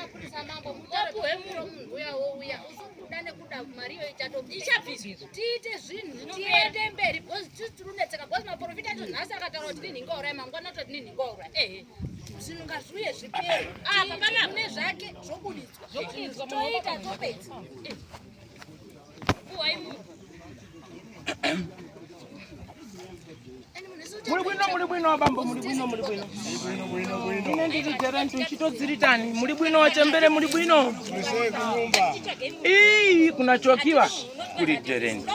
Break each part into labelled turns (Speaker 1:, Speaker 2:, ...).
Speaker 1: nemapurisa mambo mutapuhe muro munhu uya wouya usukuda nekuda mari iyoyo ichatobviswa tiite zvinhu tiende mberi because tisu tiri kunetseka because maprofita acho nhasi akataura kuti ninhinga urai mangwana toti ninhinga urai ehe zvinhu ngazviuye zvipere apa pana mune zvake zvobuditswa toita topedza
Speaker 2: Muli bwino muli bwino abambo muli bwino muli bwino. Ine ndiri Gerent nchitodziritani muli bwino wachembere muli bwino. Ii kunachokiwa kuli Gerent.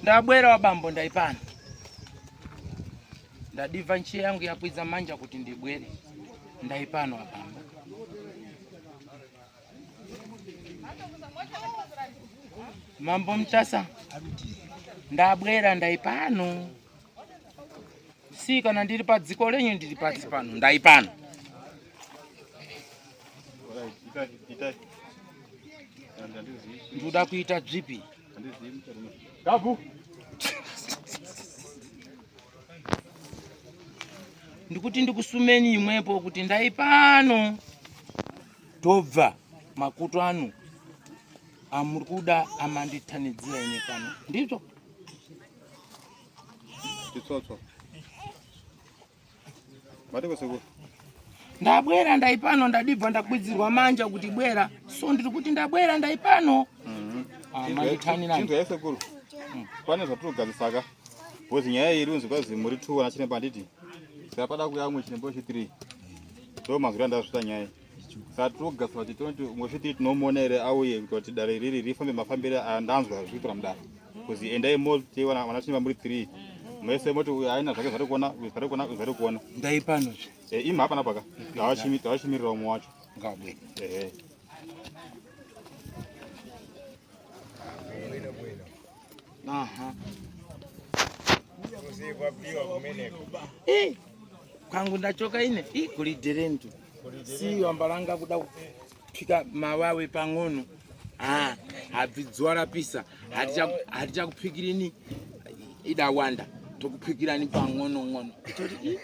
Speaker 2: Ndabwera wabambo ndaipano. Ndadiva nchi yangu yakwidza manja kuti ndibwere. Ndaipano wabambo. Mambo Mutasa, ndabwera ndaipano. Si kana ndiri padziko lenyu ndiri pasi pano ndaipano. Ndoda kuita dzvipi?
Speaker 3: Gabu.
Speaker 2: Ndikuti ndikusumeni imwepo kuti ndaipano. Tobva makuto anu amuri kuda amanditanidzira ine pano ndizvo
Speaker 3: Chitsotso. Matiko sekuru.
Speaker 2: Ndabwera ndaipano ndadibva ndakwidzirwa manja kuti bwera so ndiri kuti ndabwera ndaipano. Ah, manditani
Speaker 3: Chinzwa sekuru. Pane zvatirogadzisaka. Because nyaya iyi iri kwazi muri 2 ana chiremba handiti. Saka pada kuya umwe chiremba wechi 3. Ndo mazwiro andazvita nyaya iyi. Saka tirogadzisa kuti tinoti umwe wechi 3 tinomuona here auye kuti dare riri rifambe mafambire andanzwa zviri kuitika mudare. Kuzi endai moti vana chiremba muri 3. Mese moti uyu haina zvake zvari kuona, uyu zvari kuona, uyu zvari kuona.
Speaker 2: Ndaipano zve.
Speaker 3: Eh, imi hapana paka. Tavachimirira umwe wacho.
Speaker 2: Ngabwe.
Speaker 3: Ehe.
Speaker 2: Aha. Eh, kwangu ndachoka ine ii kuli derentu si wambalanga kuda kuphika mawawe pang'ono ah, habvi dzuwa rapisa hatichakuphikirini idawanda tokuphikirani pang'ono ng'ono toti ii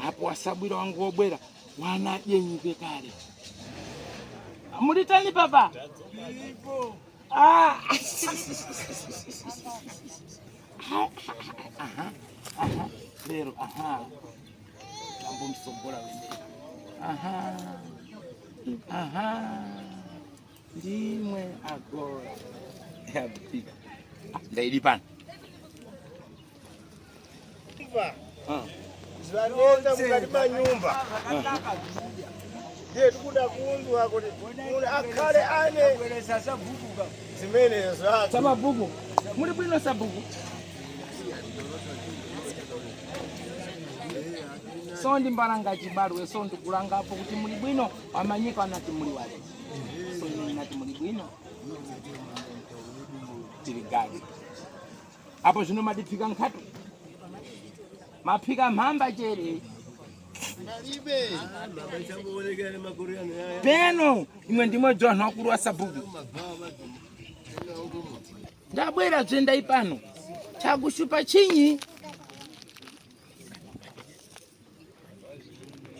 Speaker 2: apo wasabwira wangu wobwera wanadyenyike kale mulitani papa Ah. Aha, aha, lero, aha. Tambo msombola wende. Aha. Aha. Ndimwe agora. Yabika. Ndaidi pano.
Speaker 4: Zvanetsa mukati manyumba ndiye tikuda kunzwa kuti munhu akhale ane zimene zake
Speaker 2: Sabhuku. Muli bwino sabhuku. So ndimbalanga chibalwe so ndikulangapo kuti muli bwino wamanyika anati muli wale. So ine nati muli bwino. Tiri gadi. Apo zvino madiphika nkhatu. Maphika mhamba chere. Peno imwe ndimwe dzvanhu akuru asabhuku. Ndabwera zvendai pano. Chakushupa chinyi?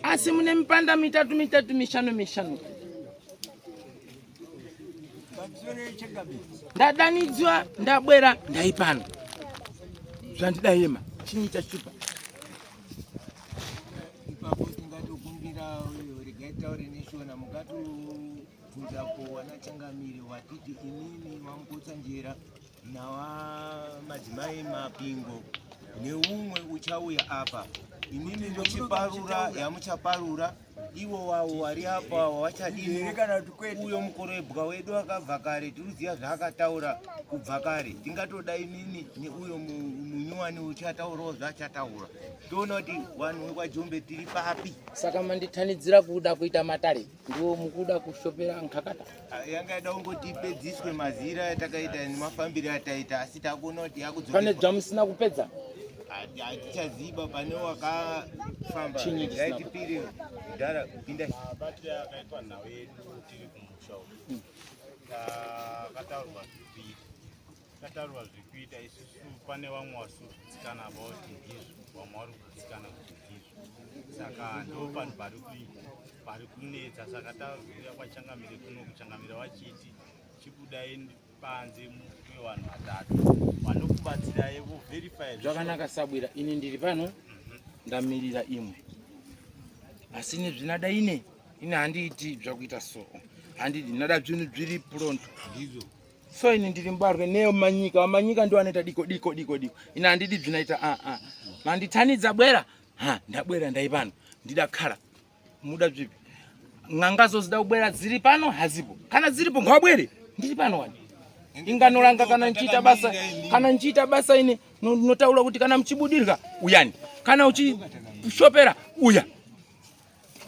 Speaker 2: Asi mune mipanda mitatu mitatu mishanu mishanu. Ndadanidzwa ndabwera ndaipano. Zvandidayema chinyi chashupa.
Speaker 5: Ipapo tingatokumbira regai taure neshona mukatobvunzapo wanachangamire watiti imimi wamukotsanjera nawamadzimai mapingo neumwe uchauya apa imimi muchiparura yamuchaparura ivo wavo wari apa wachadini uyo mukorebwa wedu akabva kare tiriziva zvaakataura kubva kare tingatoda imimi neuyo munyuwani uchataurawo zvaachataura toona kuti vanhu vekwaJombe tiri papi.
Speaker 2: Saka manditanidzira kuda kuita matare ndiwo mukuda kushopera nkakata.
Speaker 5: Yanga yada kungoti ipedziswe mazira atakaita nemafambiro ataita asi takuona kuti yakudzokeswa.
Speaker 2: Pane zvamusina kupedza?
Speaker 5: Hatichaziba pane wakafamba.
Speaker 2: Chinyi chisina
Speaker 5: Ngaitipire kudhara kupinda.
Speaker 6: Mabatire akaitwa nhau yedu tiri kumusha uku takataurwa zvekuita, takataurwa zvekuita isusu pane vamwe vasiri kugutsikana about ndizvo. Vamwe vari kugutsikana kuti ndizvo. Saka ndo panhu pari pari kunetsa. Saka tazouya kwachangamire kuno kuchangamira vachiti chibudai panze muve vanhu vatatu vanokubatsirai voverify.
Speaker 2: Zvakanaka sabwira, ini ndiri pano ndamirira imwe, asi nezvinada ine ini handiiti zvakuita so, handidi ndinada zvinhu zviri pronto.
Speaker 5: Ndizvo.
Speaker 2: So ini ndiri mubarwe neyomanyika, vamanyika ndo anoita diko diko diko diko, ini handidi zvinoita a a manditanidza bwera ha ndabwera ndai pano ndidakhala muda zvipi n'angazo zida kubwera dziri pano hazipo, kana dziripo ngawabwere ndiri pano wani inganolanga kana nchiita basa, kana nchiita basa ine notaura kuti kana muchibudirwa uyani, kana uchishopera uya,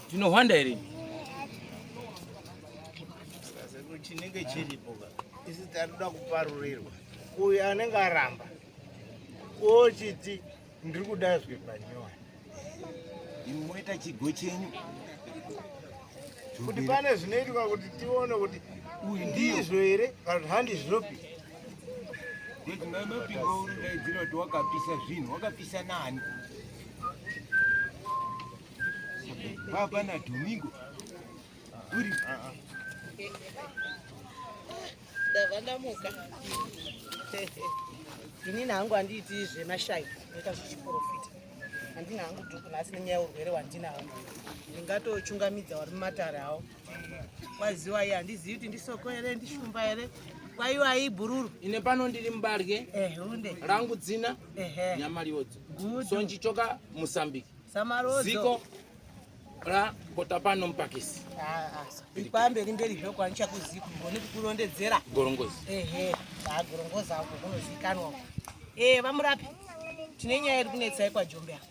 Speaker 2: ndinohwanda here ini?
Speaker 4: Chinenge chiripo ka isi taroda kuparurirwa uyu anenge aramba ochiti ndiri kuda zvepanyowani,
Speaker 5: Imi moita chigo chenyu
Speaker 4: kuti pane zvinoitwa kuti tione kuti
Speaker 5: uyu ndiyo
Speaker 4: ndizvo here kana kuti handizvopi.
Speaker 5: Kuti mamapingo urudaidzira kuti wakapisa zvinhu, wakapisa nani? Papa na Domingo uri
Speaker 7: Ndabva ndamuka. Inini hangu handiiti zvemashayi, ndinoita zvechiprofita. Handina hangu dhuku nhasi nenyaya yeurwere hwandinawo. Ndingatochungamidza vari mumatare awo. Kwaziwai, handizivi kuti ndisoko here, ndishumba here, kwaiwai ibhururu.
Speaker 2: Ine pano ndiri mubarye.
Speaker 7: Hunde
Speaker 2: rangu dzina Nyamariodzo.
Speaker 7: Good.
Speaker 2: So nchichoka Musambiki.
Speaker 7: Samarodzo.
Speaker 2: Ziko ra kota pano mupakisi.
Speaker 7: Kwamberi mberi zvoko handichakuzivi kugone kukurondedzera.
Speaker 2: Gorongozi.
Speaker 7: Ehe, agorongoza uko kunozikanwa uko. Vamurapi, tine nyaya iri kunetsai kwaJombe apa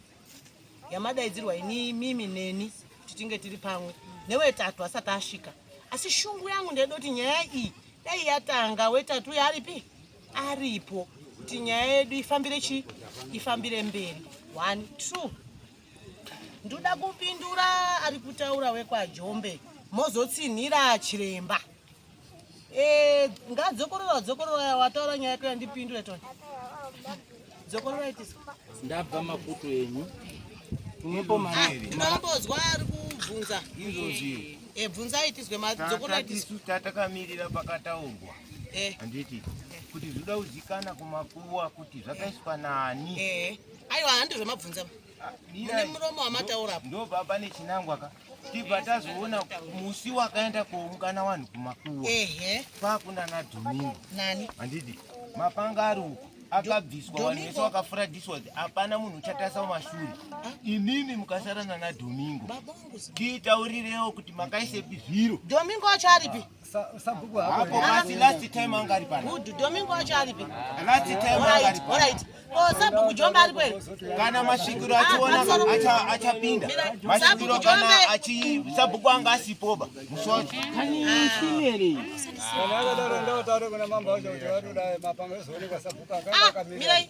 Speaker 7: yamadaidzirwa ini mimi neni kuti tinge tiri pamwe newetatu asati asvika, asi shungu yangu ndaida kuti nyaya iyi dai yatanga wetatu uyo aripi aripo, kuti nyaya yedu ifambire chi ifambire mberi. 1 2 ndoda kupindura ari kutaura wekwaJombe, mozotsinhira chiremba. Ngadzokorora dzokorora wataura nyaya yako yandipindure toni dzokorora itiswa.
Speaker 2: Ndabva makutu enyu mwepo.
Speaker 7: Ndinombozwa ari kubvunza.
Speaker 5: Izvozvi.
Speaker 7: Bvunza itiswe madzokorora itiswe.
Speaker 5: Tisu tatakamirira pakataurwa, handiti, kuti zvoda kuzikana kumakuwa kuti zvakaiswa nani.
Speaker 7: Aiwa, handizvo mabvunza mune muromo wamataura apo.
Speaker 5: Ndobva pane chinangwa ka tibva tazoona musi wakaenda koungana vanhu kumakuwa kwakuna naDomingo.
Speaker 7: Nani?
Speaker 5: Handiti mapanga ari uko akabviswa, vanhu vese
Speaker 7: Domingo?
Speaker 5: wakafuradhiswa kuti hapana munhu uchatarisa mumashure, imimi mukasarana naDomingo.
Speaker 7: Babangu.
Speaker 5: Titaurirewo kuti makaisepi zviro.
Speaker 7: Domingo wacho aripi?
Speaker 5: Hapo basi, last time anga ari pana.
Speaker 7: Good, Domingo wacho aripi?
Speaker 5: Last time anga ari
Speaker 7: Alright,
Speaker 5: pana.
Speaker 7: alright. O sabhuku Jombe aripo here?
Speaker 5: Kana masvikiro achiona achapinda masvikiro
Speaker 7: Sabhuku
Speaker 5: kana
Speaker 7: Jombe.
Speaker 5: achi sabhuku anga asipoba musi wacho.
Speaker 2: Kani shimeri.
Speaker 8: Kana akadaro ndautaure kuna mambo wacho kuti vatodai mapanga ezoonekwa sabhuku akanga
Speaker 7: Ah,
Speaker 8: akamira.
Speaker 7: mirai.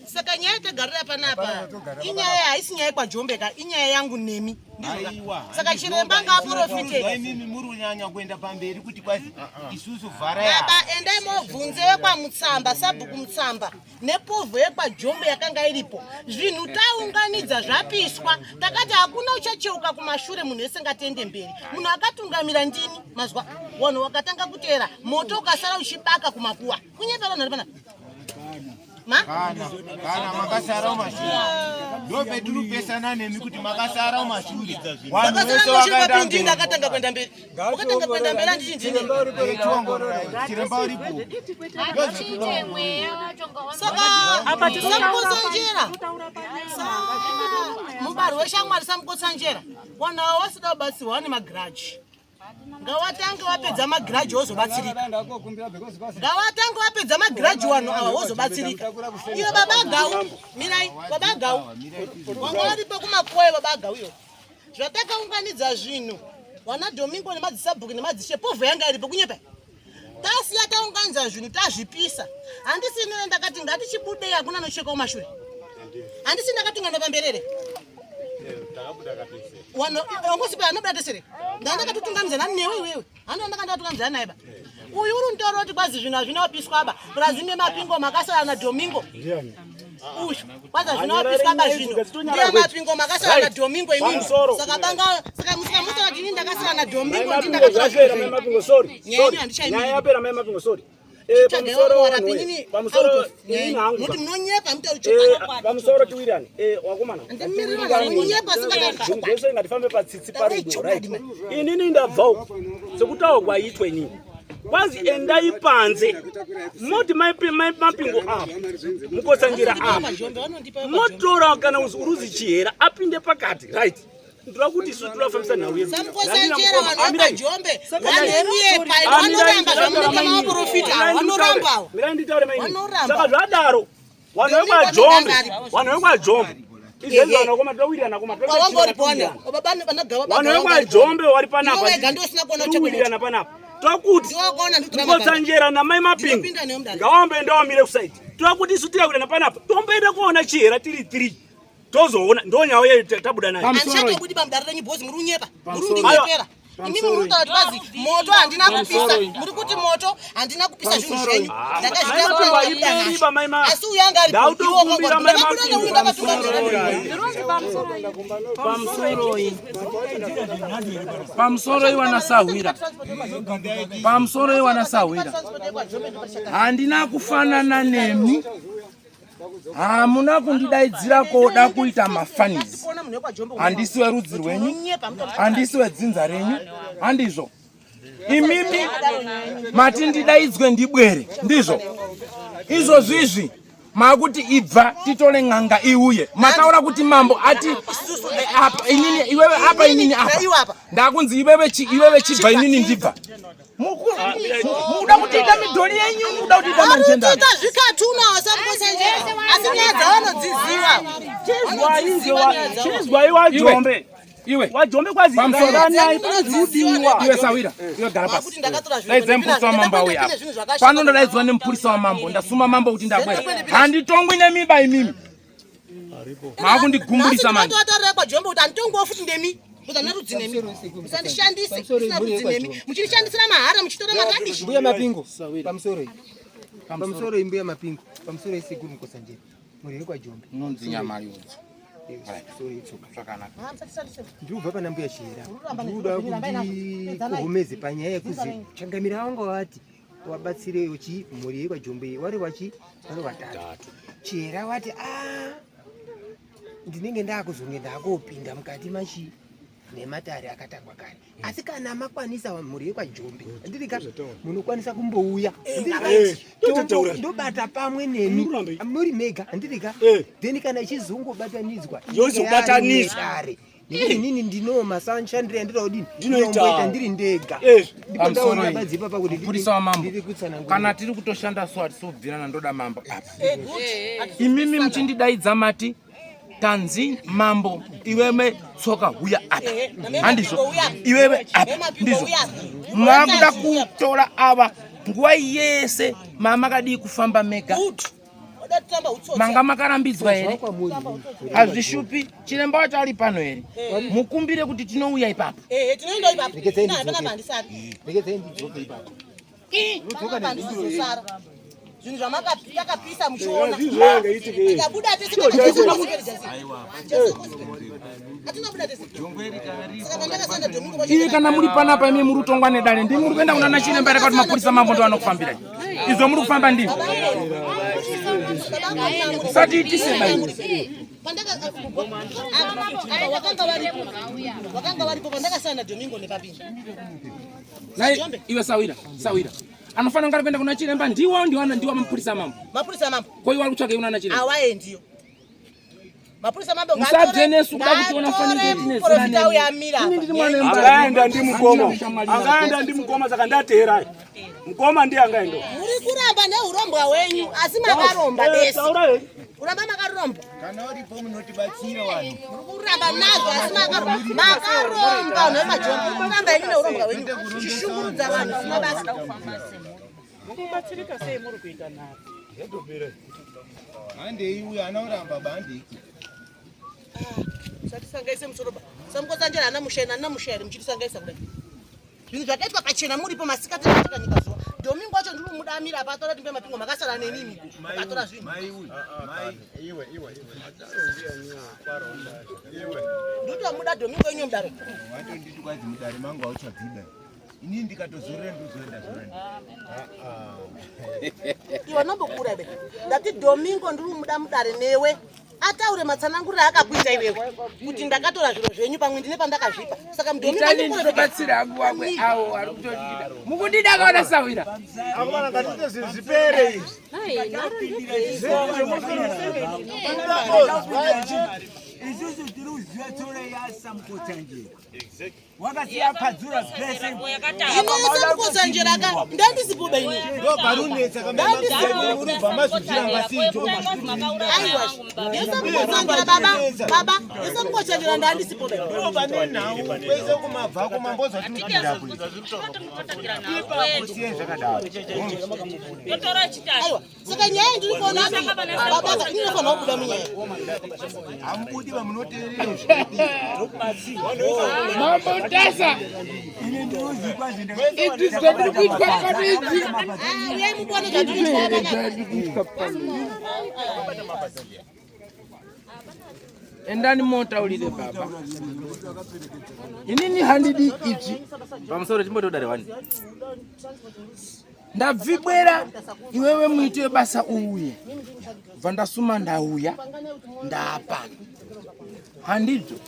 Speaker 7: Saka nyaya yatagarira panapa
Speaker 8: Hapana kutogara.
Speaker 7: inyaya, haisi nyaya yekwaJombe ka, inyaya yangu nemi. Ndizvo ka?
Speaker 5: Aiwa,
Speaker 7: Saka chiremba ngaaprofite.
Speaker 5: Imimi muri kunyanya kuenda pamberi kuti kwazi isusu vhara.
Speaker 7: Baba, endai mobvunze wekwaMutsamba, sabhuku Mutsamba, nepovho yekwaJombe yakanga iripo. Zvinhu taunganidza zvapiswa, takati hakuna uchacheuka kumashure, munhu wese ngatiende mberi. Munhu akatungamira ndini mazwa, wanhu wakatanga kuteera, moto ukasara uchibaka kumakuwa. Kunyepa vanhu vari panapa ma
Speaker 5: Kana makasara mumashure ndo petiri kupesana nemi kuti makasara mumashure, vanhu vese
Speaker 7: Vakasara mushure
Speaker 5: vakaenda
Speaker 7: papindini.
Speaker 5: mberi.
Speaker 7: Ndakatanga kuenda mberi, wakatanga kuenda mberi, handiti ndini?
Speaker 5: Chiremba uripo.
Speaker 1: Hatiite mweya wacho.
Speaker 7: Saka samukotsanjera, mubarwi weshamwari, samukotsanjera, vanhu ava vasida kubatsirwa vane magiraji, ngawatange wapedza magiraji wozobatsirika.
Speaker 8: Ndakokumbira because kwasi
Speaker 7: Ngawatange wapedza magiraji wanhu ava wozobatsirika. Iyo baba Gau, mirai baba Gau, wanga waripo kumakuwa. Baba Gau, iyo zvatakaunganidza zvinhu wana Domingo nemadzisabhuku nemadzishe, povho yanga iripo. Kunyepa? Tasiya taunganidza zvinhu tazvipisa. Handisi inene ndakati ngatichibudei, hakuna anocheka kumashure? Handisi ndakatungana pamberere?
Speaker 6: Takabuda katese.
Speaker 7: Wangosipa anobuda tesere, ndandakatotungamidza nani newe iwewe, handi ndanga ndakatungamidza naye ba. Uyu uri mutauro kuti kwazi zvinhu hazvina kupiswa ba, purazi nemapingo makasara naDomingo. Uyu kwanza zvinowapiswa bazvino ndiye mapingo makasara na Domingo imini. Saka banga saka musika kuti ini ndakasara na Domingo ndi ndakatora
Speaker 9: zvinhu. Mapingo sorry.
Speaker 7: Nyaya yenyu handichaimiri.
Speaker 9: Nyaya yapera mai mapingo sorry. Eh, pamusoro pamusoro
Speaker 7: ini hangu. Muti munonyepa mutauri
Speaker 9: chokwadi. Pamusoro tiwirirane. Eh, wakomana.
Speaker 7: Ndimirirana munonyepa singatauri
Speaker 9: chokwadi. Zvese ngatifambe patsitsi parudo right. Inini ndabva uko. Sekutaura kwaitwa inini. Kwanzi endai panze moti mapingo apa mukotsanjera apa motora kana uruzi chihera apinde pakati right ndoda kuti isu toda nhau yedu
Speaker 7: Samukotsanjera vanhu vepajombe vanonyepa vanoramba zvamunenge mavaprofita vanorambawo
Speaker 9: mirai nditaure maini
Speaker 7: Vanoramba.
Speaker 9: saka zvadaro vanhu vekwajombe vanhu vekwajombe izvezvi vanhu vakoma towirirana koma
Speaker 7: Wanga uri pona
Speaker 9: vanhu vekwajombe vari panapa
Speaker 7: Iwe wega ndiwe usina kuona
Speaker 9: towirirana panapa tokuti
Speaker 7: Ndiwe ndiwe
Speaker 9: mukotsanjera namai mapingo
Speaker 7: Ndinopinda newe mudare.
Speaker 9: ngawambe ndawamire kusaidi tokuti isu tikawirirana panapa tomboenda kuona chihera tiri 3 tozoona ndonyau yedu tabuda nayo
Speaker 7: handichatobudi pamudare renyu bhozi muri kunyepa muri kundinyepera imimi muri kutaura kuti kwazi moto handina kupisa muri kuti moto handina kupisa zvinhu zvenyu ndakazvitaura asi uyo anga
Speaker 9: Ndautokumbira mai
Speaker 7: aripo ndakabuda
Speaker 2: Pamusoroi. Pamusoroi wanasahwira. Pamusoroi wanasahwira. Handina kufanana nemi. Hamuna kundidaidzira koda kuita mafanizi. Handisi werudzi rwenyu. Handisi wedzinza renyu. Handizvo. Imimi mati ndidaidzwe ndibwere. Ndizvo. Izvozvizvi makuti ibva titore n'anga iuye mataura kuti mambo ati apa inini iwewe apa inini apa ndakunzi iwewe chi iwewe chibva inini ndibva mukuda kutiita midhori yenyu mukuda kutiita manjenda
Speaker 7: Arikuita zvikatuna wasamukosenjera asi nyaya dzavanodziziva
Speaker 9: chizwai wajombe
Speaker 2: iwe
Speaker 9: wajombe kwazi
Speaker 2: Pamusoro.
Speaker 9: ranai pazidiwa
Speaker 2: iwe sawira iwe gara pasi daidzai mupurisa wamambo auye apa pano ndadaidzwa nemupurisa wamambo ndasuma mambo kuti ndabwera handitongwi nemiba imimi maakundigumbulisa manje
Speaker 7: ndatotaurira kwajombe kuti handitongowo futi ndemi kuti handina rudzi nemi musandishandise musina rudzi nemi muchindishandisira mahara muchitora marabishi
Speaker 10: Mbuya Mapingo, pamusoro iyi. Pamusoro iyi Mbuya Mapingo, pamusoro iyi Sekuru Mukotsanjera. Mhuri yekwaJombe.
Speaker 2: Inonzi Nyamariudzi.
Speaker 10: Pamusoro iyi tsoka.
Speaker 2: Zvakanaka.
Speaker 10: Ndiri kubva pana Mbuya Chihera. Ndiri kuda kuti kuhomeze panyaya yekuzi changamire wanga wati wabatsire chi mhuri yekwaJombe iyi wari wachi vari watatu. Chihera wati a ndinenge ndakuzonge ndakopinda mukati machi nematare akatangwa kare asi kana makwanisa mhuri yekwajombe ndirika munokwanisa kumbouya
Speaker 9: Eh, tototaura.
Speaker 10: ndobata pamwe nemi muri mega handirika then kana ichizongobatanidzwa
Speaker 9: Yozobatanidzwa.
Speaker 10: dare nekuti inini ndino masanshandire andinoda kudini
Speaker 9: Ndinoita.
Speaker 10: ndinomboita ndiri ndega ndipo
Speaker 2: Pamusoro
Speaker 10: ndaona
Speaker 2: iyi.
Speaker 10: badzi ipapa kuti
Speaker 2: Mupurisa wamambo
Speaker 10: ndiri kutsanangura
Speaker 2: kana tiri kutoshanda so hatisubvirana ndoda mambo apa imimi muchindidaidza mati tanzi mambo iwewe tsoka huya apa handizvo iwewe apa ndizvo makuda kutora ava nguva yese mamakadii kufamba mega manga makarambidzwa here hazvishupi chiremba wacho ari pano here mukumbire kuti tinouya ipapo
Speaker 7: tinoenda ipapo
Speaker 10: Rekedzai
Speaker 7: Ina, hapana
Speaker 10: ndidzoke.
Speaker 7: pandisari
Speaker 10: rekedzai ndidzoke ipapo
Speaker 7: Hapana pandisizosara zvinhu zvamakapisa muchiona
Speaker 9: Zvizvo yanga iitike.
Speaker 7: tikabuda tese
Speaker 9: Chio chaicho.
Speaker 7: hatinabuda tese saka pandakasanda domingo
Speaker 2: iye kana muri panapa imi muri kutongwa nedare ndimi muri kuenda kunana chiremba here kuti mapurisa mambo ndo anokufambirai izvo muri kufamba ndimi Musatiitise bai.
Speaker 7: Wakanga varipo wakanga varipo pandakasana domingo nepapinda
Speaker 2: Nai, iwe sawira sawira anofanira kunge ari kuenda kuna chiremba ndiwo ndiwana ndiwo mapurisa mambo
Speaker 7: mapurisa mambo
Speaker 2: ko iwe ari kutsvaga iwe chiremba
Speaker 7: awaendiyo mapurisa mambo
Speaker 2: Musabve nesu kuda kutiona fanike tine zera
Speaker 7: profita
Speaker 2: nemi.
Speaker 7: uyo amira
Speaker 2: Ini ndiri mwana wemba.
Speaker 9: Angaenda ndi mukoma. Angaenda ndi mukoma saka ndateerai. Mukoma ndiye angaenda.
Speaker 7: muri kuramba neurombwa hwenyu asi makaromba
Speaker 9: Eh,
Speaker 7: besi
Speaker 9: taurai.
Speaker 7: kuramba makaromba
Speaker 5: Kana uripo munotibatsira vanhu.
Speaker 7: muri kuramba nazvo asi makaromba makaromba vanhu vemajombe muri kuramba henyu neurombwa hwenyu chishungurudza vanhu zvisina basa
Speaker 11: Mukubatsirika sei muri kuita nharo?
Speaker 5: Handei uyo anoramba bandei.
Speaker 7: musatisangaise musoro ba samukotsanjera ana mushaina ana mushairi muchitisangaisa kudai zvinhu zvakaitwa pachena muripo masikati akatika nyika zuva Domingo wacho ndiri kumuda amira apa atora timbe mapingo makasara nenimi akatora zvinhu. Ndotomuda Domingo inyo mudare.
Speaker 5: Watonditi kwanzi mudare mangu hauchabvida. Inini ndikatozorora ndozoenda zorani.
Speaker 7: Iwe nombokura be. Ndati Domingo ndiri kumuda mudare newe. Ataure matsananguriro aakakuita iwewe kuti ndakatora zviro zvenyu pamwe ndine pandakazvipa. Saka Domingo
Speaker 2: Itani ndinobatsira hangu wamwe awo ari kutondida. Mukundida kaona sawira.
Speaker 4: Akomana ngatiite zvinhu zvipere izvi.
Speaker 11: Isusu tiri kuziva tsoro yasamukotsanjera wakasiya padzura zvese.
Speaker 7: Ine samukotsanjera ka ndandisipoba ini.
Speaker 5: Ndoparunetsa kamurubva mazvizviramba sei.
Speaker 7: Aiwa yesamukotsanjera baba baba yesamukotsanjera ndandisipoba.
Speaker 5: Ndo pane nhau kwese kumabvako mambozwa tiri kupinda kusiye zvakadaro.
Speaker 7: Aiwa saka nyaya ndiri kuona baba ini ndinofanira kubuda munyaya.
Speaker 5: Hamubudi vamunoteerera.
Speaker 2: Mambo Tasa. Idzi dzatiri kuitwa pano idzi.
Speaker 7: Uyai muone zvatiri
Speaker 2: Idzi here dzatiri kuitwa pano. Endani motaurire baba. Inini handidi idzi.
Speaker 12: Pamusoro chimbotodare wani.
Speaker 2: Ndabvibwera iwewe muiti webasa uuye. Bva ndasuma ndauya ndaapano. Handizvo.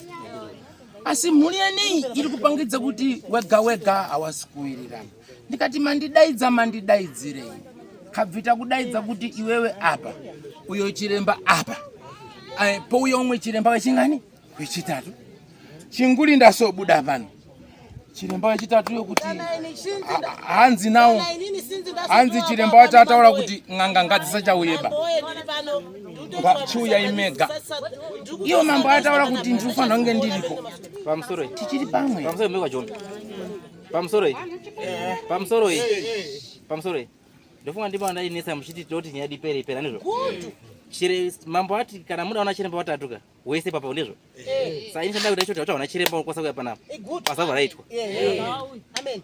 Speaker 2: Asi mhuri yenei iri kupangidza kuti wega wega hawasi kuwirirana. Ndikati mandidaidza mandidaidzirei. Kabvita kudaidza kuti iwewe apa uyo chiremba apa. Pouya umwe chiremba wechingani? Wechitatu. Chinguri ndasobuda pano. Chiremba wechitatu yokuti hanzi nawo hanzi chiremba wacho ataura kuti n'anga ngadzisachauyeba chiuyai mega. Iwo mambo ataura kuti ndinofanira kunge ndiripo.
Speaker 12: Pamusoro iyi.
Speaker 2: Tichiri pamwe.
Speaker 12: Pamusoro mekwa Jombe. Pamusoro iyi. Pamusoro iyi. Pamusoro iyi. Ndofunga ndipo andainetsa muchiti toti nyaya dipere ipera ndizvo. Chire mambo ati kana muda ona chiremba watatu ka wese papa ndizvo. Saka ini chandada kuita choti wachaona chiremba unokwanisa kuuya panapa. Basa rabva raitwa.
Speaker 7: Amen.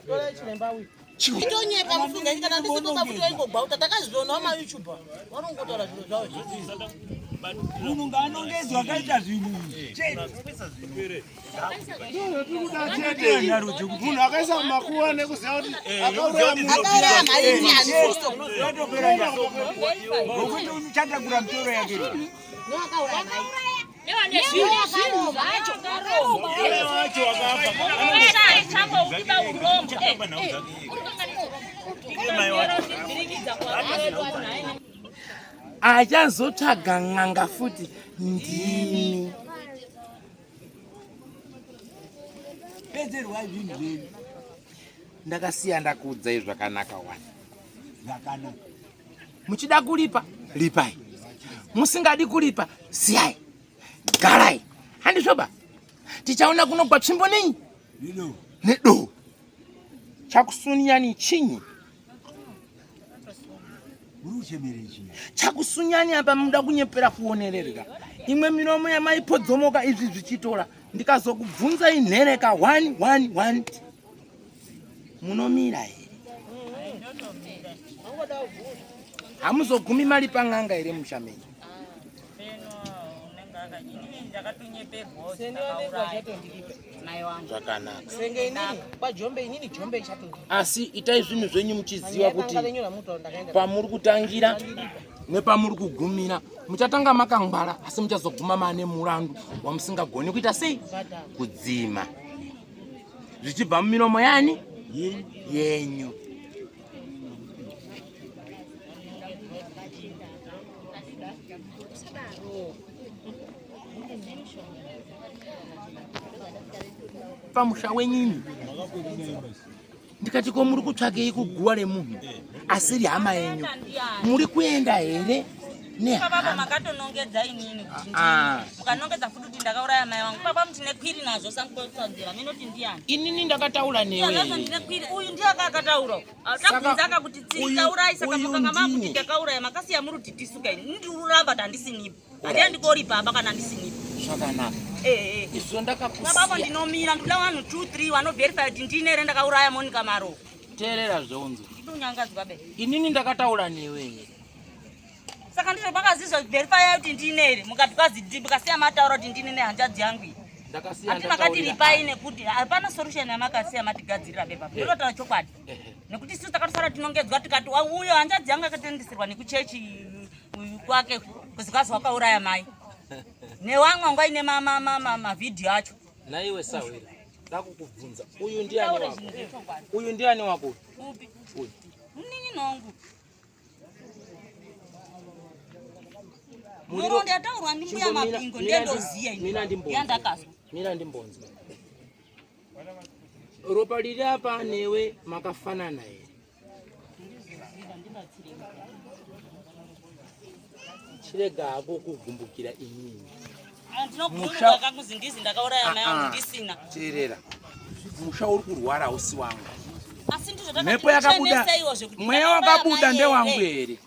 Speaker 7: Torai chiremba uyu. Itonyepa mufunga ini kana ndisipo pakuti waingogwauta takazvionawo maYouTube vanongotaura zviro zvavo izvi.
Speaker 11: Munhu ngaanongedzwa akaita zvinhu chete.
Speaker 4: Munhu akaisa mumakuva nekuziva kuti akauraya munhu.
Speaker 7: Akauraya mhai ndiani? Full stop.
Speaker 11: Ngokuti uchatakura mitoro yake.
Speaker 7: Neakauraya mhai.
Speaker 2: Achazotsvaga n'anga futi ndimi.
Speaker 11: Pedzerwa zvinhu zvenyu.
Speaker 2: Ndakasiya ndakuudzai zvakanaka wani.
Speaker 11: Zvakanaka.
Speaker 2: Muchida kulipa lipai, musingadi kulipa siyai, garai. Handizvoba, tichaona kunogwa tsvimbo nenyi nedo. Chakusunyani chinyi? Chakusunyani apa muda kunyepera kuonererwa. Imwe miromo yamaipodzomoka izvi zvichitora, ndikazokubvunzai nhereka 1 1 1 munomira here? Hamuzogumi mari pan'anga here musha menyu? Zvakanaka.
Speaker 7: Senge inini kwaJombe inini Jombe ichatondiripa.
Speaker 2: Asi itai zvinhu zvenyu muchiziva kuti
Speaker 7: Panyaya panga ndakaenda.
Speaker 2: pamuri kutangira nepamuri kugumira muchatanga makangwara asi muchazoguma maane mulandu wamusingagoni kuita sei kudzima zvichibva mumiromo yani yenyu. Pamusha wenyini ndikati ko muri kutsvakei kuguwa remunhu asiri hama yenyu muri kuenda here
Speaker 13: Baba
Speaker 2: nehama?
Speaker 13: makatonongedza inini kuti
Speaker 2: Ah.
Speaker 13: ndini. Mukanongedza futi kuti ndakauraya mai wangu. Baba mutine kwiri nazvo sankukotsvadzira. Minoti ndiyani?
Speaker 2: Inini ndakataura
Speaker 13: Nazvo
Speaker 2: newe.
Speaker 13: ndine kwiri. Uyu ndiye akakataura.
Speaker 2: Saka,
Speaker 13: Tabvunza akakuti tsiri
Speaker 2: uyu-
Speaker 13: taurai saka
Speaker 2: uyu
Speaker 13: mukanga makuti
Speaker 2: ndini.
Speaker 13: ndakauraya makasiya muri kuti tisuka ini. Ndiri kuramba kuti handisinipo. Handiendi koripa apa kana ndisinipo.
Speaker 2: Zvakanaka.
Speaker 13: Eh eh.
Speaker 2: Izvo
Speaker 13: Baba
Speaker 2: ndakakusiya.
Speaker 13: ndinomira ndikuda vanhu 2 3 vanoverify kuti ndini here ndakauraya Monica Maro.
Speaker 2: Teerera zveunzwe.
Speaker 13: Ndikunyangadzwa be.
Speaker 2: Inini ndakataura newe here?
Speaker 13: Saka ndizvo pakazizwa verify kuti ndine here mukati kwazi mukasiya mataura kuti ndine nehanzvadzi yangu iyi.
Speaker 2: Ndakasiya
Speaker 13: Ati makati
Speaker 2: ndataurira.
Speaker 13: ripai nekuti hapana solution yamakasiya matigadzirira bepa.
Speaker 2: Eh.
Speaker 13: Ndinotaura chokwadi. Nekuti isusu takatosara tinongedzwa tikati "Wa- uyo hanzvadzi yangu akatendesirwa nekuchechi uyu kwake kuzi kwazi wakauraya mai. Newamwe wanga aine mavhidhiyo acho.
Speaker 2: Naiwe sahwira. Ndakukubvunza. Uyu ndiani
Speaker 13: Taure
Speaker 2: wako?
Speaker 13: zvinhu zvechokwadi.
Speaker 2: Uyu ndiani wako?
Speaker 13: Upi?
Speaker 2: Uyu.
Speaker 13: Munini nongu.
Speaker 2: Muriro-
Speaker 13: Nhoroondo yataurwa ndimbuya
Speaker 2: Chimbomira-
Speaker 13: mapingo
Speaker 2: mira
Speaker 13: ndiye
Speaker 2: ndi-
Speaker 13: ndoziya ini.
Speaker 2: mira ndimbonzwe.
Speaker 13: Yandakazwa.
Speaker 2: Mira ndimbonzwe. Ropa riri apa newe makafanana here? Chirega hako kugumbukira inini.
Speaker 13: Ndinogumbuka kakuzi ndizi ndakauraya mai vangu
Speaker 2: Ah, ah.
Speaker 13: ndisina.
Speaker 2: Teerera. Musha uri kurwara hausi wangu.
Speaker 13: Asi ndizvo
Speaker 2: Mhepo yakabuda,
Speaker 13: takatichenesa zvekuti
Speaker 2: mweya
Speaker 13: ndakauraya
Speaker 2: wakabuda
Speaker 13: mai
Speaker 2: ndewangu
Speaker 13: here.
Speaker 2: here?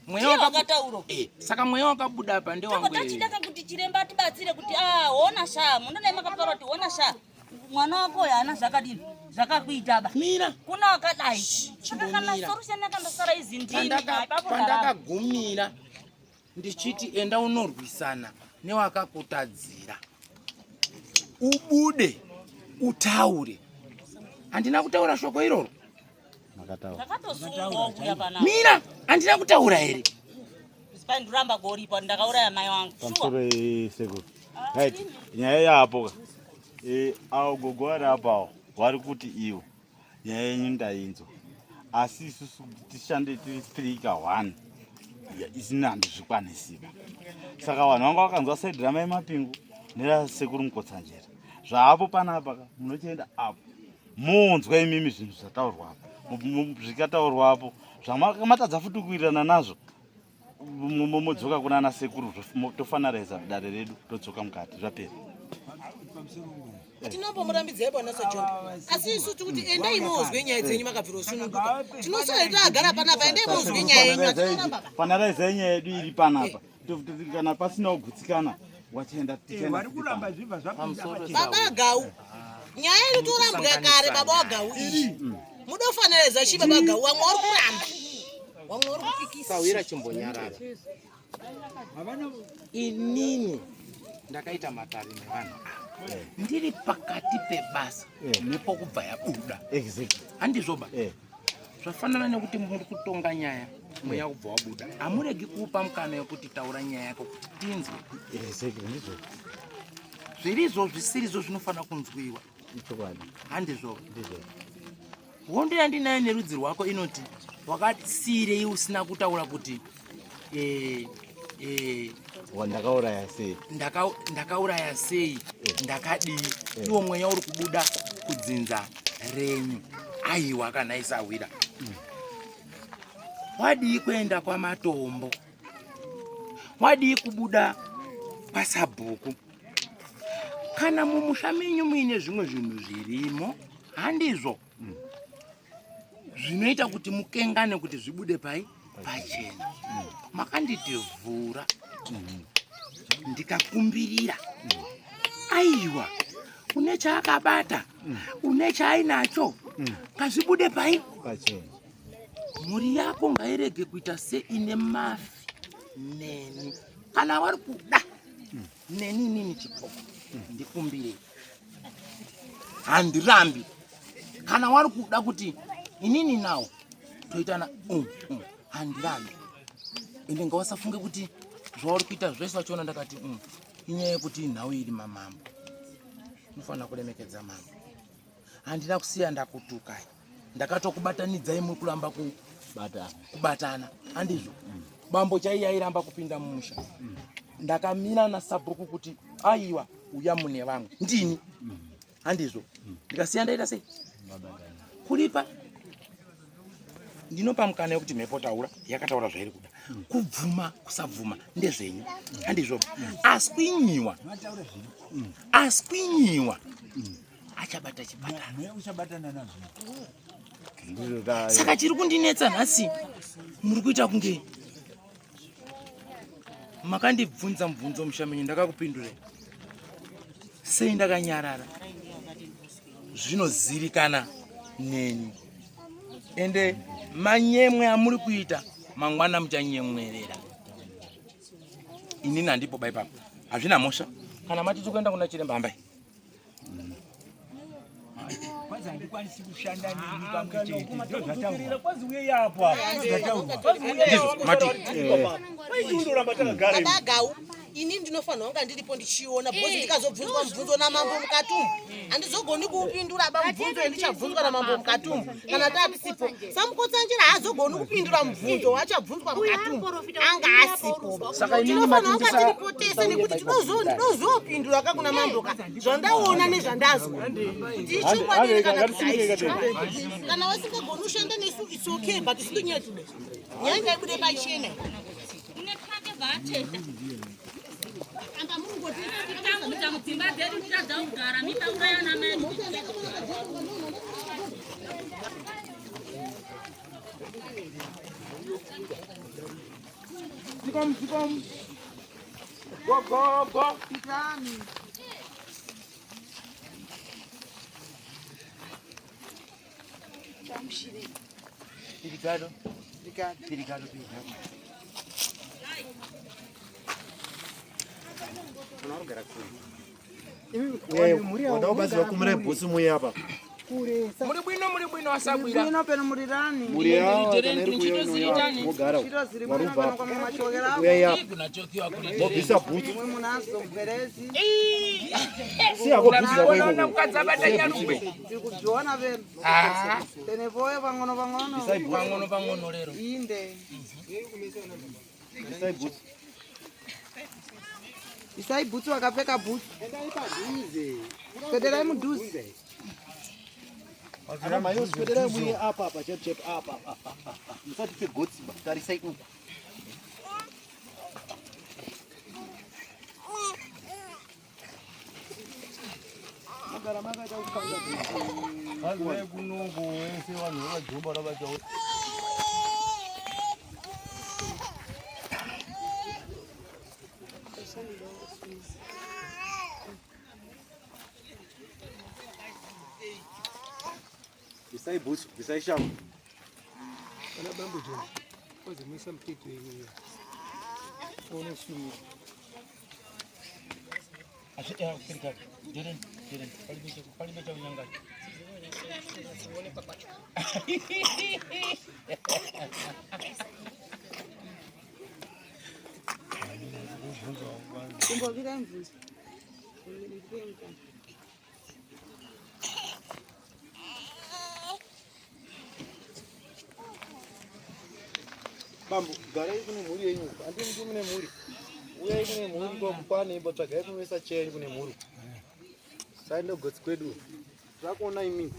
Speaker 2: Mweya
Speaker 13: Ndiye
Speaker 2: wakabu-
Speaker 13: wakataura.
Speaker 2: Eh, saka mweya wakabuda apa ndewangu
Speaker 13: Tanga
Speaker 2: here?
Speaker 13: tachida kakuti chiremba atibatsire kuti ah hona sha munonai makataura kuti hona sha mwana wako uyu haana zvakadini zvakakuita ba.
Speaker 2: Mira.
Speaker 13: Kuna wakadai. Saka kana
Speaker 2: Chimbomira.
Speaker 13: solution yakandosara izi ndini. Ipapo ndaramba.
Speaker 2: Pandakagumira ndichiti enda unorwisana newakakutadzira ubude utaure. Handina kutaura shoko iroro.
Speaker 13: Ndakatosungwa kuuya panapa.
Speaker 2: Mira, handina kutaura here?
Speaker 13: Pai ndoramba koripa ndakauraya mai wangu. Sure.
Speaker 6: Pamusoro sekuru. Right, nyaya yapo ka. Eh, awo gogo vari apawo vari kuti iwo nyaya yenyu ndainzwa. Asi isusu kuti tishande tiri 3 ka 1 isina handizvikwanisika. Saka vanhu vanga vakanzwa saidi ramai Mapingo nerasekuru Mukotsanjera. Zvaapo panapa ka munochienda apo monzwa imimi zvinhu zvataurwa apo. Zvikataurwa apo zvamatadza futi kuwirirana nazvo modzoka kuna ana sekuru tofanaraiza dare redu todzoka mukati zvapera.
Speaker 7: Tinombomurambidzai bwana Sajombe. Asi isu tikuti endai mozwe nyaya dzenyu makabvira kusununguka. Tinosara tagara panapa endai mozwe nyaya yenyu atinoramba.
Speaker 6: Fanaraizai nyaya yedu iri panapa. Kana pasina kugutsikana wachienda tichienda.
Speaker 11: Vari kuramba zvibva zvapinda pachena.
Speaker 7: Baba Gau. Nyaya iri torambwa kare baba waGau iyi. Mudofaniriza chi baba Gau wamwe uri kuramba. Wamwe uri kupikisa.
Speaker 2: Sahwira chimbonyarara. Inini ndakaita matare nevanhu ava. Ndiri pakati pebasa mhepo kubva yabuda. Handizvoba. Zvafanana nekuti muri kutonga nyaya mweya kubva wabuda. Hamuregi kuupa mukana wekuti taura nyaya yako kuti tinzwe.
Speaker 6: Exactly, ndizvo.
Speaker 2: Zvirizvo zvisirizvo zvinofanira kunzwiwa.
Speaker 6: Ichokwadi.
Speaker 2: Handizvo.
Speaker 6: Ndizvo.
Speaker 2: Hondo yandinayo nerudzi rwako inoti wakasiyirei usina kutaura kuti eh, eh,
Speaker 6: Ndakauraya sei?
Speaker 2: Ndakauraya sei ndakadii iwo mweya uri kubuda kudzinza renyu aiwa kana isahwira wadii kuenda kwamatombo wadii kubuda kwasabhuku kana mumusha menyu muine zvimwe zvinhu zvirimo handizvo zvinoita kuti mukengane kuti zvibude pai pachena makanditi vhura ndikakumbirira aiwa une chaakabata une chaainacho ngazvibude pai
Speaker 6: Pachena.
Speaker 2: Mhuri yako ngairege kuita seine mafi neni kana vari kuda neni inini chipoko ndikumbire handirambi kana wari kuda kuti inini nawo toitana handirambi ende ngawasafunge kuti zvauri kuita zvese vachiona ndakati inyaya yekuti inhau iri mamambo unofanira kuremekedza mambo handina kusiya ndakutukai ndakatokubatanidzai muri kuramba kubatana handizvo bambo chaiye airamba kupinda mumusha ndakamira nasabhuku kuti aiwa uya mune vamwe ndini handizvo ndikasiya ndaita sei kuripa ndinopa mukana wekuti mhepo taura yakataura zvairi kuda kubvuma kusabvuma ndezvenyu handizvo aswinyiwa aswinyiwa achabata chipatara
Speaker 11: uchabatana nazvo.
Speaker 2: Saka chiri kundinetsa nhasi muri kuita kunge makandibvunza mubvunzo mushamenyu ndakakupindurai sei ndakanyarara zvinozivikana neni. Ende manyemwe amuri kuita mangwana muchanyemwerera. Inini handipo bai papa, hazvina mhosva kana mati tikuenda kuna chiremba, hambai.
Speaker 11: Kwanzi handikwanisi kushanda nemi pamwe chete, ndozvataurwa.
Speaker 9: Kwanzi uye apo apa.
Speaker 2: Ndizvo mati.
Speaker 9: Undoramba takagara imi.
Speaker 7: Baba Gau, ini ndinofanirwa kunga ndiripo ndichiona because ndikazobvunzwa mubvunzo namambo mukati umu handizogoni kuupindura ba mubvunzo wendichabvunzwa namambo mukati umu kana taatisipo. Samukotsanjera haazogoni kupindura mubvunzo wachabvunzwa mukati umu anga asipo.
Speaker 2: Saka inini
Speaker 7: Tinofanirwa
Speaker 2: mati
Speaker 7: kunga tiripo tese nekuti ndinozopindura ka kuna mambo ka zvandaona nezvandazwa kuti ichokwadi here kana kuti haisi chokwadi. Kana vasingagoni kushanda nesu, it's okay, but isu nyaya today nyaya ngaibude pachena.
Speaker 1: Tambudza mudzimba dzedu, titadza kugara mitaura yana mai.
Speaker 2: Zikom, zikom. Go, go, go. Pirigado. Pirigado, pirigado.
Speaker 4: Wadakubatsirwa kumira bhutsu muye apa.
Speaker 2: Muri bwino, muri bwino asabwira.
Speaker 14: Bwino peno murirani.
Speaker 4: Muri yawa kana iri kuuya inouya mogara uko. Warubva apa. Uyai apa. Mobvisa bhutsu.
Speaker 14: Mwe munazo mwerezi.
Speaker 4: Siyako bhutsu dzako
Speaker 2: Unaona
Speaker 4: ikoko.
Speaker 2: mukadzi abata nyarugwe.
Speaker 14: Tiri kudziona peno.
Speaker 2: Ah.
Speaker 14: Tene voyo pang'ono pang'ono.
Speaker 2: Pang'ono pang'ono lero.
Speaker 14: Inde.
Speaker 4: Bvisai bhutsu.
Speaker 14: Isai bhutsu wakapfeka bhutsu. Swederai mudhuze.
Speaker 4: Ana mai oswederai muye apa apa chep chep apa apa apa. Musatipe gotsi ba. Tarisai uku. Mugara makaita kukanda bhutsu.
Speaker 8: Vanhu kunongo wese vanhu vevajomba ravacha.
Speaker 4: Bvisai bhutsu, bvisai shangu.
Speaker 10: Kana bambo John, kwazi muisa mutete wenyu unosunga.
Speaker 2: Asi pirigado. Jeren, jeren. Palibe cha unyang'anyi.
Speaker 14: Imbovirai mubvunzo. Ndipei mukana.
Speaker 4: Bambo, garai kune mhuri yenyu. Handiti muti mune mhuri. Uyai kune mhuri kwa mukwane imbo tsvagai kunoisa chair yenyu kune mhuri. Saende kugotsi kwedu. Tirakuona imimi.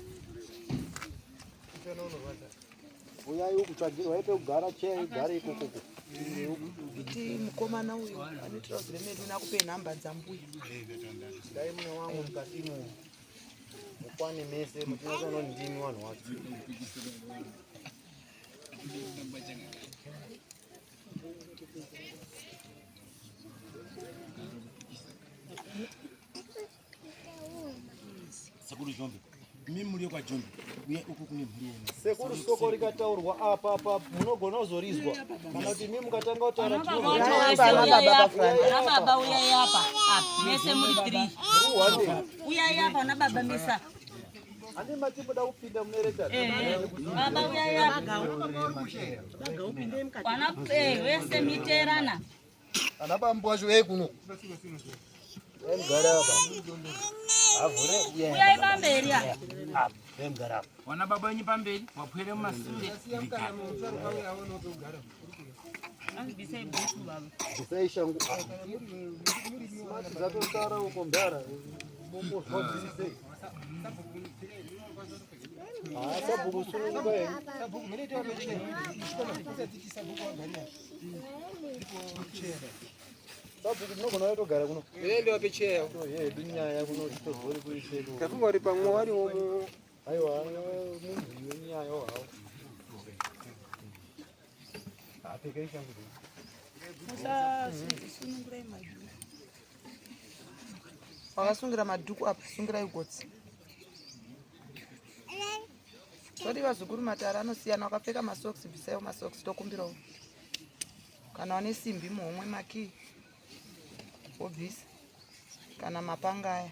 Speaker 4: Uyai uku tsvagirwai pekugara chair igare ikoko uko.
Speaker 14: Kuti mukomana uyu ane trouser remedu nakupe nhamba dzambuya.
Speaker 4: Dai mune wangu mukati imo. Mukwane mese muchinyatsoona kuti ndimi vanhu vacho.
Speaker 2: Sekuru Jombe. Mimi muri kwa Jombe. Uye uku kune mhuri yenyu.
Speaker 4: Sekuru soko rikataurwa apa apa munogona kuzorizwa kana kuti imi mukatanga kutaura
Speaker 13: Ana baba uyai apa. Ah, mese muri 3. Uyai apa ana baba misa.
Speaker 4: Handi mati muda kupinda munereta.
Speaker 13: Baba uyai apa. Wana wese miterana.
Speaker 4: Ana bambo wacho uyai kuno. Uyai mugare apa. Avhure uyai.
Speaker 13: Uyai pamberi apa.
Speaker 4: Apa, uyai mugare apa.
Speaker 2: Wana baba wenyu pamberi, wapwere mumasure.
Speaker 13: Bvisai bhutsu baba.
Speaker 4: Bvisai shangu. Mati dzatosara uko mdara. Mumbozwa dziri sei? Ah, sabhuku sununguka henyu. Sabhuku munogona kutogara kuno. Yedu nyaya kuno titozori kuisedu.
Speaker 10: Tafunga kuti pamwe wariwo mu
Speaker 4: Aiwa, munhu wenyaya hawo. Apfekai shangu dzenyu.
Speaker 14: Musasunungurai madhuku. Wakasungira madhuku apa, sungirai gotsi. Sorry. vazukuru matare anosiyana wakapfeka masocks bvisaiwo masocks tokumbirawo kana wane simbi muhomwe makii wobvisa kana mapanga aya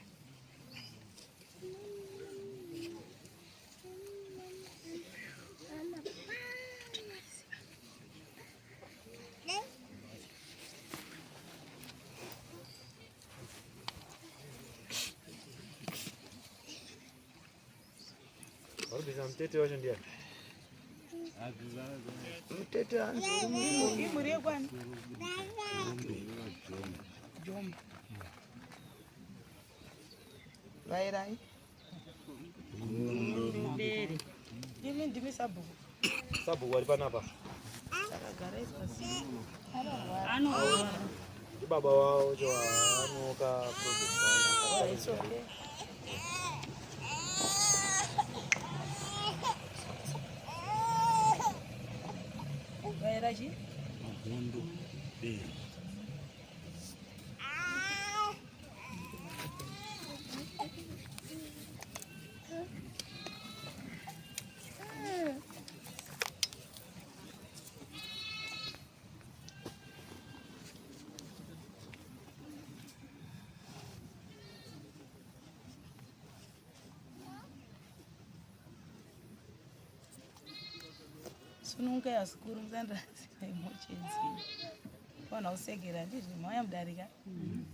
Speaker 4: Varikuisa mutete wacho ndiani?
Speaker 14: Mutete hanzi
Speaker 7: imhuri yekwani
Speaker 14: Jombe. Vairai.
Speaker 7: Imi ndimi sabhuku.
Speaker 4: Sabhuku ari panapa.
Speaker 7: Saka garai pasi.
Speaker 4: Ndibaba wavo cho anoka problem.
Speaker 7: It's okay. Vaira chi?
Speaker 6: Magondo bere.
Speaker 7: Sunungukai vazukuru musandirasira imochedzo fanira kusegera ndizvo mauya mudarika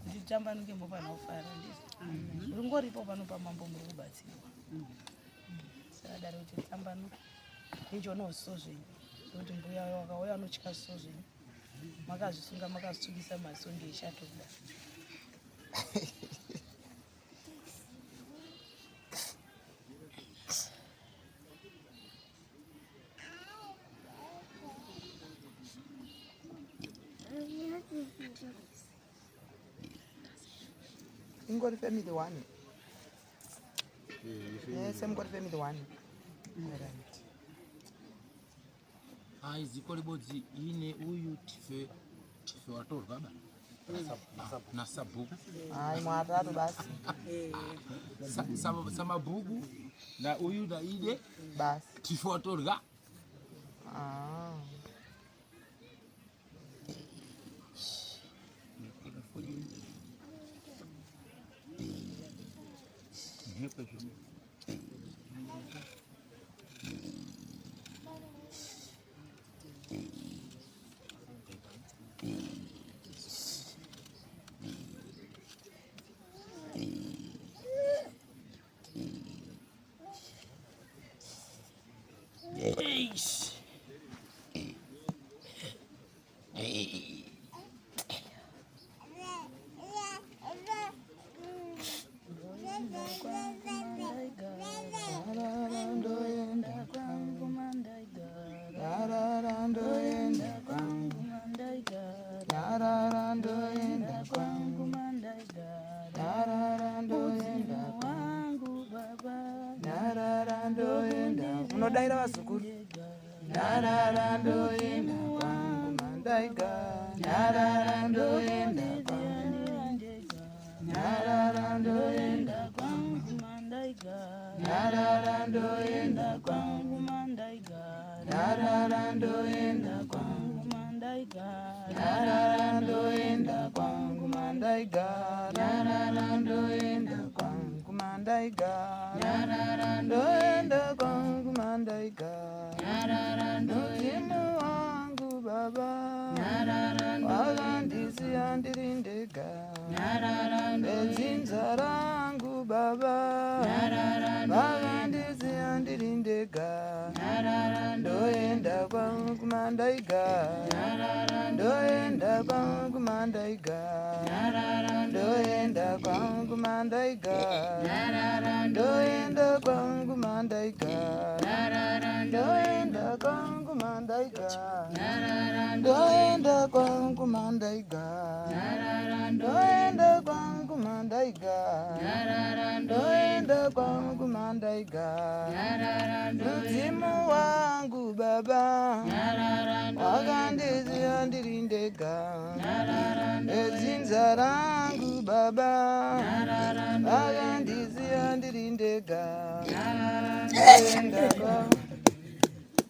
Speaker 7: kuti titambanuke mofanira kufara ndizvo ringoripo pano pamambo muri kubatsirwa saka dare kuti titambanuke ninjionawo zviso zvenyu nekuti mbuya wakauya anotya zviso zvenyu makazvisunga makazvitsvukisa maziso ngeishato kudai
Speaker 14: Ingori family one. Yes, mngori family one. Right.
Speaker 2: Hai ziko libodzi ine uyu tife tife watorwa ba na sabhuku
Speaker 14: Hai mwatatu basi.
Speaker 2: Samabhuku na uyu na ide
Speaker 14: basi
Speaker 2: tife watorwa.
Speaker 14: Ah.
Speaker 7: Eish.
Speaker 14: Munodaira vazukuru. Nyarara ndoenda kwangu mandaigara. Nyarara ndoenda kwangu. Nyarara ndoenda kwangu mandaigara. Nyarara ndoenda kwangu mandaigara. Nyarara ndoenda kwangu mandaigara. Nyarara ndoenda kwangu mandaigara. Nyarara ndoenda kwangu mandaigara. Nyarara ndoenda kwangu mandaigara. Nyarara mudzimu wangu baba. Nyarara wakandisiya ndiri ndega. Nyarara nedzinza rangu baba. Nyarara vakandisiya ndiri ndega. Nyarara ndoenda kwangu mandaigara. Nyarara ndoenda kwangu mandaigara. Nyarara ndoenda kwangu mandaigara. Nyarara ndoenda kwangu mandaigara. Nyarara ndoenda kwangu mandaigara. Nyarara ndoenda kwangu mandaigara. Nyarara ndoenda kwangu mandaigara. Nyarara ndoenda kwangu mandaigara. Nyarara mudzimu wangu baba. Nyarara wakandisiya ndiri ndega. Nyarara nedzinza rangu baba. Nyarara wakandisiya ndiri ndega. Nyarara ndoenda kwangu.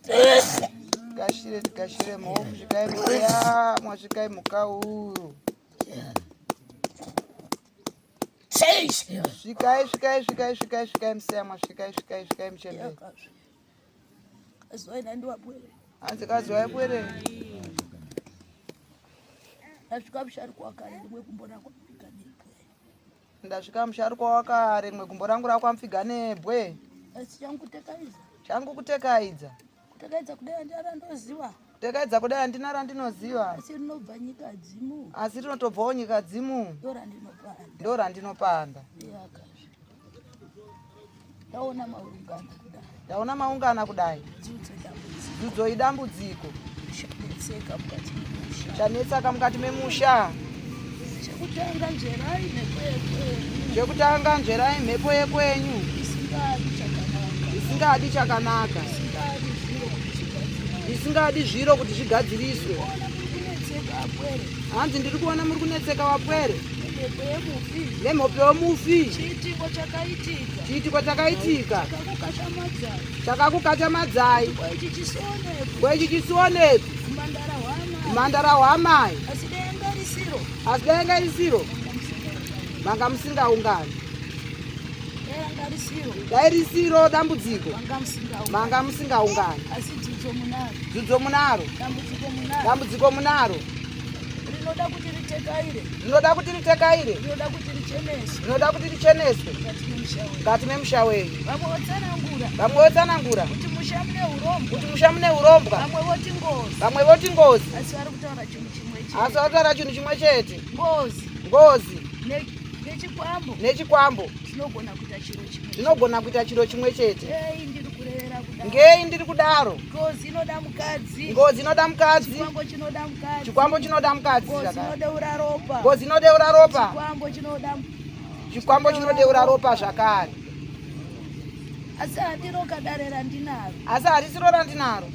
Speaker 14: Tigashire tigashire mhofu svikai mukuyamwa svikai mukauru. Svikai svikai svikai svikai svikai museyamwa svikai svikai svikai muchembere. Hanzi kazuwai bwere.
Speaker 15: Ndasvika musharukwa wakare rimwe gumbo rangu kwamupfiga nebwe.
Speaker 14: Ndasvika musharukwa wakare rimwe gumbo rangu rakwamupfiga nebwe.
Speaker 15: Asi changu kutekaidza.
Speaker 14: Changu kutekaidza.
Speaker 15: Kutekaidza kudai handina randoziva.
Speaker 14: Kutekaidza kudai handina randinoziva.
Speaker 15: Asi rinobva nyika dzimu.
Speaker 14: Asi rinotobvawo nyika dzimu.
Speaker 15: Ndorandinopanda.
Speaker 14: Ndorandinopanda.
Speaker 15: Iyakazve. Ndaona maungana kudai.
Speaker 14: Ndaona maungana kudai.
Speaker 15: Dzudzo idambudziko.
Speaker 14: Dzudzo idambudziko.
Speaker 15: Chanetseka mukati memusha.
Speaker 14: Chanetsaka mukati memusha.
Speaker 15: Chekutanga nzverai mhepo yekwenyu.
Speaker 14: Chekutanga nzverai mhepo yekwenyu.
Speaker 15: Isingadi chakanaka.
Speaker 14: Isingadi chakanaka.
Speaker 15: Isingadi zviro kuti zvigadziriswe.
Speaker 14: Isingadi zviro kuti zvigadziriswe.
Speaker 15: Kunetseka apwere.
Speaker 14: Hanzi ndiri kuona muri kunetseka wapwere.
Speaker 15: Nemhepo yemufi.
Speaker 14: Nemhopo yomufi.
Speaker 15: Chiitiko chakaitika.
Speaker 14: Chiitiko chakaitika.
Speaker 15: Chakakukachamadzai.
Speaker 14: Chakakukachamadzai.
Speaker 15: Koichi chisionekwi.
Speaker 14: Koichi chisionekwi.
Speaker 15: Umhandara hwamai.
Speaker 14: Umhandara hwamai.
Speaker 15: Asi denga risiro.
Speaker 14: Asi denga risiro. Manga musingaungani.
Speaker 15: Denga risiro.
Speaker 14: Dai risiro dambudziko.
Speaker 15: Manga musingaungani.
Speaker 14: Manga musingaungani.
Speaker 15: Asi dzidzo munaro.
Speaker 14: Dzidzo munaro.
Speaker 15: Dambudziko munaro.
Speaker 14: Dambudziko munaro.
Speaker 15: Rinoda kuti ritekaire.
Speaker 14: Rinoda kuti ritekaire.
Speaker 15: Rinoda kuti richeneswe.
Speaker 14: Rinoda kuti richeneswe.
Speaker 15: Mukati memusha wenyu.
Speaker 14: Mukati memusha wenyu.
Speaker 15: Vamwe votsanangura.
Speaker 14: Vamwe votsanangura.
Speaker 15: Kuti musha mune urombwa.
Speaker 14: Kuti musha mune urombwa.
Speaker 15: Vamwe voti ngozi.
Speaker 14: Vamwe voti ngozi.
Speaker 15: Asi vari kutaura chinhu chimwe chete.
Speaker 14: Asi vari kutaura chinhu chimwe chete.
Speaker 15: Ngozi.
Speaker 14: Ngozi.
Speaker 15: Nechikwambo.
Speaker 14: Nechikwambo.
Speaker 15: Zvinogona kuita chiro chimwe.
Speaker 14: Zvinogona kuita chiro chimwe chete.
Speaker 15: Ngei ndiri kurevera kudaro.
Speaker 14: Ngei ndiri kudaro.
Speaker 15: Ngozi inoda mukadzi.
Speaker 14: Ngozi inoda mukadzi.
Speaker 15: Chikwambo chinoda mukadzi.
Speaker 14: Chikwambo chinoda mukadzi.
Speaker 15: Ngozi inodeura ropa.
Speaker 14: Ngozi inodeura ropa.
Speaker 15: Chikwambo chinoda
Speaker 14: Chikwambo chinodeura ropa zvakare.
Speaker 15: Asi handiro kadare randinaro.
Speaker 14: Asi harisiro randinaro.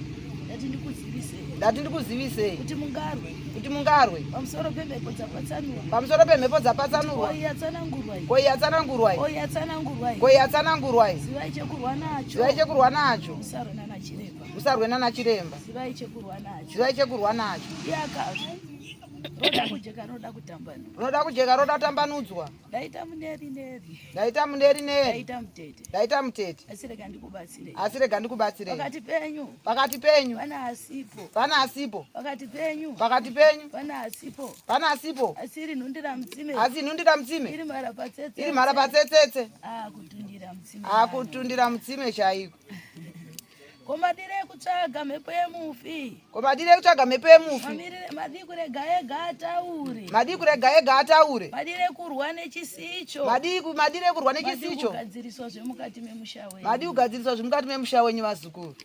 Speaker 15: Ndati ndikuzivisei.
Speaker 14: Ndati ndikuzivisei.
Speaker 15: Kuti mungarwe.
Speaker 14: Kuti mungarwe.
Speaker 15: Pamusoro pemhepo dzapatsanurwa.
Speaker 14: Pamusoro pemhepo dzapatsanurwa.
Speaker 15: Koi yatsanangurwa iyi.
Speaker 14: Koi yatsanangurwa iyi.
Speaker 15: Koi yatsanangurwa iyi.
Speaker 14: Koi yatsanangurwa iyi.
Speaker 15: Zivai chekurwa nacho.
Speaker 14: Zivai chekurwa nacho.
Speaker 15: Musarwe nana chiremba.
Speaker 14: Musarwe nana chiremba.
Speaker 15: Zivai chekurwa nacho.
Speaker 14: Zivai chekurwa nacho.
Speaker 15: Iyakazve. Roda kujeka roda kutambanudzwa.
Speaker 14: Roda kujeka roda kutambanudzwa.
Speaker 15: Ndaita muneri neri.
Speaker 14: Ndaita muneri neri.
Speaker 15: Ndaita mutete.
Speaker 14: Ndaita mutete.
Speaker 15: Asi rega ndikubatsire.
Speaker 14: Asi rega ndikubatsire.
Speaker 15: Pakati penyu.
Speaker 14: Pakati penyu.
Speaker 15: Pana asipo.
Speaker 14: Pana asipo.
Speaker 15: Pakati penyu.
Speaker 14: Pakati penyu.
Speaker 15: Pana asipo.
Speaker 14: Pana asipo.
Speaker 15: Asi iri nhundira mutsime.
Speaker 14: Asi nhundira mutsime.
Speaker 15: Iri mhara patsetse.
Speaker 14: Iri mhara patsetsetse.
Speaker 15: Ah kutundira mutsime.
Speaker 14: Ah kutundira mutsime chaiko.
Speaker 15: Ko madire ekutsvaga mhepo yemufi.
Speaker 14: Ko madire ekutsvaga mhepo yemufi.
Speaker 15: Mamirire madii kurega ega ataure.
Speaker 14: Madii kurega ega ataure.
Speaker 15: Madire kurwa nechisicho.
Speaker 14: Madii madire kurwa nechisicho.
Speaker 15: Madii kugadziriswa zvemukati memusha wenyu.
Speaker 14: Madii kugadziriswa zvemukati memusha wenyu vazukuru.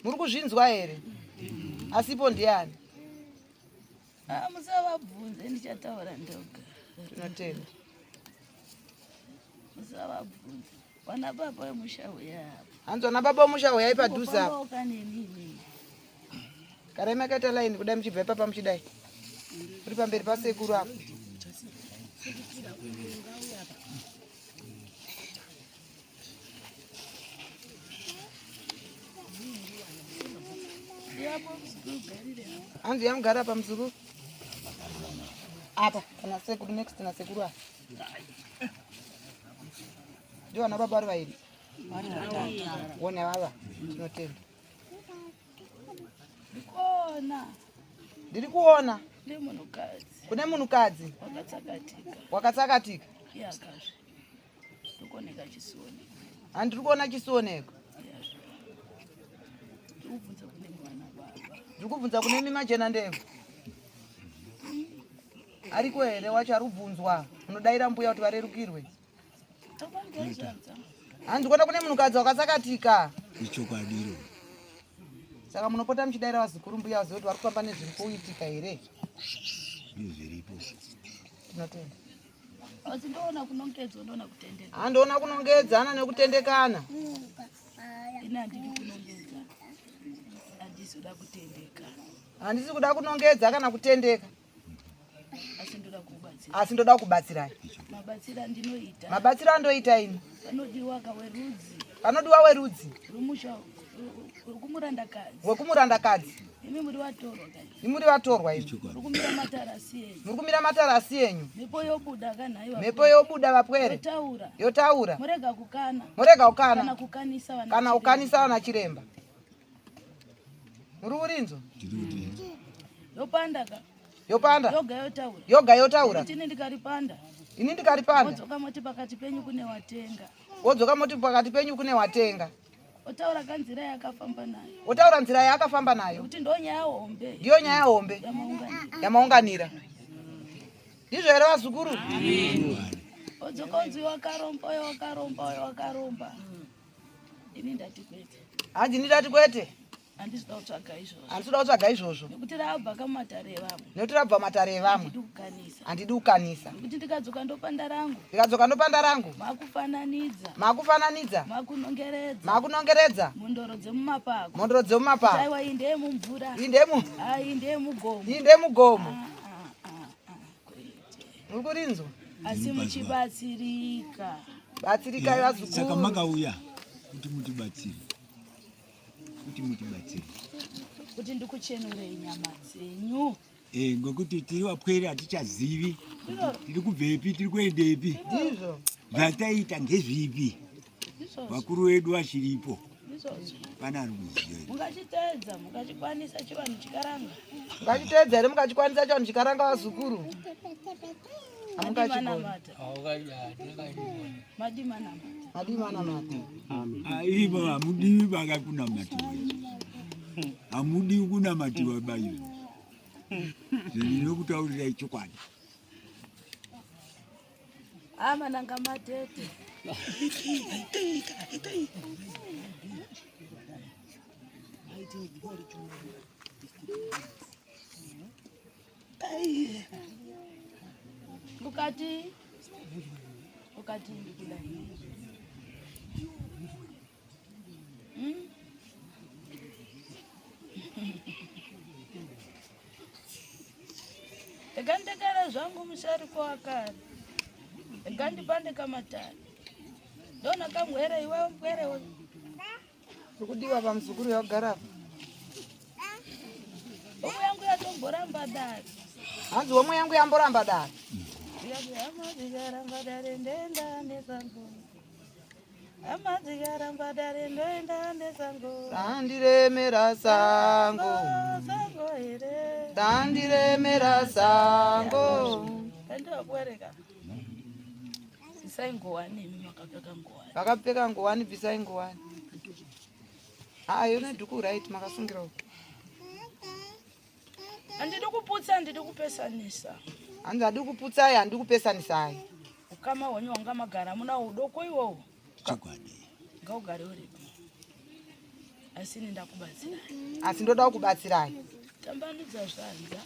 Speaker 14: Muri kuzvinzwa here? Asipo ndiani?
Speaker 15: Ah musavabvunze ndichataura ndoga.
Speaker 14: Tinotenda.
Speaker 15: Musavabvunze. Vana baba vemusha uya apa.
Speaker 14: Hanzi vana baba vemusha uyai padhuze apa.
Speaker 15: Kungofambawo kaneni inini.
Speaker 14: Garai makaita line kudai muchibva ipapa muchidai. Muri pamberi pasekuru apo.
Speaker 15: Iyapo muzukuru garire apa.
Speaker 14: Hanzi yamugara apa muzukuru. Apa kana sekuru next na sekuru apa. Ndio vana baba vari vairi. Wona vava tinotenda.
Speaker 15: Ndikuona.
Speaker 14: Ndiri kuona
Speaker 15: Kune munhukadzi
Speaker 14: kune munhukadzi
Speaker 15: wakatsakatika.
Speaker 14: wakatsakatika.
Speaker 15: Iyakazve. Ndikuoneka chisioneko.
Speaker 14: Handiri kuona chisioneko.
Speaker 15: Ndikubvunza kune mwana baba.
Speaker 14: Ndiri kubvunza kune mima jena ndebvu. Ariko here wacho ari kubvunzwa? Unodaira mbuya kuti varerukirwe. Hanzi kuona kune munhukadzi wakatsakatika.
Speaker 5: Ichokwadi iro.
Speaker 14: Saka munopota muchidaira vazukuru mbuya vazive kuti vari kufamba nezviri kuitika here?
Speaker 5: Ndizviripo.
Speaker 14: Tinotenda.
Speaker 15: Asi ndoona kunongedzwa ndoona kutendeka.
Speaker 14: Handiona kunongedzana nekutendekana.
Speaker 15: Ini handidi kunongedza. Handisi kuda kutendeka.
Speaker 14: Handisi kuda kunongedza kana kutendeka.
Speaker 15: Asi ndoda kubatsira.
Speaker 14: Asi ndoda kubatsirai.
Speaker 15: Mabatsiro andinoita.
Speaker 14: Mabatsiro andoita ini.
Speaker 15: Panodiwa kawerudzi.
Speaker 14: Panodiwa werudzi.
Speaker 15: Rumusha Wekumurandakadzi.
Speaker 14: Wekumurandakadzi.
Speaker 15: Imi muri vatorwa kai.
Speaker 14: Imi muri vatorwa imi.
Speaker 15: Muri kumira matarasi enyu.
Speaker 14: Muri kumira matarasi enyu.
Speaker 15: Mhepo yobuda kanhai vapwere.
Speaker 14: Mhepo yobuda vapwere.
Speaker 15: Yotaura.
Speaker 14: Yotaura.
Speaker 15: Murega kukana.
Speaker 14: Murega kukana.
Speaker 15: Kana kukanisa vana.
Speaker 14: Kana kukanisa vana chiremba. Muri kurinzwa?
Speaker 15: Yopanda ka.
Speaker 14: Yopanda.
Speaker 15: Yoga yotaura.
Speaker 14: Yoga yotaura.
Speaker 15: Nekuti ini ndikaripanda.
Speaker 14: Ini ndikaripanda.
Speaker 15: Wodzoka moti pakati penyu kune watenga.
Speaker 14: Wodzoka moti pakati penyu kune watenga.
Speaker 15: Otaura kanzira yaakafamba nayo.
Speaker 14: Otaura nzira yaakafamba nayo.
Speaker 15: Nekuti ndo nyaya hombe.
Speaker 14: Ndiyo nyaya hombe.
Speaker 15: Yamaunganira.
Speaker 14: Yamaunganira. Ndizvo here vazukuru?
Speaker 15: Odzoka onzi wakaromba uyo wakaromba uyo wakaromba. Ini ndati kwete.
Speaker 14: Hanzi ini ndati kwete.
Speaker 15: Handisi kuda kutsvaga izvozvo.
Speaker 14: Handisi kuda kutsvaga izvozvo.
Speaker 15: Nekuti rabva kamatare evamwe.
Speaker 14: Nekuti rabva matare evamwe.
Speaker 15: Handidi kukanisa.
Speaker 14: Handidi kukanisa.
Speaker 15: Nekuti ndikadzoka ndopanda rangu.
Speaker 14: Ndikadzoka ndopanda rangu.
Speaker 15: Makufananidza.
Speaker 14: Makufananidza.
Speaker 15: Makunongeredza.
Speaker 14: Makunongeredza.
Speaker 15: Mhondoro dzemumapako.
Speaker 14: Mhondoro dzemumapako.
Speaker 15: Aiwa iyi ndeyemumvura.
Speaker 14: Iyi ndeyemu.
Speaker 15: Ah, iyi ndeyemugomo.
Speaker 14: Iyi ndeyemugomo. Muri kurinzwa?
Speaker 15: Asi muchibatsirika.
Speaker 14: Batsirikai vazukuru.
Speaker 11: Saka makauya kuti mutibatsire. Kuti mutibatsire.
Speaker 15: Kuti ndikuchenurei nyama dzenyu.
Speaker 11: Eh, ngokuti tiri vapwere hatichazivi tiri kubvepi tiri kuendepi.
Speaker 14: Ndizvo.
Speaker 11: Zvataita ngezvipi?
Speaker 15: Ndizvozvo.
Speaker 11: Vakuru vedu vachiripo.
Speaker 15: Ndizvozvo.
Speaker 11: Pana ari kuziva.
Speaker 15: Mungachiteedza mukachikwanisa chivanhu chikaranga.
Speaker 14: Mungachiteedza here mukachikwanisa chivanhu chikaranga vazukuru? Hamungachigoni.
Speaker 15: Manamata. Madi manamata.
Speaker 14: Madi manamata.
Speaker 11: Ivo hamudiwi vakakunamatiwa. Hamudiwi kunamatiwa baivo. Ndinokutaurirai chokwadi.
Speaker 15: Ah, mananga matete. Ukati ukati ndikudai. Hmm? Rega ndikare zvangu mushariko wakare. Rega ndipande kamatare. Ndona kamwere iwe mpwere we.
Speaker 14: Uri kudiwa pamuzukuru yakugara apa.
Speaker 15: Homwe yangu yatomboramba dare.
Speaker 14: Hanzi homwe yangu yamboramba dare.
Speaker 15: Ndikati hama dzikaramba dare ndoenda nesango. Hama dzikaramba dare ndoenda nesango.
Speaker 14: Sandiremera sango.
Speaker 15: Sango here.
Speaker 14: Sandiremera sango.
Speaker 15: Ndinobwereka. Isai ngowani imi makapfeka ngowani.
Speaker 14: Vakapfeka ngowani bvisai ngowani. Haa yone dhuku right makasungira uko.
Speaker 15: Handidi kuputsa handidi kupesanisa.
Speaker 14: Hanzi handidi kuputsai handidi kupesanisai.
Speaker 15: Ukama hwenyu hwanga magara muna udoko iwowo.
Speaker 11: Chokwadi.
Speaker 15: Ngaugare uripo. Asi ini ndakubatsirai.
Speaker 14: Asi ndoda kukubatsirai.
Speaker 15: Tambanudza zvanza.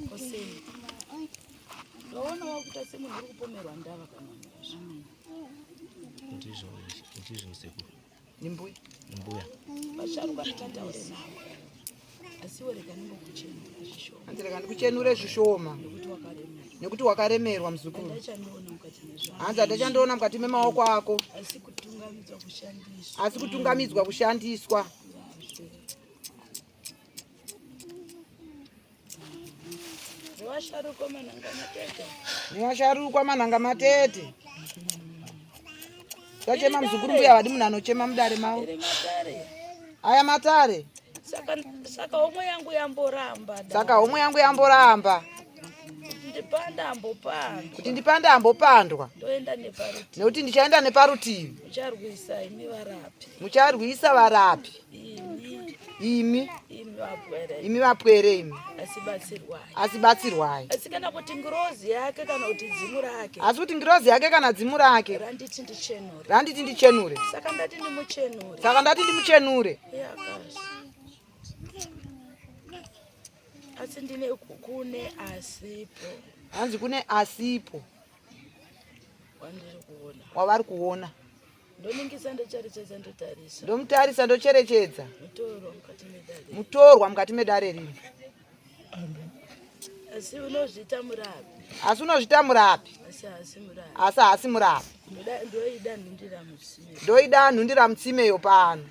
Speaker 15: Kosei. Ndoona wakuita semunhu uri kupomerwa ndava kana mhosva.
Speaker 12: Ndizvo ndizvo sekuru.
Speaker 14: Ndimbuya.
Speaker 12: Mbuya.
Speaker 15: Vasharuka ndikataure navo. Asi iwe rega ndimbokuchenura zvishoma.
Speaker 14: Hanzi rega ndikuchenure zvishoma.
Speaker 15: Nekuti wakaremerwa.
Speaker 14: Nekuti wakaremerwa muzukuru.
Speaker 15: Handachandiona mukati mezvangu.
Speaker 14: Hanzi handachandiona mukati memaoko ako.
Speaker 15: Asi kutungamidzwa kushandiswa.
Speaker 14: Asi kutungamidzwa kushandiswa.
Speaker 15: Nevasharukwa manhanga matete.
Speaker 14: Nevasharukwa manhanga matete. Tachema muzukuru mbuya vadi munhu anochema mudare mavo.
Speaker 15: Iri matare.
Speaker 14: Aya matare.
Speaker 15: Saka saka homwe yangu yamboramba. da.
Speaker 14: Saka homwe yangu yamboramba.
Speaker 15: Kuti ndipanda ambopandwa.
Speaker 14: Kuti ndipande ambopandwa.
Speaker 15: Ndoenda neparutivi.
Speaker 14: Nekuti ndichaenda neparutivi.
Speaker 15: Mucharwisa imi varapi.
Speaker 14: Mucharwisa varapi.
Speaker 15: Imi.
Speaker 14: Imi.
Speaker 15: Imi vapwere.
Speaker 14: Imi vapwere imi.
Speaker 15: Asi batsirwai.
Speaker 14: Asi batsirwai.
Speaker 15: Asi kana kuti ngirozi yake kana kuti dzimu rake.
Speaker 14: Asi kuti ngirozi yake kana dzimu rake.
Speaker 15: Randiti ndichenure.
Speaker 14: Randiti ndichenure.
Speaker 15: Saka ndati ndimuchenure.
Speaker 14: Saka ndati ndimuchenure.
Speaker 15: Yakasi. Asi ndine kune asipo.
Speaker 14: Hanzi kune asipo.
Speaker 15: Wandiri kuona.
Speaker 14: Wavari kuona.
Speaker 15: Ndoningisa ndocherechedza ndotarisa.
Speaker 14: Ndomutarisa ndocherechedza.
Speaker 15: Mutorwa mukati medare.
Speaker 14: Mutorwa mukati medare rino.
Speaker 15: Asi unozviita murapi.
Speaker 14: Asi unozviita murapi.
Speaker 15: Asi haasi murapi.
Speaker 14: Asi haasi murapi.
Speaker 15: Ndoida nhundira mutsime.
Speaker 14: Ndoida nhundira mutsimeyo pano.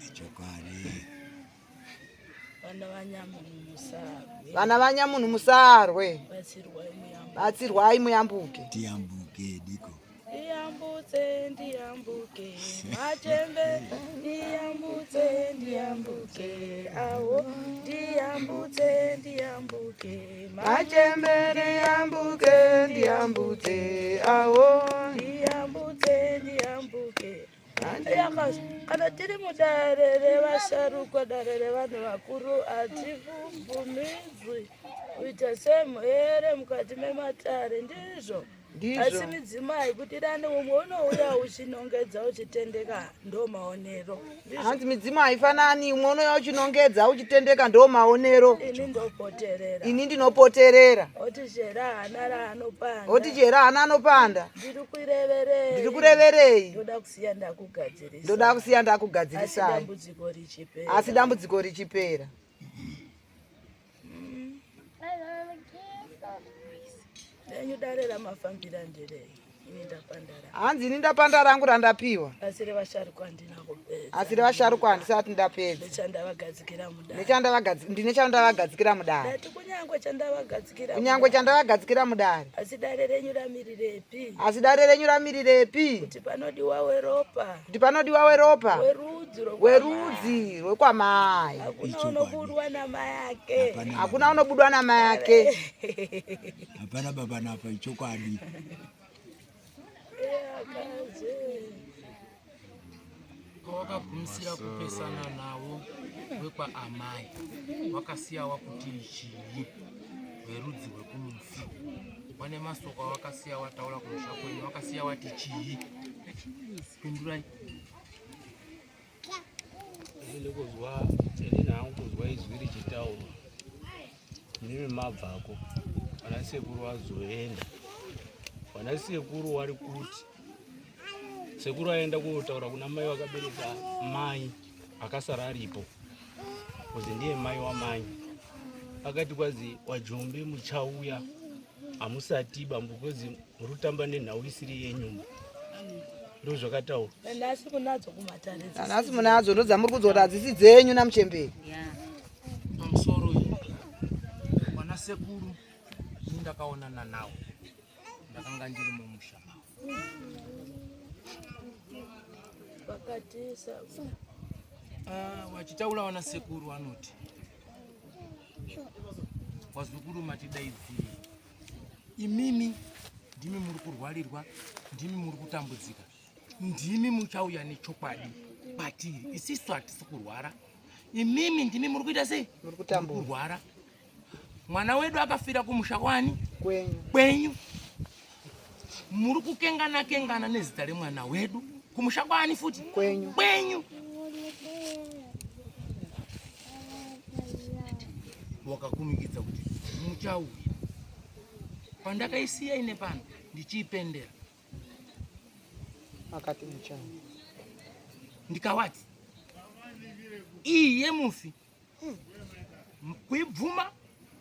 Speaker 15: Vana vanyamunhu musarwe.
Speaker 14: Vana vanyamunhu musarwe.
Speaker 15: Batsirwai muyambuke.
Speaker 14: Batsirwai muyambuke.
Speaker 11: Tiyambuke diko.
Speaker 15: Ndiyambutse ndiyambuke machembe ndiyambutse ndiyambuke awo ndiyambutse ndiyambuke
Speaker 14: Machembe ndiyambuke ndiyambutse awo
Speaker 15: ndiyambutse ndiyambuke. Kana tiri mudare revasharukwa dare revanhu vakuru hatibvumidzwi kuita semhere mukati mematare ndizvo
Speaker 14: Ndizvo.
Speaker 15: Asi midzimu haikudirani umwe unouya uchinongedza uchitendeka ndo maonero. Ndizvo.
Speaker 14: Hanzi midzimu haifanani, umwe unouya uchinongedza uchitendeka ndo maonero.
Speaker 15: Ini ndopoterera.
Speaker 14: Ini ndinopoterera.
Speaker 15: Oti chera hana raanopanda.
Speaker 14: Oti chera hana anopanda.
Speaker 15: Ndiri kureverei.
Speaker 14: Ndiri kureverei.
Speaker 15: Ndoda kusiya ndakugadzirisa.
Speaker 14: Ndoda kusiya
Speaker 15: Asi
Speaker 14: ndakugadzirisai.
Speaker 15: dambudziko richipera.
Speaker 14: Asi dambudziko richipera.
Speaker 15: Renyu dare ramafambira nderei. Ini ndapanda rangu.
Speaker 14: Hanzi ini ndapanda rangu randapiwa.
Speaker 15: Asi revasharukwa handina kupedza.
Speaker 14: Asi revasharukwa handisati ndapedza.
Speaker 15: Nechandavagadzikira mudare.
Speaker 14: Ndine chandavagadzikira mudare.
Speaker 15: Ndati kunyangwe chandavagadzikira.
Speaker 14: Kunyangwe chandavagadzikira mudare.
Speaker 15: Asi dare renyu ramirirepi?
Speaker 14: Asi dare renyu ramirirepi?
Speaker 15: Kuti panodiwa weropa.
Speaker 14: Kuti panodiwa weropa.
Speaker 15: Werudzi rwokwamai.
Speaker 14: Werudzi rwekwamai.
Speaker 15: Hakuna unobudwa namai ake.
Speaker 14: Hakuna unobudwa namai ake.
Speaker 11: Hapana baba napa ichokwadi.
Speaker 16: Pawakagumisira kupesana nawo wekwaamai wakasiya wakuti chii werudzi rwekumufi wane masoko awakasiya wataura kumusha kwenyu wakasiya wati chii pindurai.
Speaker 9: Ini kuzwa ini hangu kuzwa izwi richitaurwa mimi mabvako vana sekuru vazoenda vana sekuru wari kuti sekuru aenda kotaura kuna mai vakabereka mai akasara aripo kuzi ndiye mai wamai akati kwazi wajombe muchauya hamusati bambo kozi muri kutamba nenhau isiri yenyumba ndozvakataurwa.
Speaker 15: Nanhasi munadzo kumatare.
Speaker 14: Nanhasi munadzo ndodzamuri kudzora hadzisi dzenyu namuchemberi.
Speaker 16: Pamusoro iyi wana sekuru ini ndakaonana nawo ndakanga ndiri mumusha mavo.
Speaker 15: Vakatisa.
Speaker 16: Ah, wachitaura wana sekuru vanoti wazukuru matidaidziri imimi ndimi muri kurwarirwa ndimi muri kutambudzika ndimi muchauya nechokwadi kwatiri isisu hatisi kurwara imimi ndimi muri kuita sei
Speaker 14: muri kutambura
Speaker 16: kurwara mwana wedu akafira kumusha kwani
Speaker 14: kwenyu
Speaker 16: kwenyu muri kukengana kengana nezita remwana wedu kumusha kwani futi
Speaker 14: kwenyu
Speaker 16: kwenyu wakakumikidza kuti muchauya pandakaisiya ine pano ndichiipendera
Speaker 14: akati muchauya
Speaker 16: ndikawati iyi yemufi kuibvuma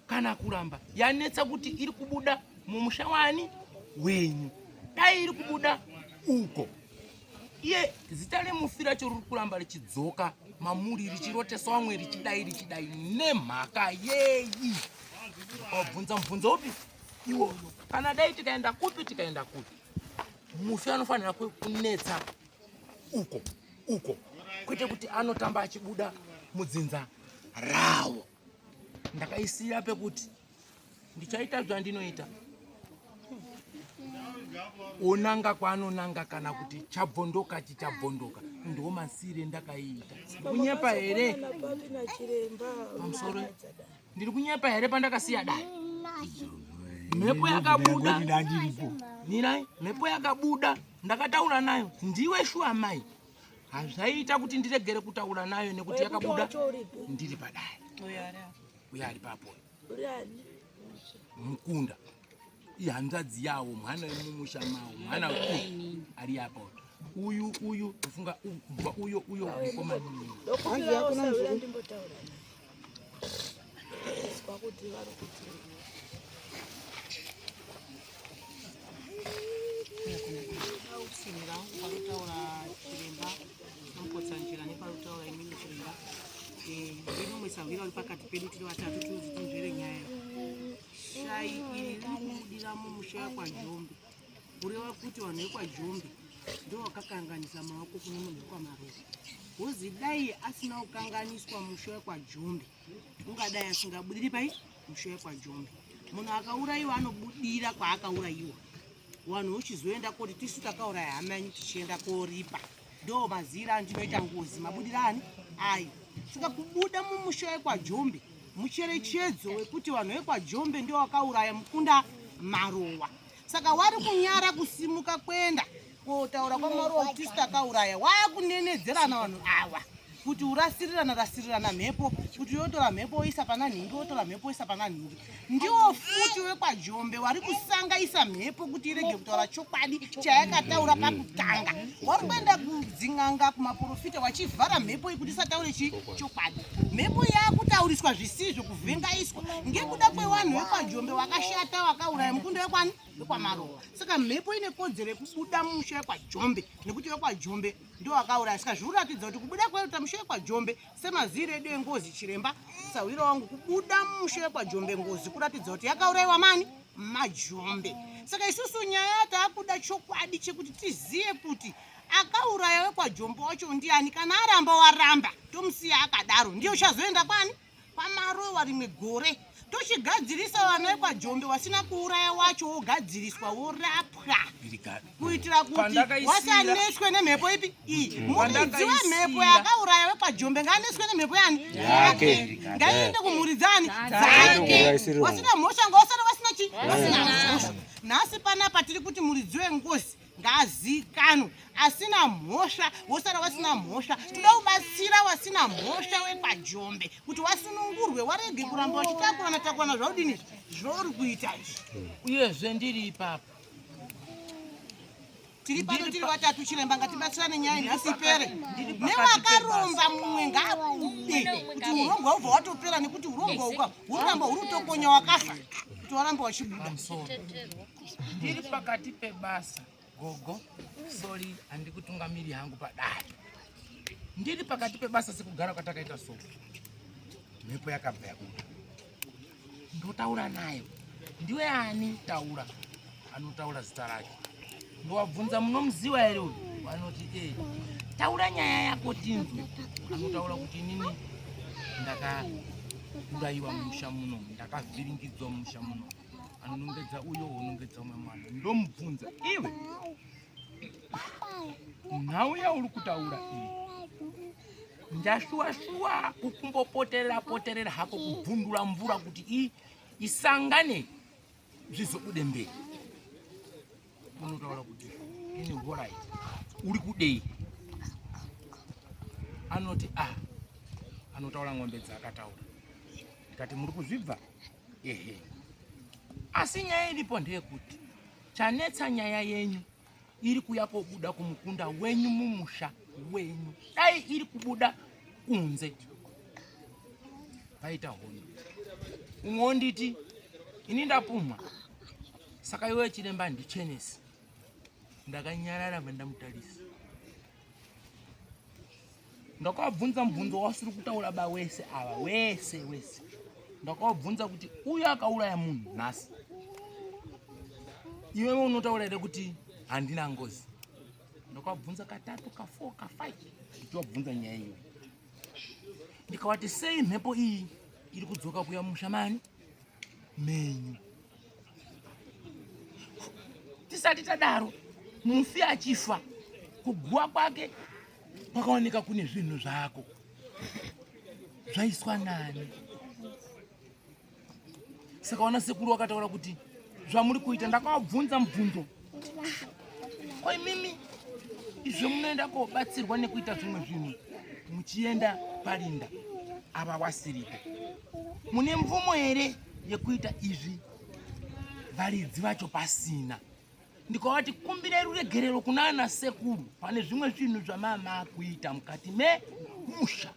Speaker 16: kana kuramba yanetsa kuti iri kubuda mumusha wani wenyu dai iri kubuda uko iye zita remufi racho riri kuramba richidzoka mamuri richirotesa vamwe richidai richidai nemhaka yeyi wabvunza mubvunzo upi iwoyo kana dai tikaenda kupi tikaenda kupi mufi anofanira kunetsa uko uko kwete kuti anotamba achibuda mudzinza rawo ndakaisira pekuti ndichaita zvandinoita onanga kwaanonanga kana kuti chabvondoka chichabvondoka ndo masire ndakaiita kunyepa here pamusoro ndiri kunyepa here pandakasiya dai mhepo yakabuda mirai mhepo yakabuda ndakataura nayo ndiwe shuwa mai hazvaiita kuti ndiregere kutaura nayo nekuti yakabuda ndiri padai uyo ari papo mukunda ihanzvadzi yawo mwana wemumusha mawo mwana uyu ari apa uyu uyu ufunga kubva uyo uyo mukoma
Speaker 15: kuti vari kuti
Speaker 7: pedu tiri vatatu tinoti tinzvere nyaya iyi. Shayi iri riri kubudira mumusha wekwaJombe, kureva kuti vanhu vekwaJombe ndo vakakanganisa maoko kune munhu wekwaMarowa. Hozi dai asina kukanganiswa musha wekwaJombe ungadai asingabudiri pai musha wekwaJombe. Munhu akaurayiwa anobudira kwaakaurayiwa, vanhu vochizoenda koti tisu takauraya hama yenyu, tichienda koripa. Ndo mazira andinoita ngozi mabudira ani ayo. Saka kubuda mumusha wekwaJombe mucherechedzo wekuti vanhu vekwaJombe ndio vakauraya mukunda Marowa. Saka wari kunyara kusimuka kwenda kotaura kwaMarowa kuti tisu takauraya, wakunenedzerana vanhu ava kuti urasirirana rasirirana mhepo, kuti yotora mhepo oisa pana nhingi, wotora mhepo oisa pana nhingi. Ndiwo futi wekwaJombe wari kusangaisa mhepo kuti irege kutaura chokwadi chayakataura pakutanga. Wari kuenda kudzin'anga kumaprofita wachivhara mhepo iyi kuti isataure chi chokwadi. Mhepo yakutauriswa zvisizvo, kuvhengaiswa ngekuda kwevanhu vekwaJombe wakashata wakauraya mukundo wekwani wekwaMarowa. Saka mhepo ine kodzero yekubuda mumusha wekwaJombe nekuti wekwaJombe ndio wakauraya. Saka zviri kuratidza kuti kubuda kweruta musha wekwaJombe semaziro edu engozi, chiremba sahwira wangu, kubuda mumusha wekwaJombe ngozi kuratidza kuti yakaurayiwa mani maJombe. Saka isusu nyaya taakuda chokwadi chekuti tizive kuti akauraya wekwaJombe wacho ndiani. Kana aramba waramba, tomusiya akadaro, ndiye uchazoenda kwani kwaMarowa rimwe gore tochigadzirisa vana vekwaJombe wasina kuuraya wacho wogadziriswa worapwa kuitira kuti wasaneswe nemhepo ipi iyi. Muridzi wemhepo yakauraya wekwaJombe ngaaneswe nemhepo yani yake, ngaiende kumhuri dzani dzake. Wasina mhosva ngausara wasina chi wasina mhosva. Nhasi panapa tiri kuti muridzi wengozi ngaazikanwe, asina mhosva wosara wasina mhosva. Toda kubatsira wasina mhosva wekwaJombe kuti wasunungurwe, warege kuramba wachitakurana takurana zvaudini zvauri kuita izvi.
Speaker 16: Uyezve ndiri ipapo,
Speaker 7: tiri pano tiri vatatu, chiremba, ngatibatsirane nyaya nhasi ipere. Newakaromba mumwe ngaabude kuti urombwa ubva watopera, nekuti urombwa uka huramba huri kutokonya wakafa kuti waramba wachibuda.
Speaker 16: Ndiri pakati pebasa, gogo, sori, handikutungamiri hangu padare. Ndiri pakati pebasa sekugara kwatakaita so, mhepo yakabva yabuda. Ndotaura nayo, ndiwe ani? Taura. Anotaura zita rake. Ndowabvunza, munomuziva here uyu? Vanoti e. Taura nyaya yako tinzwe. Anotaura kuti inini ndakaurayiwa mumusha muno, ndakavhiringidzwa mumusha muno. Anonongedza uyo, unongedza umwe mwana. Ndomubvunza, iwe, nhau yauri kutaura iyi, ndashuwa shuwa kukumbopoterera poterera hako kubvundura mvura kuti i isangane zvizobude mberi. Unotaura kuti ini horai, uri kudei? Anoti a anotaura ng'ombe dzaakataura. Ndikati muri kuzvibva? Ehe. Asi nyaya iripo ndeyekuti chanetsa nyaya yenyu iri kuya kobuda kumukunda wenyu mumusha wenyu. Dai iri kubuda kunze paita hondo. Umwe wonditi ini ndapumwa, saka iwe chiremba ndichenesi. Ndakanyarara vandamutarisa, ndakavabvunza mubvunzo wasiri kutaura ba wese ava wese wese. Ndakavabvunza kuti uyo akauraya munhu nhasi, iwewe unotaura here kuti handina ngozi? Ndakavabvunza katatu, ka4, ka5, ndichivabvunza nyaya iyoyo. Ndikavati sei mhepo iyi iri kudzoka kuya musha mani menyu? Tisati tadaro, mufi achifa, kuguwa kwake kwakaoneka kune zvinhu zvako zvaiswa nani? Saka wana sekuru wakataura kuti zvamuri kuita. Ndakavabvunza mubvunzo, ko imimi izvo munoenda kobatsirwa nekuita zvimwe zvinhu muchienda parinda ava wasiripo, mune mvumo here yekuita izvi varidzi vacho pasina? Ndikavati kumbirai ruregerero kuna ana sekuru pane zvimwe zvinhu zvamama kuita mukati memusha.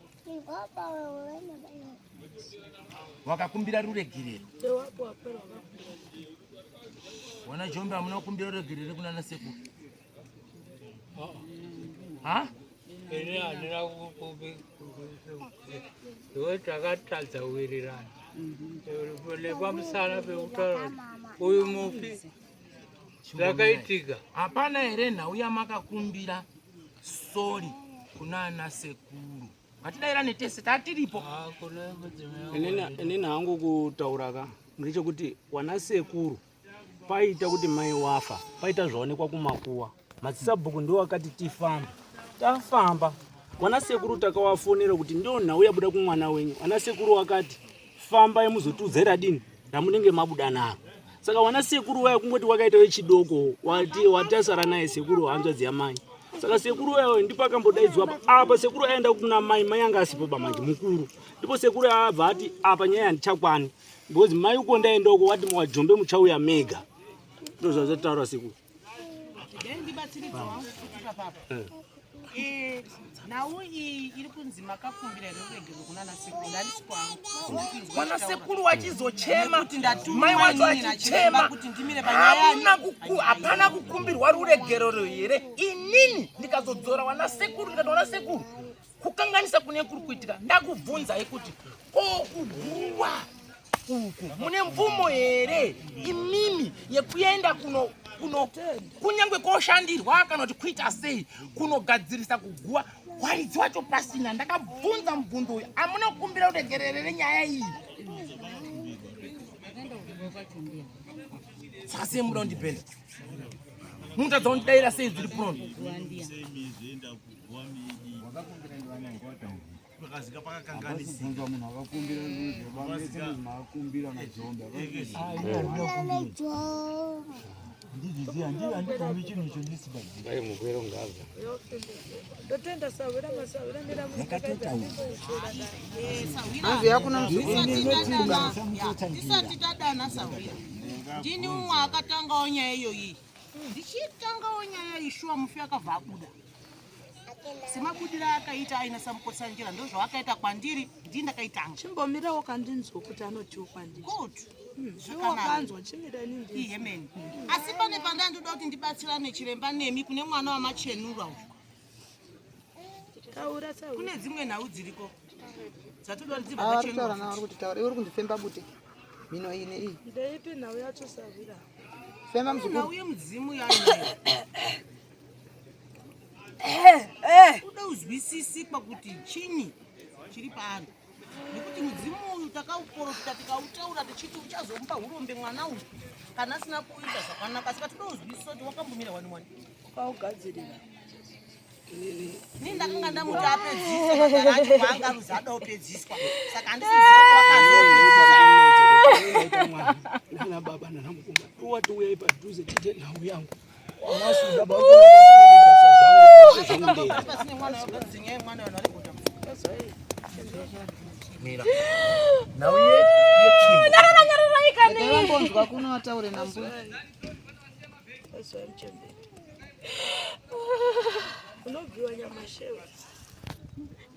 Speaker 16: Wakakumbira ruregerero wana Jombe, hamuna kukumbira ruregerero kuna ana sekuru ha?
Speaker 17: Ini handina. Iwe takatadza kuwirirana nepamusana pekutaura kuti uyu mufi zvakaitika.
Speaker 16: Hapana here nhau yamakakumbira sori kuna ana sekuru? Ngatidairane tese tatiripo.
Speaker 9: Inini hangu kutaura ka ndechekuti wana sekuru paita kuti mai wafa paita zvaonekwa kumakuwa madzisabhuku ndiwo akati tifambe tafamba wana sekuru takawafonera kuti ndiyo nhau yabuda kumwana wenyu wana sekuru wakati fambai muzotiudza radini ramunenge mabuda naro saka wana sekuru waya kungoti wakaita wechidoko wati watasara naye sekuru hanzvadzi yamai saka sekuru wayo ndipo akambodaidzwa apa apa sekuru aenda kuna mai mai anga asipo bamanje mukuru ndipo sekuru abva ati apa nyaya handichakwani because mai uko ndaenda uko wati wajombe muchauya mega ndozvazvataura sekuru
Speaker 7: Ndibatsiridza wangu futi papapa. Eh, nhau iyi iri kunzi makakumbira here ruregerero kuna sekuru ndandisi kwangu.
Speaker 16: Wana sekuru wachizochema
Speaker 7: Nekuti ndatuma
Speaker 16: mai wacho
Speaker 7: inini
Speaker 16: achichema
Speaker 7: nachiremba kuti ndimire panyaya
Speaker 16: hamuna kuku hapana kukumbirwa ruregerero here inini ndikazodzora wana sekuru ndikati wana sekuru kukanganisa kune kuri kuitika ndakubvunzai kuti ko kuguwa uku mune mvumo here imimi yekuenda kuno kuno kunyange koshandirwa kana kuti kuita sei kunogadzirisa kuguwa waridzi wacho pasina ndakabvunza mubvunzo uyu amuna kukumbira ruregerero renyaya iyi saka sei muda kundibhenda munotadza kundidaira sei dziri prono
Speaker 6: Pakazika pakakanganisika.
Speaker 8: Munhu akakumbira makakumbira najombe. Handibvumi chinhu icho ndisibadzi.
Speaker 9: Mukwero ngabva.
Speaker 15: Ndotenda sahwira masahwira
Speaker 14: Hanzi yakuna
Speaker 7: Tisati tadana sahwira. Ndini umwe akatangawo nyaya iyoyi. Ndichitangawo nyaya iyi shuwa mufi akabva abuda. Semabudiro akaita aina samukotsanjera ndozvaakaita kwandiri ndini ndakaitanga.
Speaker 15: Chimbomira wakandinzwa kuti anotiwo kwandiri.
Speaker 7: Good.
Speaker 15: Zvakanaka. Wakanzwa chimira ini ndinzwe.
Speaker 7: Ihemeni. Asi pane pandandoda kuti ndibatsirane chiremba nemi kune mwana wamachenura uyu.
Speaker 15: Taura sahwira.
Speaker 7: Kune dzimwe nhau dziriko. Dzatoda kuti dzibva
Speaker 14: Ava kutaura
Speaker 7: dzachenurwa.
Speaker 14: nawo uri kuti taura iwe uri kunzifemba bute. Mhino iyi neiyi.
Speaker 15: Ndeipi nhau yacho sahwira?
Speaker 14: Femba
Speaker 7: Nhau
Speaker 14: muzukuru.
Speaker 7: yemudzimu yainayo. Kuda uzwisisikwa kuti chinyi chiri paari nekuti mudzimu uyu takauprofita tikautaura tichiti uchazomupa urombe mwana uyu kana asina kuita zvakanaka saka toda uzwisisa kuti wakambomira wani wani
Speaker 15: Wakaugadzirira.
Speaker 7: ini ndakanga ndamuti apedzise magara acho kwaangaruzi ada kupedziswa saka handisiziva kuti wakazopedzisa
Speaker 9: nana baba nana mukoma towati uyai padhuze tiite nhau yangu wamasuda
Speaker 7: pasine mwana wagadzise nyaya yemwana vanhu vari kuita
Speaker 16: mira nhau yetsvimbo
Speaker 14: Vambonzwa kuno vataure nambuya.
Speaker 15: Azwa muchembere. Unobviwa nyama shewe.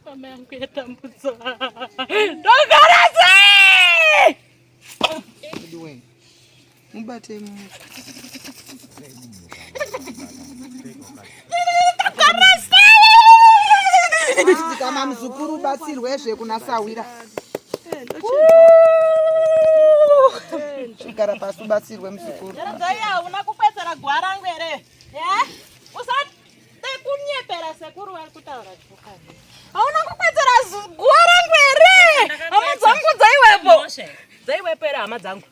Speaker 1: Mama yangu yatambudza. Ndogara sei?
Speaker 14: Anyway, Mubate mu.
Speaker 1: Ndogara sei?
Speaker 14: Dzikama muzukuru ubatsirwezve kuna sahwira. Chigara pasi ubatsirwe muzukuru.
Speaker 13: Nyaradzai hauna kukwetsera guwa rangu here? Eh? Usade kunyepera sekuru vari kutaura chokwadi. Hauna kukwetsera guwa rangu here? Hama dzangu dzaiwepo.
Speaker 7: Dzaiwepo here hama dzangu?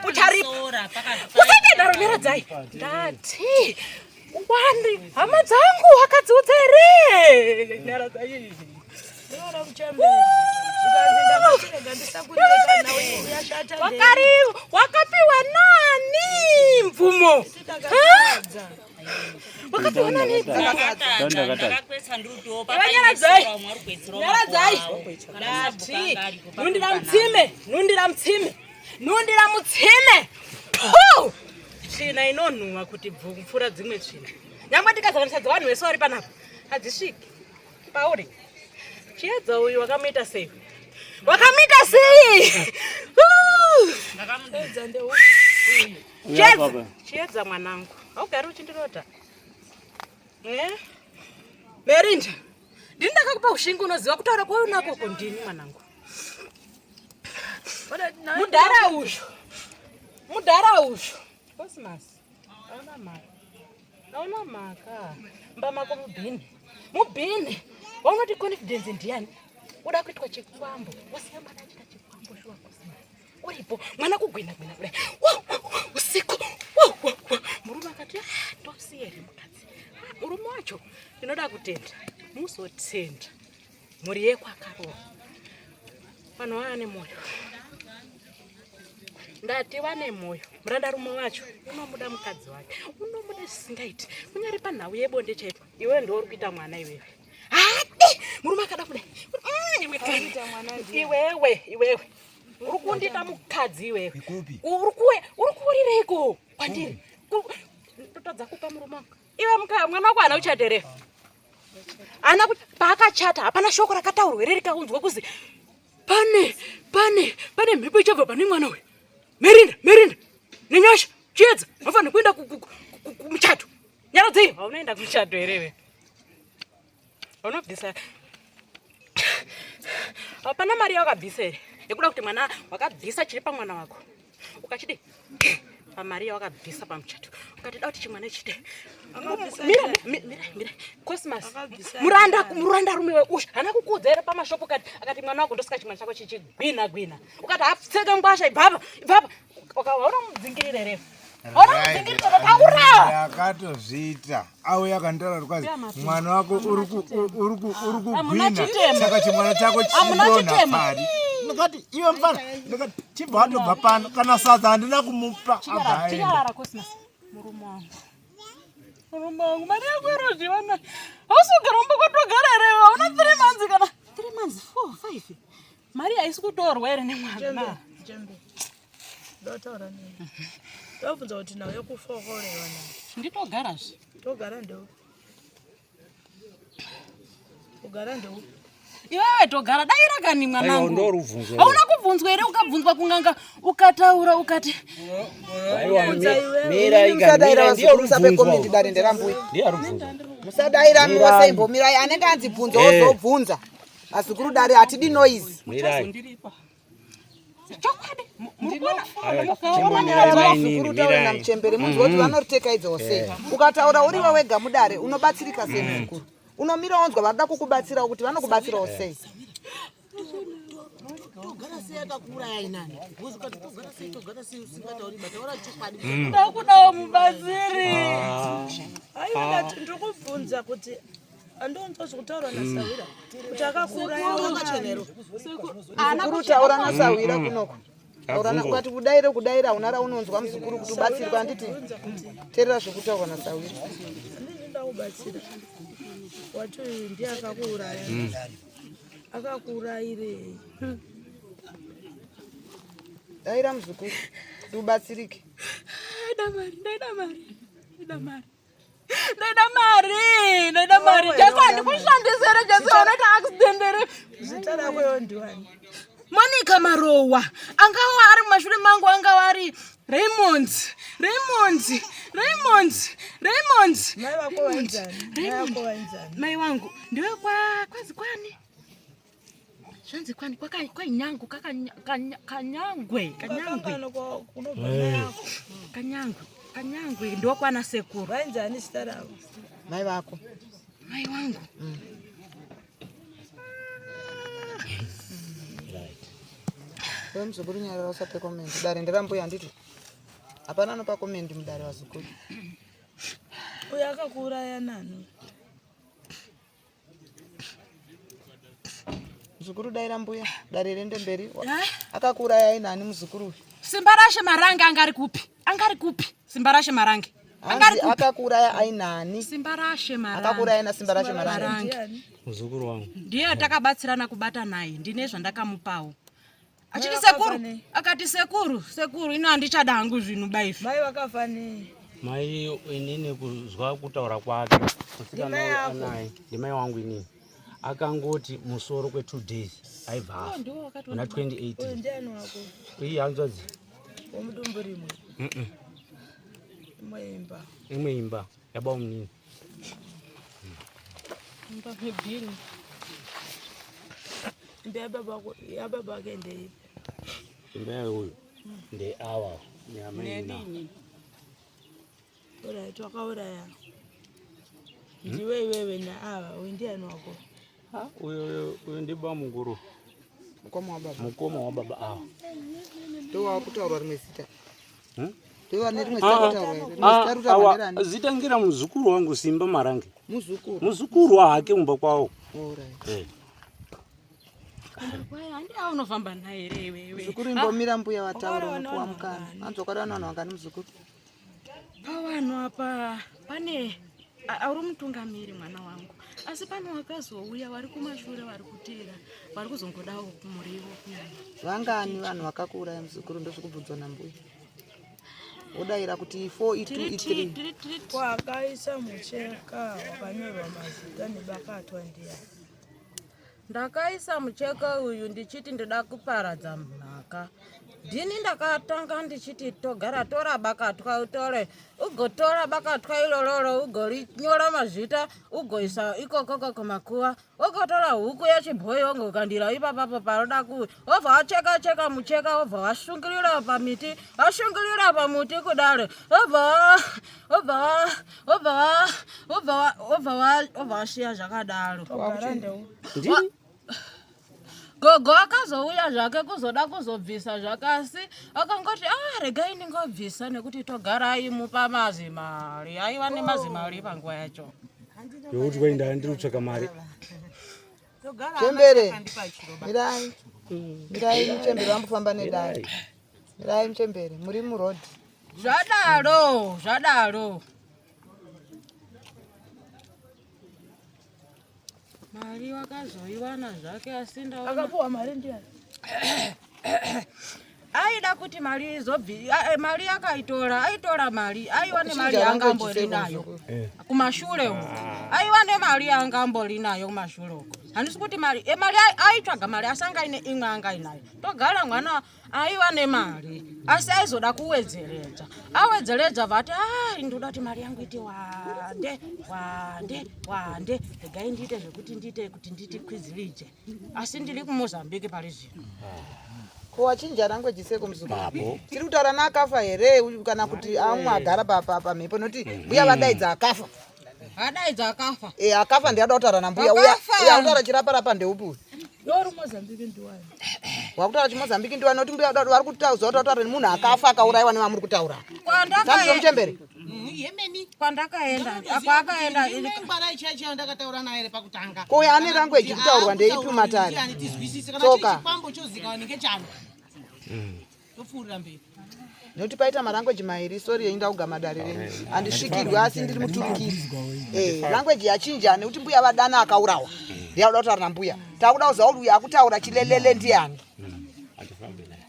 Speaker 7: Ucharipa.
Speaker 1: Usaite nharo Nyaradzai. Ndati wandi hama dzangu wakadziudza here? Nyaradzai.
Speaker 15: Ndinoona muchembere. Zvikanzi ndakachirega ndisakurire kana yashata
Speaker 1: Wakari wakapiwa nani mvumo? Ha? Wakapiwa nani mvumo?
Speaker 13: Nyaradzai.
Speaker 1: Nyaradzai. Ndati nundira mutsime, nundira mutsime, nundira mutsime. Puh! Tsvina inonhuhwa kuti bvu kupfuura dzimwe tsvina. Nyangwe tikazanganisa dzevanhu vese vari panapa hadzisviki. Pauri Chiedza uyu wakamuita sei? Wakamuita sei? Chiedza, Chiedza mwanangu, haugari uchindirota. Eh? Merinda. Ndini ndakakupa ushingi unoziva kutaura kwaunako uko ndini mwanangu. Mudhara uyu. Mudhara uyu. Cosmas. Hauna mhaka. Hauna mhaka. Mba mako mubhini. Mubhini. Waunoti confidence ndiyani? Uda kuitwa chikwambo. Wasiya mwana achiita chikwambo shuwa Cosmas. Uripo mwana kugwina gwina kudai. Usiku. Murume akati ah, ndosiya here mukadzi. Ah, murume wacho ndinoda kutenda. Muzotenda. Mhuri yekwakarova. Vanhu vava nemoyo. Ndati vane moyo. Murandarume wacho unomuda mukadzi wake. Unomuda zvisingaiti. Kunyari panhau yebonde chaipo. Iwewe ndiwe uri kuita mwana iwewe. Hadi! Murume akada kudai. Iwe kani. Iwewe, iwewe. Uri kundita mukadzi iwewe. Uri kuwe, uri kuurireiko kwandiri? Ndotadza kupa murume wangu. Iwe muka mwana wako haana kuchata here? Haana kuti paakachata hapana shoko rakataurwa here rikaunzwa kuzi pane pane pane mhepo ichabva pane mwana uyu. Merinda, Merinda. Nenyasha, Chiedza, vafanira kuenda kumuchato. Nyaradzei, haunoenda kumuchato here iwe? Unobvisa hapana mari yawakabvisa here yekuda kuti mwana wakabvisa chiri pamwana wako ukachidi pamari yawakabvisa pamuchato ukati da kuti chimwana chide mira mira mira Cosmas muranda muranda rume weusha hana kukuudza here pamashopu ukati akati mwana wako ndosika chimwana chako chichigwina gwina ukati hapfeka ngwasha ibvapa ibvapa ukaona mudzingirire here
Speaker 18: Ndakatozviita auya akanditaura kuti kwazi mwana wako uri kugwina saka chimwana chako chidonha pari. Ndakati iwe mfana, ndakati chibva watobva pano kana sadza handina kumupa abva aenda.
Speaker 1: Murume wangu. Murume wangu, mari yako irozviwa na. Hausi kugara mumba kwatogara here? Hauna 3 months kana 3 months 4 5. Mari haisi kutorwa here nemwana?
Speaker 15: Ndotaura nei? Ndobvunza kuti nhau yekufa wakauraiwa nani?
Speaker 1: Nditogarazve.
Speaker 15: Togara ndeu. Kugara ndeu.
Speaker 1: Iwewe togara daira kani mwanangu. Hauna kubvunzwa here ukabvunzwa kunganga ukataura ukati
Speaker 14: Musadaira vazukuru musape komenti dare nderambuya. Musadaira mose imbomirai anenge anzi bvunza ozobvunza. Vazukuru dare hatidi noise.
Speaker 1: Muchazondiripa. Chokwadi
Speaker 14: muzukuru taura namuchembere munzwa kuti vanoritekeidzawo sei. Ukataura uriwe wega mudare unobatsirika sei muzukuru? Unomira wonzwa varikuda kukubatsirawo kuti vanokubatsirawo sei.
Speaker 7: Togara sei akakuuraya inani? Togara sei togara sei usingatauri bataura chokwadi.
Speaker 15: Ndakudawo mubatsiri. Aiwa ndati ndiri kubvunza kuti andonzwa zvekutaura nasahwira kuti akakuuraya
Speaker 14: Muzukuru taura nasahwira kunoko. Taura ukati kudaire kudaira hauna raunonzwa muzukuru kuti ubatsirwe handiti teerera zvekutaurwa nasahwira.
Speaker 15: Ndini ndakubatsira. Wati uyu ndiye akakuuraya. Akakuurayirei?
Speaker 14: Daira muzukuru kuti ubatsirike.
Speaker 1: Ndaida mari, ndaida mari, ndaida mari. Ndaida mari, ndaida mari. Jesu handikushandise here Jesu unoita accident here?
Speaker 15: Zita rako iwe ndiwani?
Speaker 1: Monica Marowa angawa ari mumashure mangu angawa ari Raymond Raymond Raymond Raymond
Speaker 15: Mai vako vainzani? Mai vako vainzani?
Speaker 1: Mai wangu ndiwe kwa kwazi kwani? Zvanzi kwani kwa kwainyangu kanyangwe kanyangwe kanyangwe kanyangwe ndiwo kwana sekuru.
Speaker 15: Vainzani zita ravo?
Speaker 14: Mai vako.
Speaker 1: Mai wangu.
Speaker 14: Iwe muzukuru nyarara usape comment. Dare nderambuya handiti? Hapana anopa comment mudare vazukuru.
Speaker 15: Uyu akakuuraya nani?
Speaker 14: Muzukuru daira mbuya dare riende mberi. Akakuurayai nani muzukuru uyu?
Speaker 1: Simba rashe Marange anga ari kupi? Anga ari kupi? Simba rashe Marange. Anga ari kupi?
Speaker 14: Akakuuraya ainani?
Speaker 1: Simba rashe Marange.
Speaker 14: Akakuuraya na Simba rashe Marange.
Speaker 9: Muzukuru wangu.
Speaker 1: Ndiye takabatsirana kubata naye. Ndine zvandakamupawo. Achiti sekuru, akati sekuru, sekuru ino handichada hangu zvinhu ba izvi.
Speaker 15: Mai vakafa nei?
Speaker 9: Mai inini kuzwa kutaura kwake musikana uyu anaye ndimai wangu inini akangoti musoro kwe 2 days aibva afa muna 2018.
Speaker 15: Ndiani wako?
Speaker 9: Iyi hanzvadzi.
Speaker 15: Womudumbu rimwe. Imwe imba.
Speaker 9: Imwe imba yaba munini.
Speaker 1: Imba mebhini.
Speaker 15: Imba yababa wako yababa wake ndeipi?
Speaker 9: Imba yauyu ndeawa neamaina.
Speaker 7: Nenini.
Speaker 15: Alright, wakauraya. Ndiwe iwewe naava, uyu ndiani wako?
Speaker 9: Uyo uyo ndiba mukuru.
Speaker 14: Mukoma wababa.
Speaker 9: Mukoma wababa awa.
Speaker 14: Ndowakutaurwa rimwe zita.
Speaker 9: Hmm?
Speaker 14: Ndovane rimwe zita kutaurwa here? Rimwe zita rutaurwa
Speaker 9: Awa
Speaker 14: nderani?
Speaker 9: zita ngera muzukuru wangu Simba Marange.
Speaker 14: Muzukuru.
Speaker 9: Muzukuru wake mumba kwawo.
Speaker 14: Alright.
Speaker 9: Eh.
Speaker 1: Handi aunofamba naye here iwewe?
Speaker 14: Muzukuru imbomira mbuya wataura
Speaker 15: Wakauya
Speaker 14: unopuwa
Speaker 15: nevanhu
Speaker 14: mukana. Hanzi wakauya nevanhu vangani muzukuru?
Speaker 1: Pavanhu apa pane auri mutungamiri mwana wangu, asi pane wakazouya vari kumashure vari kuteera vari kuzongodawo muriwo kunyanya.
Speaker 14: Vangani vanhu vakakuuraya muzukuru ndozvikubvunzwa nambuya. Wodaira kuti 4 i2 i3.
Speaker 15: Wakaisa mucheka wakanyorwa mazita nebakatwa ndiyani?
Speaker 19: Ndakaisa mucheka uyu ndichiti ndoda kuparadza mhaka. Ndini ndakatanga ndichiti togara tora bakatwa utore, ugotora bakatwa irororo ugorinyora mazita ugoisa ikokoko kumakuva, ugotora huku yechibhoyi wongokandira ipapapo paroda ku wobva wacheka cheka mucheka wobva wasungirira pamiti, wasungirira pamuti kudaro, wobva wa- wobva wa- wobva wa- wobva wa- wobva wa- wobva wasiya zvakadaro.
Speaker 9: Ndini?
Speaker 19: Gogo akazouya zvake kuzoda kuzobvisa zvake, asi akangoti ah, regai ndingobvisa nekuti togara aimupa mazimari, aiva nemazimari panguva yacho.
Speaker 9: Yokuti kwai ndiri kutsvaka mari.
Speaker 14: Chembere. Mirai. Mirai muchembere wambofamba nedare. Mirai muchembere muri muroad.
Speaker 19: Zvadaro, zvadaro. Mari wakazoiwana zvake asi ndaona
Speaker 15: Akapuwa mari ndiyani?
Speaker 19: aida kuti mari izobvi mari akaitora, aitora mari, aiwa nemari
Speaker 14: Kuchinja
Speaker 19: yanga
Speaker 14: language
Speaker 19: ambori
Speaker 14: seko
Speaker 19: nayo
Speaker 14: muzukuru.
Speaker 19: kumashure uko, aiwa nemari yanga ambori nayo kumashure uko. Handisi kuti mari mari aitsvaga mari asi anga ine imwe anga inayo. Togara mwana aiwa nemari asi aizoda kuwedzeredza, awedzeredza vati ah, ndoda kuti mari yangu ite wande wande wande, regai ndiite zvekuti ndiite kuti nditi kwizirije, asi ndiri kuMozambique pari zvino.
Speaker 14: Ko wachinja language seko muzukuru.
Speaker 9: Papo.
Speaker 14: Tiri kutaura naakafa here kana kuti amwe agara pamhepo nekuti mbuya vadaidza akafa.
Speaker 19: Adaidza akafa.
Speaker 14: Eh akafa ndiada kutaura nambuya uya
Speaker 19: Akafa.
Speaker 14: uya akutaura chiraparapa ndeupi uyu?
Speaker 15: Yori Mozambique ndiwani?
Speaker 14: Wakutaura chimozambiki ndiwani nekuti mbuya vari kutaura kutaura nemunhu akafa akaurayiwa nevamuri kutaura. Sandizvo muchembere?
Speaker 7: Yemeni.
Speaker 19: Kwandakaenda, kwaakaenda
Speaker 7: Ngwarai chaiyo chaiyo ndakataura naye here pakutanga.
Speaker 14: Ko uyo ane language kutaurwa ndeipi matare?
Speaker 7: Ndiani tizwisise kana chiri
Speaker 14: Tsoka.
Speaker 7: chikwambo chozikanwa nengechano. Topfuurira mberi.
Speaker 14: Nekuti paita malanguage mairi sorry yenyu ndakugama dare renyu. Handisvikirwi asi ndiri muturikiri. Eh language yachinja nekuti mbuya vadana akaurawa. Ndiyakuda kutaura nambuya. Takuda kuziva kuti uyu akutaura chilelele ndiani.
Speaker 9: Hatifambi naye.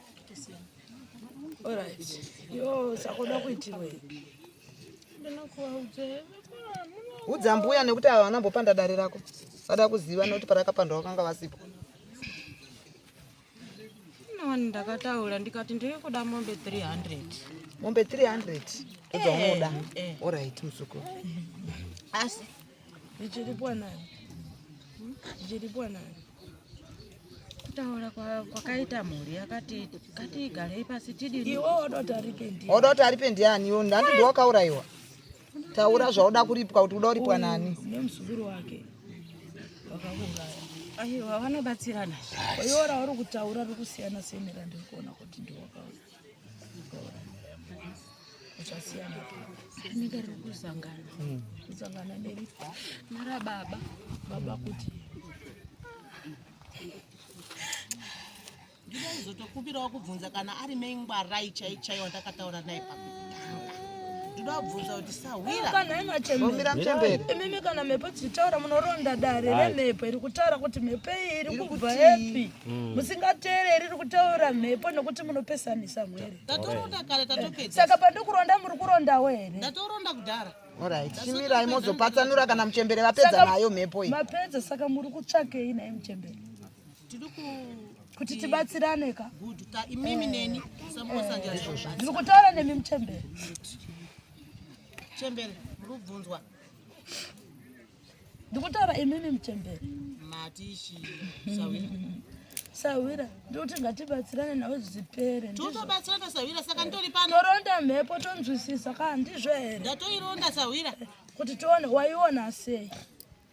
Speaker 15: Alright. Yo, saka uda kuitirwei?
Speaker 14: Udza mbuya nekuti ava vanambopanda dare rako. Vada kuziva nekuti parakapandwa vakanga vasipo.
Speaker 19: Inoni ndakataura ndikati ndiri kuda mombe 300.
Speaker 14: Mombe 300 ndodzaunoda.
Speaker 19: Eh, eh.
Speaker 14: Alright muzukuru.
Speaker 19: Asi
Speaker 15: Ndichiripwa nani? Ndichiripwa nani?
Speaker 19: kutaura kwakaita mhuri yakati ngatigarei pasi tidini.
Speaker 15: Iwe wada kuti aripe ndiani?
Speaker 14: Wauda kuti aripe ndiani iwe ndandi ndiwe wakaurayiwa. Taura zvauda kuripwa kuti uda kuripwa nani.
Speaker 15: Nemuzukuru wake vakakuuraya.
Speaker 19: Aiwa vanobatsirana.
Speaker 15: Iwe rauri kutaura riri kusiyana sei nerandiri kuona kuti ndiwe wakauraya. Zvasiyana.
Speaker 1: Rinenge riri kusangana.
Speaker 15: Kusangana neri?
Speaker 1: Narababa.
Speaker 15: Baba kuti
Speaker 7: Ndinozotokumbirawo kubvunza kana ari mengwarai chai chaiyo wandakataura naye pakutanga. Ndoda kubvunza kuti sahwira.
Speaker 15: Kana imachembere. Imimi kana mhepo dzichitaura munoronda dare
Speaker 7: Hai.
Speaker 15: remhepo iri kutaura kuti mhepo iyi iri kubva
Speaker 7: kutii?
Speaker 15: yepi.
Speaker 7: Mm.
Speaker 15: Musingateereri iri kutaura mhepo nekuti munopesanisa mwere.
Speaker 7: Tatoronda kare tatopedza.
Speaker 15: Saka pandikuronda muri kurondawo here?
Speaker 7: Ndatoronda kudhara.
Speaker 14: Alright, chimirai mozopatsanura kana muchembere vapedza
Speaker 15: Saka
Speaker 14: nayo mhepo iyi.
Speaker 15: Mapedza saka muri kutsvakei naye muchembere?
Speaker 7: Tiri ku
Speaker 15: Kuti tibatsirane ka.
Speaker 7: Good. Ta imimi neni samukosanjira.
Speaker 15: Ndiri kutaura nemi muchembere.
Speaker 7: Chembere muri kubvunzwa.
Speaker 15: Ndiri kutaura imimi muchembere.
Speaker 7: Matishi sahwira.
Speaker 15: Sahwira, ndikuti ngatibatsirane nawe zvipere.
Speaker 7: Totobatsirana sahwira, saka nditori pano.
Speaker 15: Toronda mhepo tonzwisisa ka ndizvo here?
Speaker 7: Ndatoironda sahwira.
Speaker 15: Kuti tione waiona sei?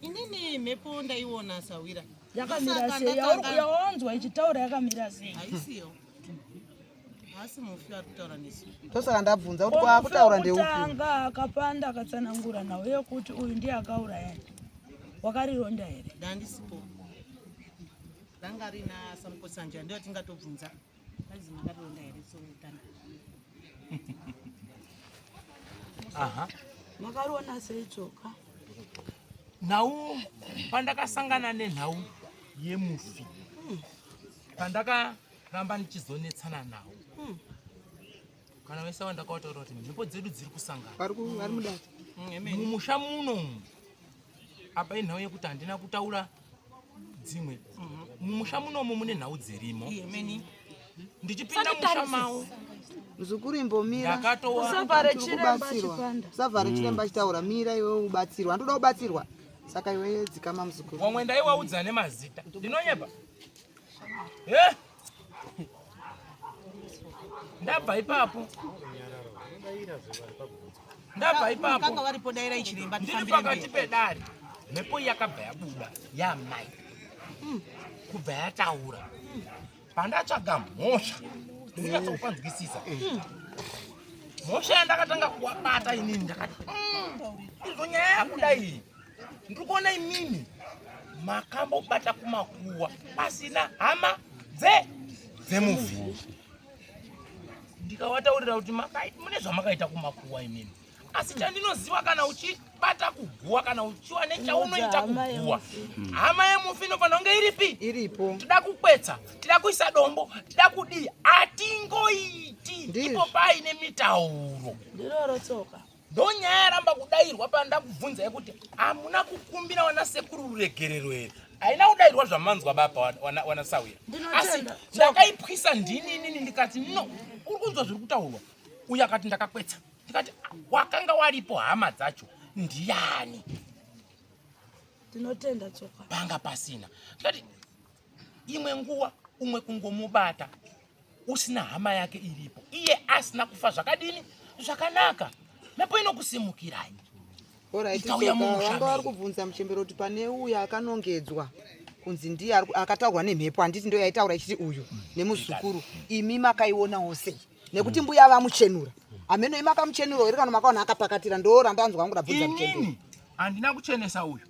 Speaker 7: Inini mhepo ndaiona sahwira.
Speaker 15: Yakamira
Speaker 7: Saka
Speaker 15: sei? Yawanzwa ichitaura yakamira sei?
Speaker 7: Haisiyo. Haasi mufi ari kutaura nesu.
Speaker 14: Ndosaka ndabvunza kuti kwaakutaura ndeupi.
Speaker 15: Tanga akapanda akatsanangura nhau yekuti uyu ndiye akauraya. Wakarironda here?
Speaker 7: Ndandisipo. Ranga rina Samukosanja ndiyo tingatobvunza. Aizi makarironda here soutana.
Speaker 16: Aha.
Speaker 15: Makariona sei tsoka?
Speaker 16: Nhau pandakasangana nenhau yemufi pandakaramba ndichizonetsana nawo kana vese vandakawataura kuti mhepo dzedu dziri kusangana
Speaker 14: Vari mudare.
Speaker 16: Mumusha muno umu, apa inhau yekuti handina kutaura dzimwe. Mumusha munomu mune nhau dzirimo. Ndichipinda musha mawo
Speaker 14: Muzukuru imbomira.
Speaker 16: Ndakatowa-
Speaker 15: Usavhare
Speaker 14: Tiri
Speaker 15: chiremba
Speaker 14: kubatsirwa.
Speaker 15: chipanda.
Speaker 14: Usavhare chiremba chitaura. Mira iwe ubatsirwa. Handoda kubatsirwa. Saka iwe dzikama muzukuru.
Speaker 16: Wamwe ndaiwaudza nemazita. Ndinonyepa? Eh? Ndabva ipapo. Ndabva ipapo.
Speaker 7: Kanga varipo dairai chiremba
Speaker 16: Ndiri
Speaker 7: tifambire
Speaker 16: pakati
Speaker 7: mberi.
Speaker 16: pedare. Mhepo iyi yakabva yabuda yamai. Kubva yataura. Pandatsvaga mhosva. Ndinyatsokwanzwisisa. Mhosva yandakatanga kuwabata inini ndakati izvo nyaya yakuda iyi. Ndiri kuona imimi makambobata kumakuwa pasina hama dze dzemufi. Ndikawataurira kuti mune zvamakaita kumakuwa imimi. Asi chandinoziva kana uchibata kuguwa kana uchiwa nechaunoita kuguwa, hama yemufi inofanira kunge iripi?
Speaker 14: Iripo.
Speaker 16: Tida kukwetsa, tida kuisa dombo, tida kudii, hatingoiti. Ipo paine mitauro.
Speaker 15: Ndiroro tsoka.
Speaker 16: Ndonyaya yaramba kudairwa pandakubvunza yekuti hamuna kukumbira wana sekuru ruregerero here? Haina kudairwa zvamanzwa baba wana sawira. Asi
Speaker 15: Ndinotenda.
Speaker 16: ndakaipwisa ndini inini ndikati no, uri kunzwa zviri kutaurwa. Uyu akati ndakakwetsa. Ndikati wakanga waripo hama dzacho ndiyani?
Speaker 15: Ndinotenda tsoka.
Speaker 16: Panga pasina. Ndikati imwe nguva umwe kungomubata usina hama yake iripo, iye asina kufa zvakadini zvakanaka, mhepo inokusimukirai.
Speaker 14: Alright,
Speaker 16: Ikauya
Speaker 14: Tsoka,
Speaker 16: mumusha
Speaker 14: vanga vari kubvunza muchembero kuti pane uya akanongedzwa kunzi ndiye akataurwa nemhepo, handiti ndo yaitaura ichiti uyu nemuzukuru. Imi makaionawo sei? Nekuti mbuya vamuchenura. Hameno imi makamuchenura here kana makaona akapakatira? Ndo randanzwa hangu rabvunza muchembero.
Speaker 16: Inini handina kuchenesa uyu,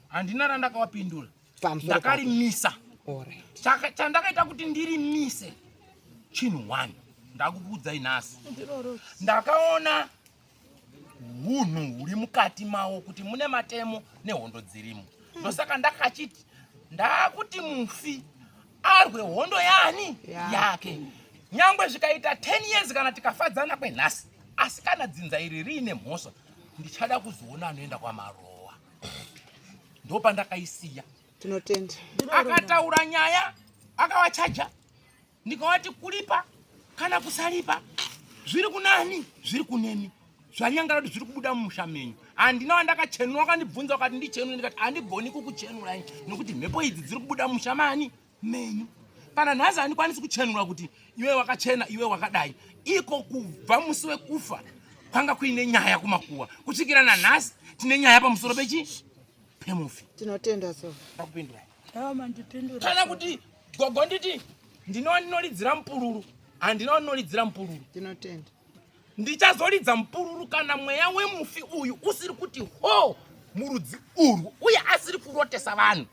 Speaker 16: handina randakawapindura.
Speaker 14: Pamusoro pako.
Speaker 16: Ndakarimisa.
Speaker 14: Alright.
Speaker 16: Chandakaita kuti ndirimise chinhu one ndakukuudzai nhasi.
Speaker 15: Ndiroro.
Speaker 16: Ndakaona hunhu huri mukati mawo kuti mune matemo nehondo dzirimo. Ndosaka ndakachiti ndakuti mufi arwe hondo yani yake, nyangwe zvikaita 10 years kana tikafadzana kwenhasi, asi kana dzinza iri riine mhosva ndichada kuzoona anoenda kwamarowa. Ndopandakaisiya.
Speaker 14: Tinotenda.
Speaker 16: Akataura nyaya akavachaja, ndikavati kulipa kana kusalipa zviri kunani, zviri kunemi, zvanyangara kuti zviri kubuda mumusha menyu. Handina wandakachenura, wakandibvunza wakati ndichenure, ndikati handigoni kukuchenurai nekuti mhepo idzi dziri kubuda mumusha mani menyu. Kana nhasi handikwanisi kuchenura kuti iwe wakachena iwe wakadai. Iko kubva musi wekufa kwanga kuine nyaya kumakuwa kusvikira nanhasi tine nyaya pamusoro pechi pemufi.
Speaker 14: Tinotenda so.
Speaker 16: Ndakupindurai.
Speaker 15: Aiwa mandipindura.
Speaker 16: Kana kuti gogo nditi ndinova ndinolidzira mupururu, handina wandinolidzira mupururu.
Speaker 14: Tinotenda.
Speaker 16: Ndichazoridza mupururu kana mweya wemufi uyu usiri kuti ho murudzi urwu uye asiri kurotesa vanhu.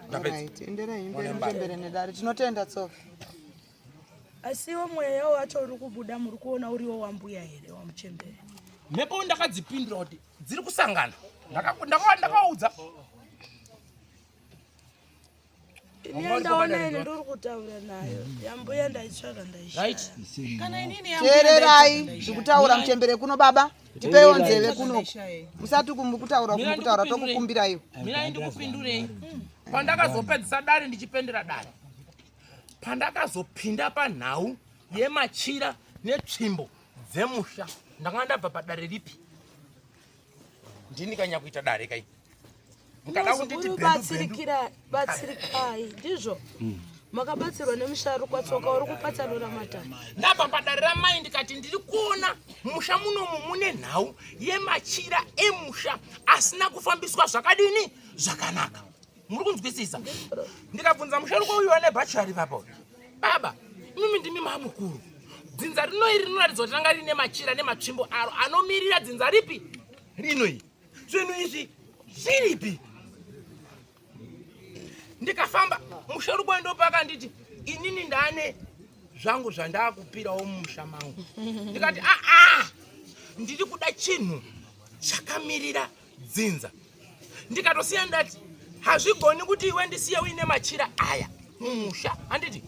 Speaker 16: Ndapedza.
Speaker 14: Alright, enderai mberi muchembere nedare. Tinotenda Tsoka.
Speaker 15: Asiwo mweya wacho uri kubuda muri kuona uriwo wambuya here wamuchembere?
Speaker 16: Mhepo ndakadzipindura kuti dziri kusangana. Ndakaudza.
Speaker 15: Ini ndaona ini ndiri kutaura nayo yambuya ndaitsvaga ndaishaya.
Speaker 7: Kana inini
Speaker 14: Teererai zvikutaura muchembere kuno baba. Tipeiwo nzeve kuno. Musati kumukutaura kumukutaura tokukumbiraiwo.
Speaker 16: Mirai ndikupindurei. Pandakazopedzisa dare ndichipendera dare, pandakazopinda panhau yemachira netsvimbo dzemusha, ndanga ndabva padare ripi? Ndini kanyakuita dare kai. Mukada kunditi
Speaker 15: Muzukuru
Speaker 16: bhendu bhendu.
Speaker 15: batsirikai ndizvo. Makabatsirwa nemusharukwa Tsoka uri kupatsanura matare.
Speaker 16: Ndabva padare ramai ndikati ndiri kuona musha munomu mune nhau yemachira emusha asina kufambiswa zvakadini zvakanaka. Muri kunzwisisa? Ndikabvunza musharukwa uyu ane bhachi ari papa uyu. Baba, imimi ndimi mamukuru. Dzinza rino iri rinoratidza kuti ranga rine machira nematsvimbo aro anomirira dzinza ripi? Rino iri. Zvinhu izvi zviripi? Ndikafamba musharukwa ndopakanditi inini ndane zvangu zvandakupirawo mumusha mangu. Ndikati aa ah, ah, ndiri kuda chinhu chakamirira dzinza. Ndikatosiya ndati hazvigoni kuti iwe ndisiye uine machira aya mumusha handiti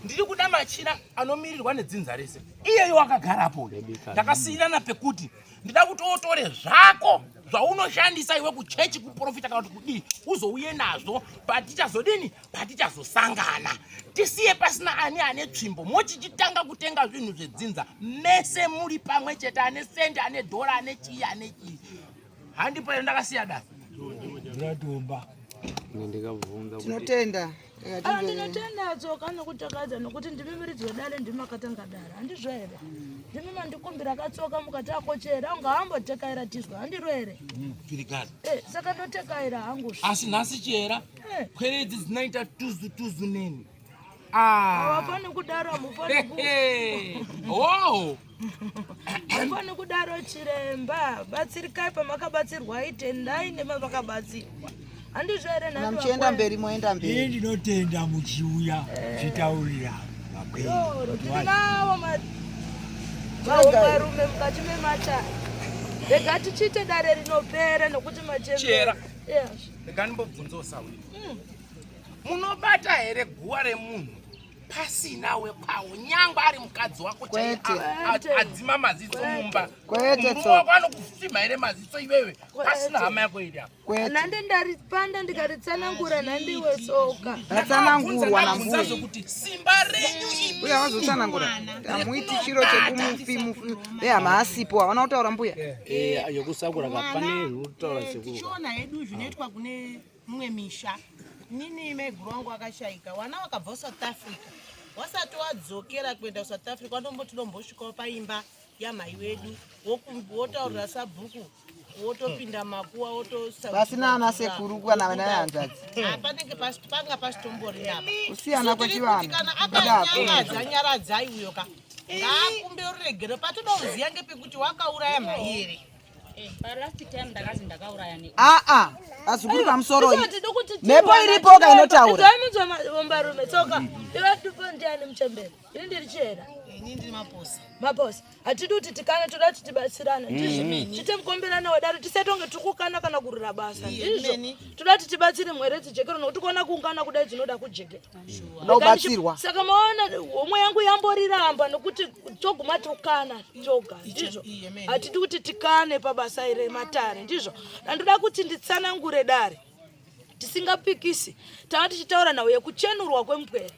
Speaker 16: ndiri kuda machira anomirirwa nedzinza rese iyeyo akagarapo ndakasiyirana pekuti ndida kuti otore zvako zvaunoshandisa iwe kuchechi kuprofita kana kuti kudii uzouye nazvo patichazodini patichazosangana tisiye pasina ani ane tsvimbo mochichitanga kutenga zvinhu zvedzinza mese muri pamwe chete ane sendi ane dhora ane chii ane chii handipo here ndakasiya dai
Speaker 14: Tinotenda.
Speaker 15: Ah, ndinotenda tsoka nekutakadza nokuti ndimi muridzi wedare ndimi makatanga dare handizvo here ndimi mandikumbira katsoka mukati akochera anga ambotekaira tizwa handiro here
Speaker 16: Pirigari.
Speaker 15: Eh, saka ndotekaira hangu
Speaker 16: asi nhasi chihera
Speaker 15: Eh.
Speaker 16: pwere idzi dzinoita tuzu tuzu neni Ah.
Speaker 15: Hawafani kudaro hamufani ku-
Speaker 16: Wow.
Speaker 15: hamufani kudaro chiremba batsirikai pamakabatsirwa itendai nemavakabatsirwa handizvo here
Speaker 14: Kana muchienda mberi moenda
Speaker 11: Ini
Speaker 14: mberi.
Speaker 11: ndinotenda muchiuya muchitaurira
Speaker 15: Yoro, tinawo marume mukati mematare rega tichiite dare rinopera nokuti
Speaker 16: Chera.
Speaker 15: machembere Yes.
Speaker 16: Rega ndimbobvunzawo sawiri. Munobata here guwa remunhu pasina wekwawo nyangwe ari mukadzi wako chaiye
Speaker 14: Kwete.
Speaker 16: adzima maziso mumba.
Speaker 14: Kwete,
Speaker 16: Murume
Speaker 14: Tsoka.
Speaker 16: wako anokufima here maziso iwewe pasina hama yako iri apa.
Speaker 15: Nhandi ndaripanda ndikaritsanangura nhandiwe tsoka.
Speaker 14: Ratsanangurwa
Speaker 16: Ndabvunza
Speaker 14: nambuya.
Speaker 16: zvokuti simba renyu imi
Speaker 14: Uya wazotsanangura. Hamuiti chiro chekumufi mufi. Vehama asipo hawana kutaura mbuya.
Speaker 9: Yokusakura ka pane zvinotaura sekuru ka.
Speaker 7: tichiona hedu zvinoitwa kune mumwe misha inini maiguru wangu akashaika wana wakabva kusouth africa wasati wadzokera kuenda kusouth africa wanomboti dombosvikawo paimba yamhai wedu wotaurira sabhuku wotopinda makuwa wotosa
Speaker 14: Pasina ana sekuru kana vana hanzvadzi.
Speaker 7: panenge panga pasitombori apa
Speaker 14: Kusiyana kwechivanhu.
Speaker 7: kana
Speaker 14: Kudako.
Speaker 7: akanyangadza nyaradzai uyo ka ngaakumbire ruregero patoda kuziya ngepekuti wakauraya mhai here
Speaker 13: Last time ndakazi ndakauraya ne
Speaker 14: Aa, vazukuru pamusoro iyi. Mhepo iripo ka inotaura.
Speaker 15: Ombarume tsoka ivatupo ndiani muchembere ini ndiri chihera
Speaker 7: ini ndiri maposa
Speaker 15: maposa hatidi kuti tikane toda kuti tibatsirane ndizvo
Speaker 7: Mm.
Speaker 15: tite mukomberano wedare tisatonge tiri kukana kana kurira basa
Speaker 7: Iye,
Speaker 15: ndizvo
Speaker 7: meni.
Speaker 15: toda kuti tibatsire mhwere dzijekero nokuti kuona kuungana kudai dzinoda kujekera
Speaker 14: Kuda kubatsirwa.
Speaker 15: saka maona homwe yangu yamboriramba nokuti toguma tokana toga ndizvo hatidi kuti tikane pabasa iri rematare ndizvo ndandoda kuti nditsanangure dare tisingapikisi tava tichitaura nhau yekuchenurwa kwemupwere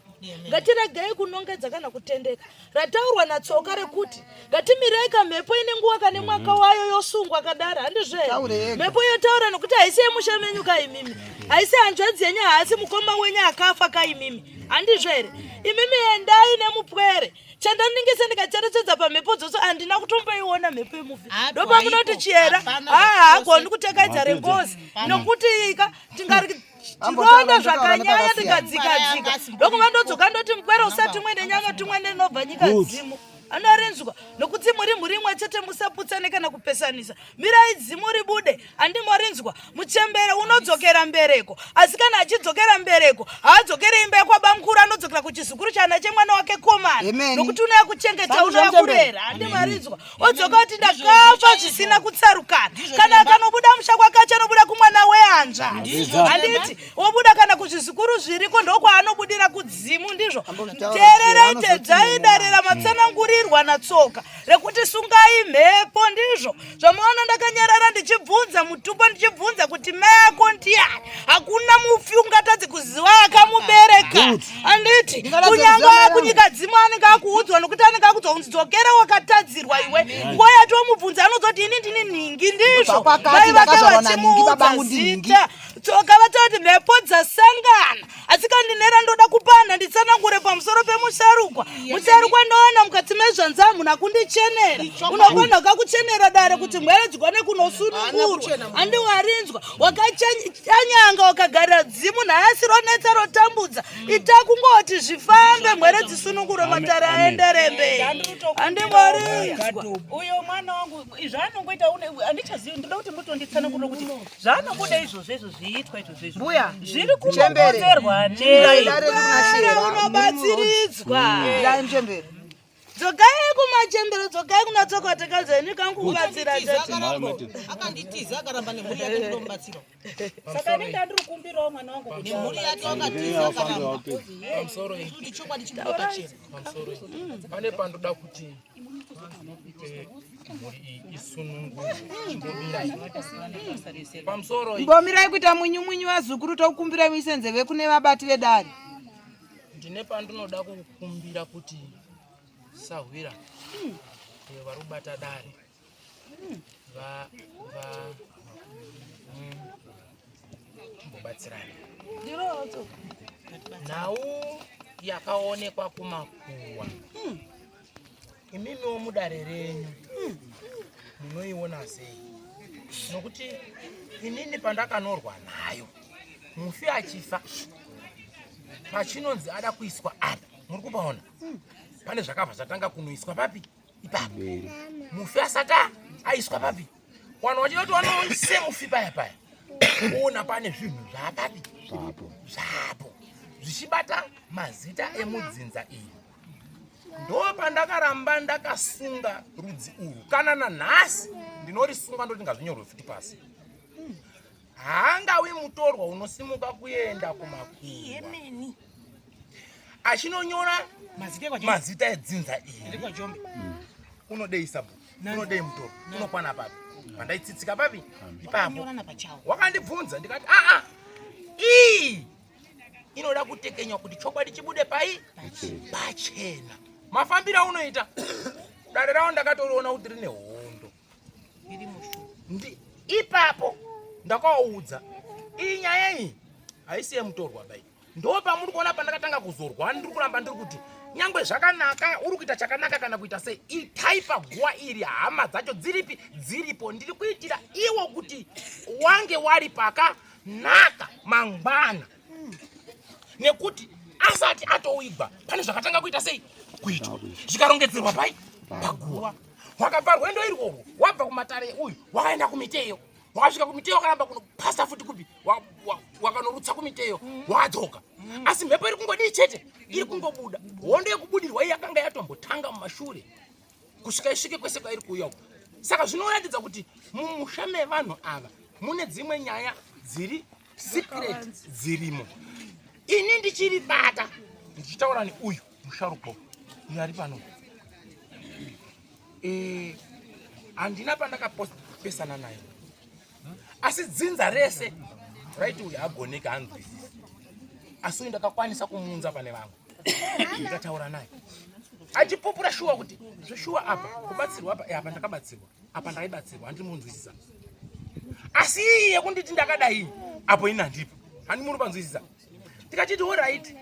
Speaker 15: ngatiregei kunongedza kana kutendeka rataurwa natsoka rekuti ngatimirei kamhepo ine nguva kane mwaka wayo yosungwa kadara handizvo
Speaker 14: Taure
Speaker 15: here
Speaker 14: yega.
Speaker 15: mhepo yotaura nokuti haisi yemusha menyu kaimimi haisi hanzvadzi yenyu haasi mukoma wenyu akafa kaimimi handizvo here imimi endai nemupwere chandandingise ndikacherechedza pamhepo dzose handina kutomboiona mhepo yemufi ndopamunoti chiyera haa hagoni kutekaidza rengozi nokuti ika tingari
Speaker 14: Ambotaura,
Speaker 15: tironda
Speaker 14: ndotaura
Speaker 15: zvakanyanya
Speaker 14: nepakasiyana.
Speaker 15: ndikadzikadzika ndokuva ndodzoka ndoti mupwere usati mwe nenyama tumwe nenobva nyika
Speaker 14: Good.
Speaker 15: dzimu anorinzwa nokuti muri mhuri imwe chete musaputsane kana kupesanisa mirai dzimu ribude handimorinzwa muchembere unodzokera mbereko asi kana achidzokera mbereko haadzokere imba yekwabamukuru anodzokera kuchizukuru chana chemwana wake komana
Speaker 14: Amen.
Speaker 15: nokuti unouya kuchengeta
Speaker 14: Sandi
Speaker 15: unouya
Speaker 14: zvamuchembere.
Speaker 15: kurera handimarinzwa odzoka kuti ndakafa zvisina kutsarukana kana akanobuda musha kwake achanobuda kumwana wehanzva
Speaker 9: Ndizvo.
Speaker 15: handiti wobuda kana kuzvizukuru zviriko ndokwaanobudira kudzimu ndizvo
Speaker 14: Ambozvitaura
Speaker 15: teererai
Speaker 14: kuti
Speaker 15: tedzai dare ramatsanangurirwa natsoka rekuti sungai mhepo ndizvo zvamaona ndakanyarara ndichibvunza mutupo ndichibvunza kuti mai ako ndiani hakuna mufi ungatadzi kuziva akamubereka
Speaker 9: Good.
Speaker 15: handiti
Speaker 14: Ndingatadza
Speaker 15: kunyange
Speaker 14: kuziva mai vangu.
Speaker 15: akunyika dzimu anenge akuudzwa nokuti anenge akuudzwa kunzi dzokera wakatadzirwa iwe nguva yacho womubvunza anozoti ini ndini nhingi ndizvo
Speaker 14: Kubva kwakati
Speaker 15: mai vake
Speaker 14: ndakazvarwa nanhingi,
Speaker 15: vachimuudza
Speaker 14: babangu ndinhingi.
Speaker 15: zita tsoka vatoti mhepo dzasangana Asi kandinera ndoda kupana nditsanangure pamusoro pemusharukwa. Musharukwa ndoona mukati mezvanza hamuna kundichenera. Unogona kakuchenera dare kuti mhwere dzigone kunosunungurwa. Andiwarinzwa wakachanyanga wakagarira dzimu nhasi ronetsa rotambudza. Ita kungoti zvifambe mhwere dzisunungurwe matare aendere mberi. Andiwarinzwa.
Speaker 20: Uyo mwana wangu zvaanongoita handichazivi ndoda kuti mutonditsanangurira kuti zvaanongoda izvozvo izvo zviitwa izvozvo izvo
Speaker 14: mbuya
Speaker 20: zviri kumbokonzerwa nei
Speaker 15: unobatsiridzwa
Speaker 14: muchembere
Speaker 15: dzokai kumachembere dzokai kuna tsoka takazeni kangu kubatsira
Speaker 7: akanditiza akaramba nemhuri yake ndomubatsira
Speaker 20: saka ini ndandiri kumbirawo mwana wangu kuti
Speaker 7: nemhuri yake wakatiza akaramba
Speaker 16: kuti
Speaker 7: chokwadi chibude pachena
Speaker 16: pane pandoda kuti mhuri iyi isunungurwe chimbomirai pamusoro
Speaker 14: mbomirai kuita mwinyu mwinyu vazukuru tokukumbirai muise nzeve kune vabati vedare
Speaker 16: ndine pandinoda kukumbira kuti sahwira eh, vari kubata dare va va timbobatsirana nhau yakaonekwa kumakuwa imimiwo mudare renyu munoiona sei nokuti inini pandakanorwa nayo mufi achifa pachinonzi ada kuiswa apa muri kupaona pane zvakabva zvatanga kunoiswa papi ipapo mufi asati aiswa papi wanhu wachida kuti wanoise mufi paya paya ona pane zvinhu zvaapapi zvapo zvichibata mazita emudzinza iri ndo pandakaramba ndakasunga rudzi urwu kana nanhasi ndinorisunga ndoti ngazvinyorwe futi pasi haangawi mutorwa unosimuka kuenda kumakuwa achinonyora mazita edzinza iri unodei sabhuku unodei mutoro unokwana papi pandaitsitsika papi ipapo wakandibvunza ndikati aa ii inoda kutekenywa kuti chokwadi chibude pai pachena mafambiro aunoita dare rawo ndakatoriona kuti rine hondo ipapo ndakawaudza iyi nyaya iyi haisi yemutorwa bai ndo pamuri kuona pandakatanga kuzorwa ndiri kuramba ndiri kuti nyangwe zvakanaka uri kuita chakanaka kana kuita sei itai paguwa iri hama dzacho dziripi dziripo ndiri kuitira iwo kuti wange wari pakanaka mangwana nekuti asati atowigwa pane zvakatanga kuita sei kuitwa zvikarongedzerwa pai paguwa wakabva rwendo irworwo wabva kumatare uyu wakaenda kumiteyo wakasvika kumiteyo wakaramba kunopasa futi kupi wakanorutsa kumiteyo wadzoka asi mhepo iri kungodii chete iri kungobuda hondo yekubudirwa iyi yakanga yatombotanga mumashure kusvika isvike kwese kwairi kuuya uko saka zvinoratidza kuti mumusha mevanhu ava mune dzimwe nyaya dziri secret dzirimo ini ndichiribata ndichitaura neuyu musharuko uyo ari pano eh, handina pandakapesana naye asi dzinza rese raiti uyu hagoneki hanzwisisi asi uyu ndakakwanisa kumuunza pane vamwe ndikataura naye achipupura shuwa kuti zveshuwa apa kubatsirwa apa eh, apa ndakabatsirwa apa ndaibatsirwa handiri munzwisisa asi iyi yekunditi ndakadai apo ini handipo handi muri panzwisisa tikachiti orit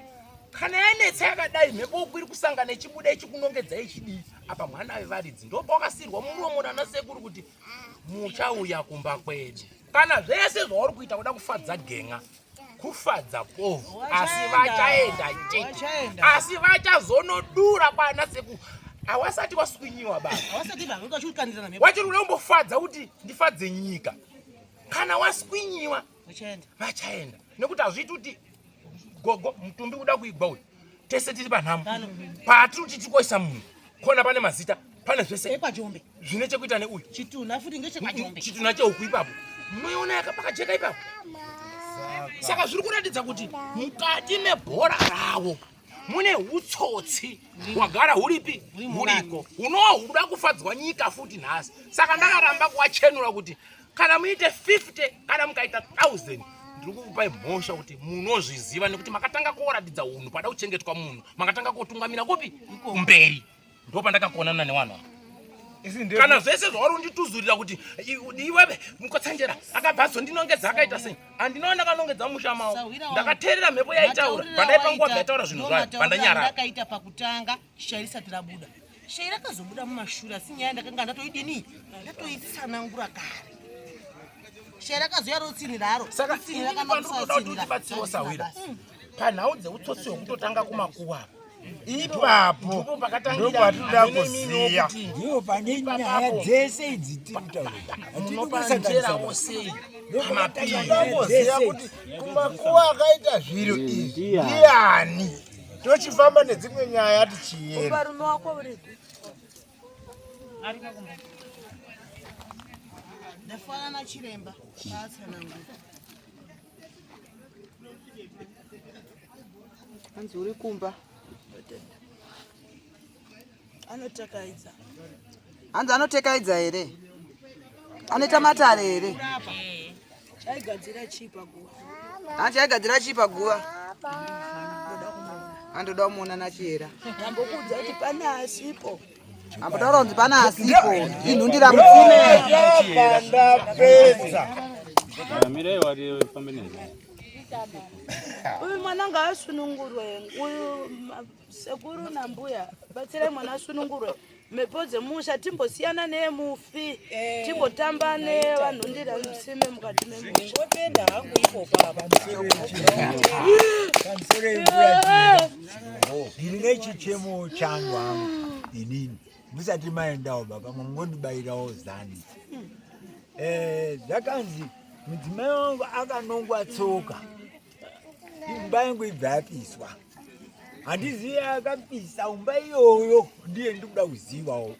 Speaker 16: kana yanetsa yakadai mhepo uku iri kusangana ichibuda ichikunongedza ichidii apa mwana vevaridzi ndopawakasirwa muromo nana sekuru kuti muchauya kumba kwedu kana zvese zvauri kuita kuda kufadza gen'a kufadza povhu asi vachaenda chete asi vachazonodura kwana sekuru awasati waswinyiwa baba wachiri kuda kumbofadza kuti ndifadze nyika kana waswinyiwa vachaenda nekuti hazviiti kuti gogo mutumbi kuda kuigwa uyu tese tiri panhamo patiri kuti tikoisa munhu kona pane mazita pane zvese zvine chekuita neuyu
Speaker 7: chitunha futi ngechekwajombe
Speaker 16: chitunha chehuku ipapo munoiona yakapakajeka ipapo saka zviri kuratidza kuti mukati mebhora ravo mune utsotsi hwagara huripi huriko hunova huda kufadzwa nyika futi nhasi saka ndakaramba kuwachenura kuti kana muite 50 kana mukaita 1000 ndiri kukupai mhosva kuti munozviziva nekuti makatanga kuoratidza unhu pada kuchengetwa munhu makatanga kutungamira kupi kumberi ndo pandakakonana newanhu ava. Kana zvese zvauri undituzurira kuti iwewe mukotsanjera akabva azondinongedza akaita sei? Handinawo ndakanongedza musha mawo. Ndakateerera mhepo yaitaura. Pandaipa nguva yaitaura zvinhu zvayo. Pandanyarara.
Speaker 7: Ndakaita pakutanga shaya risati rabuda. Shaya rakazobuda mumashure asi nyaya ndakanga ndatoidini? Ndatoitsanangura kare. Shaya rakazouya rotsinhira haro.
Speaker 16: Saka inini pandinoda kuti utibatsirewo sahwira. Panhau dzeutsotsi hwekutotanga kumakuwa apa.
Speaker 18: Ipapo ndopatinoda kuziya.
Speaker 11: Ndipo pane nyaya dzese idzi tiri kutaura.
Speaker 16: Munopanjerawo sei?
Speaker 18: Pamapindoziva kuti kumakuwa akaita zviro izvi ndiani. Tochifamba nedzimwe nyaya tichiyera.
Speaker 15: Ubarume wako uripi?
Speaker 7: Ndafanana chiremba paatsanangura.
Speaker 14: Hanzi uri kumba.
Speaker 15: Anotekaidza.
Speaker 14: Hanzi anotekaidza here? Anoita matare here?
Speaker 15: Chaigadzira chii paguva?
Speaker 14: Hanzi aigadzira chii paguva? Andoda kumuona nachihera.
Speaker 15: Ndambokuudza kuti pane asipo.
Speaker 14: Ambotaura kunzi pane asipo. Inhundira mutsime.
Speaker 18: Ndapedza.
Speaker 6: Mirai wari fambe nezvo.
Speaker 15: Uyu mwana ngaasunungurwe. Uyu sekuru nambuya batsirai mwana asunungurwe. Mhepo dzemusha timbosiyana neyemufi timbotamba nevanhundira mutsime mukati memusha.
Speaker 7: Ndotenda hangu ipo baba.
Speaker 11: Pamusoro yemvura ndiri nechichemo changu hangu inini musati maendawo baba mungondibayirawo zani. Zvakanzi mudzimai wangu akanongwa tsoka, imba yangu ibva yapiswa. Handizivi akapisa umba iyoyo, ndiye ndikuda kuzivawo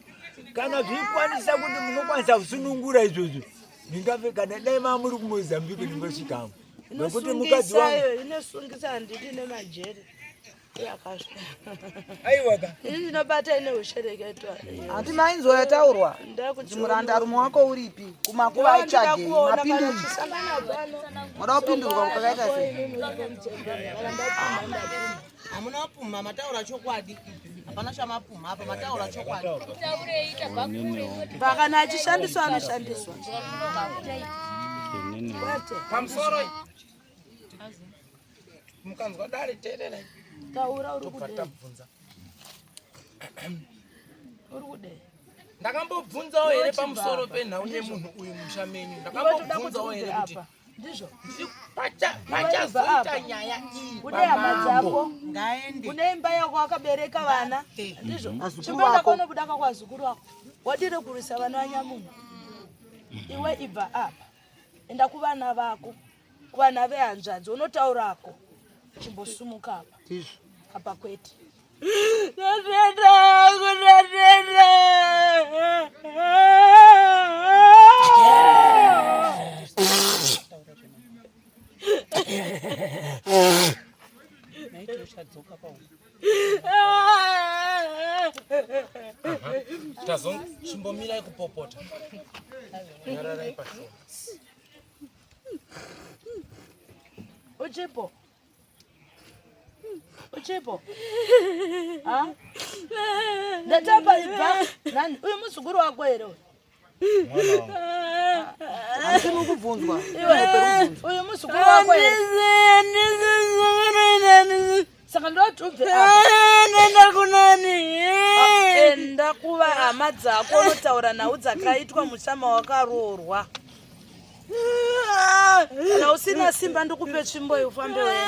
Speaker 11: kana zvikwanisa kuti munokwanisa kusunungura izvozvo. Ndingave kana dai mamuri kuMozambique ndingosvikamo, nekuti mukadzi wangu
Speaker 15: Inosungisa iyo, inosungisa handidi nemajeri. Yakazva.
Speaker 11: Aiwaka.
Speaker 15: Ini ndinobata ine ushereketwa.
Speaker 14: Hanti mainzwa yataurwa kuti murandarume wako uripi? Kumakuva aitsvagei? Mapinduri. Moda kupindurwa kwakaita sei?
Speaker 7: Hamuna kupumha, mataura chokwadi. Hapana chamapumha apa, mataura chokwadi.
Speaker 15: Pakana achishandiswa anoshandiswa. Kwete.
Speaker 16: Pamusoro mukanzwa dare teererai.
Speaker 15: Taura uri
Speaker 16: Tobva
Speaker 15: kudei?
Speaker 16: tabvunza.
Speaker 15: Uri kudei?
Speaker 16: Ndakambobvunzawo here
Speaker 15: Unoti
Speaker 16: pamusoro
Speaker 15: baba.
Speaker 16: penhau yemunhu uyu musha menyu?
Speaker 15: Iwe toda kuti
Speaker 16: Ndakambobvunzawo
Speaker 15: ubve
Speaker 16: here kuti
Speaker 15: apa. Ndizvo.
Speaker 16: pachazoita nyaya iyi
Speaker 15: Une hama dzako,
Speaker 7: Ngaende.
Speaker 15: une imba yako wakabereka vana, ndizvo.
Speaker 14: Vazukuru
Speaker 15: Chimboenda
Speaker 14: vako.
Speaker 15: kwaunobuda kwazukuru wako. Wadire kurwisa vana vanyamunhu. Iwe ibva apa. Enda kuvana vako, kuvana vehanzvadzi unotaurako. Chimbosumuka apa.
Speaker 14: Ndizvo.
Speaker 15: Apa kwete. Ndatenda hangu, ndatenda.
Speaker 20: Naiti uchadzoka pauri.
Speaker 16: Chimbomira kupopota. Nyararai pashoma.
Speaker 15: Uchipo? Uchipo? Ha? Ndatapa ibva nani? Uyu muzukuru wako here uyu?
Speaker 14: Handisi muri kubvunzwa.
Speaker 15: Iwe, uyu muzukuru wako here? Saka ndoti ubve apa.
Speaker 13: Nenda kunani?
Speaker 15: Enda kuva hama dzako unotaura nhau dzakaitwa musama wakaroorwa. Kana usina simba ndikupe tsvimbo iyi ufambe wega.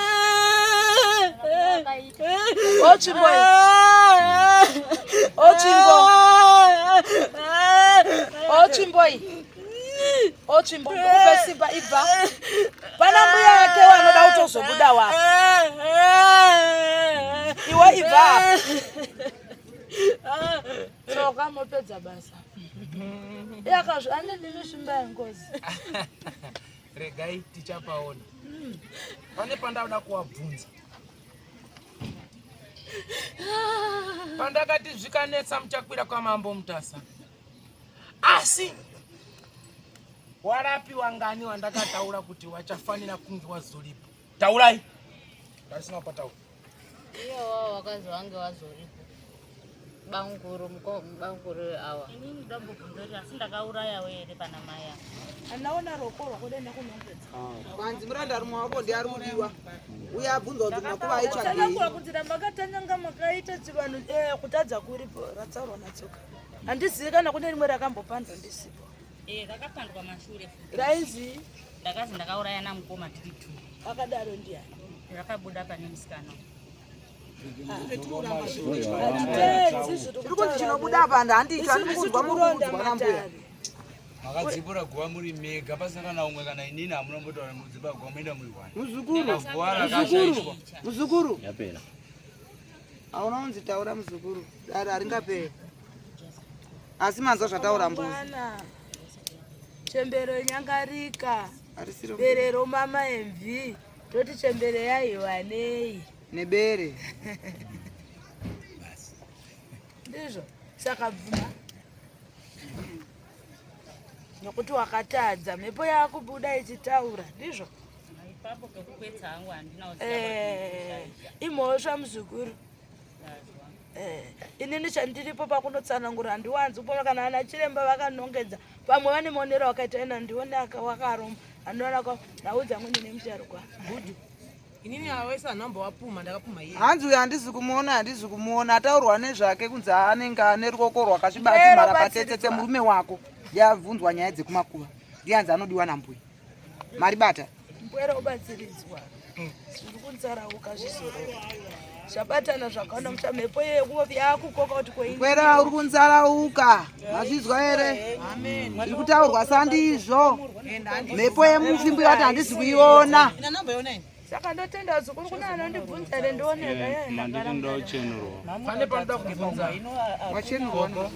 Speaker 15: O tsvimbo iyi. O tsvimbo. O tsvimbo iyi. O tsvimbo ndikupe simba ibva. Pana mbuya yake wanoda kutozobuda wapa. Iwe ibva apa. Tsoka mopedza basa. Yakazvo andidini svimba yengozi.
Speaker 16: Regai tichapaona. Pane pandauda kuwabvunza. Pandakati zvikanetsa muchakwira kwamambo Mutasa. Asi warapiwa ngani wandakataura kuti wachafanira kunge wazoripo? Taurai. Ndasina kupataura.
Speaker 1: Iye wao wakazi wange wazoripo.
Speaker 21: Banguru banguru awa.
Speaker 13: Inini ndambobvunza kuti asi ndakaurayawo here pana mai ava?
Speaker 15: Anaona roko rwako denda kunongedza.
Speaker 14: Kwanzi murandarume wako ndiye ari kudiwa uye abvunzwa kuti makuva aitsvagei.
Speaker 15: Tsanangura kuti ramakatanyanga makaita chivanhu kutadza kuripo ratsaurwa natsoka. Handizivi kana kune rimwe rakambopandwa ndisipo.
Speaker 13: Eh, rakapandwa mashure futi.
Speaker 15: Rainzi?
Speaker 13: Ndakazi ndakauraya namukoma tiri two.
Speaker 15: Akadaro ndiani?
Speaker 13: Rakabuda pane musikana.
Speaker 14: Tiri kunzi chinobuda apa handicho handikuudzwa muri kuudzwa nambuya.
Speaker 17: Makadzipura guva muri mega pasina kana umwe kana inini hamunombotaura mudzipa guva moenda muri wani.
Speaker 14: Muzukuru,
Speaker 17: Guva
Speaker 14: muzukuru,
Speaker 17: rakashaishwa.
Speaker 14: muzukuru.
Speaker 9: Yapera.
Speaker 14: Hauna kunzi taura muzukuru, dare haringaperi. Asi manzwa zvataura mbuya.
Speaker 15: Mwana. Chembero nyangarika.
Speaker 14: Harisiro.
Speaker 15: Bere romama MV. Toti chembere yaiwa nei?
Speaker 14: Nebere.
Speaker 15: Ndizvo. Saka bvuma. Nokuti wakatadza mhepo yakubuda ichitaura ndizvo.
Speaker 13: Ipapo pekukwetsa hangu handina kuziva
Speaker 15: Imhosva muzukuru. Inini chandiripo pakunotsanangura handiwanzi kupona kana ana chiremba vakanongedza pamwe vane maonero akaita ena ndione wakaromba anoona kwa naudza amweni nemusharukwa.
Speaker 7: Good. Inini awesa nhamba wapuma ndakapuma iye.
Speaker 14: Hanzi uyu handisi kumuona, handisi kumuona. Ataurwa nezvake kunzi anenge ane ruoko rwakasviba mara patetsetse murume wako. Yabvunzwa nyaya dzekumakuva. Ndiye hanzi anodiwa nambuya. Mari bata.
Speaker 15: Mpwere ubatsiridzwa zviri kunzarauka zvizororo zvabatana zvakaona musha mhepo yakukoka kuti koini.
Speaker 14: Mpwere uri kunzarauka. Mazvizwa here? Zviri kutaurwa sandizvo. Mhepo yemufi mbuya vati handisi kuiona.
Speaker 7: Ina namba yona ini.
Speaker 15: Saka ndotenda zukuru kune anondibvunza here ndioneka yeye
Speaker 17: Manditi ndochenurwa.
Speaker 2: Pane panoda kubvunza.
Speaker 14: Wachenurwa.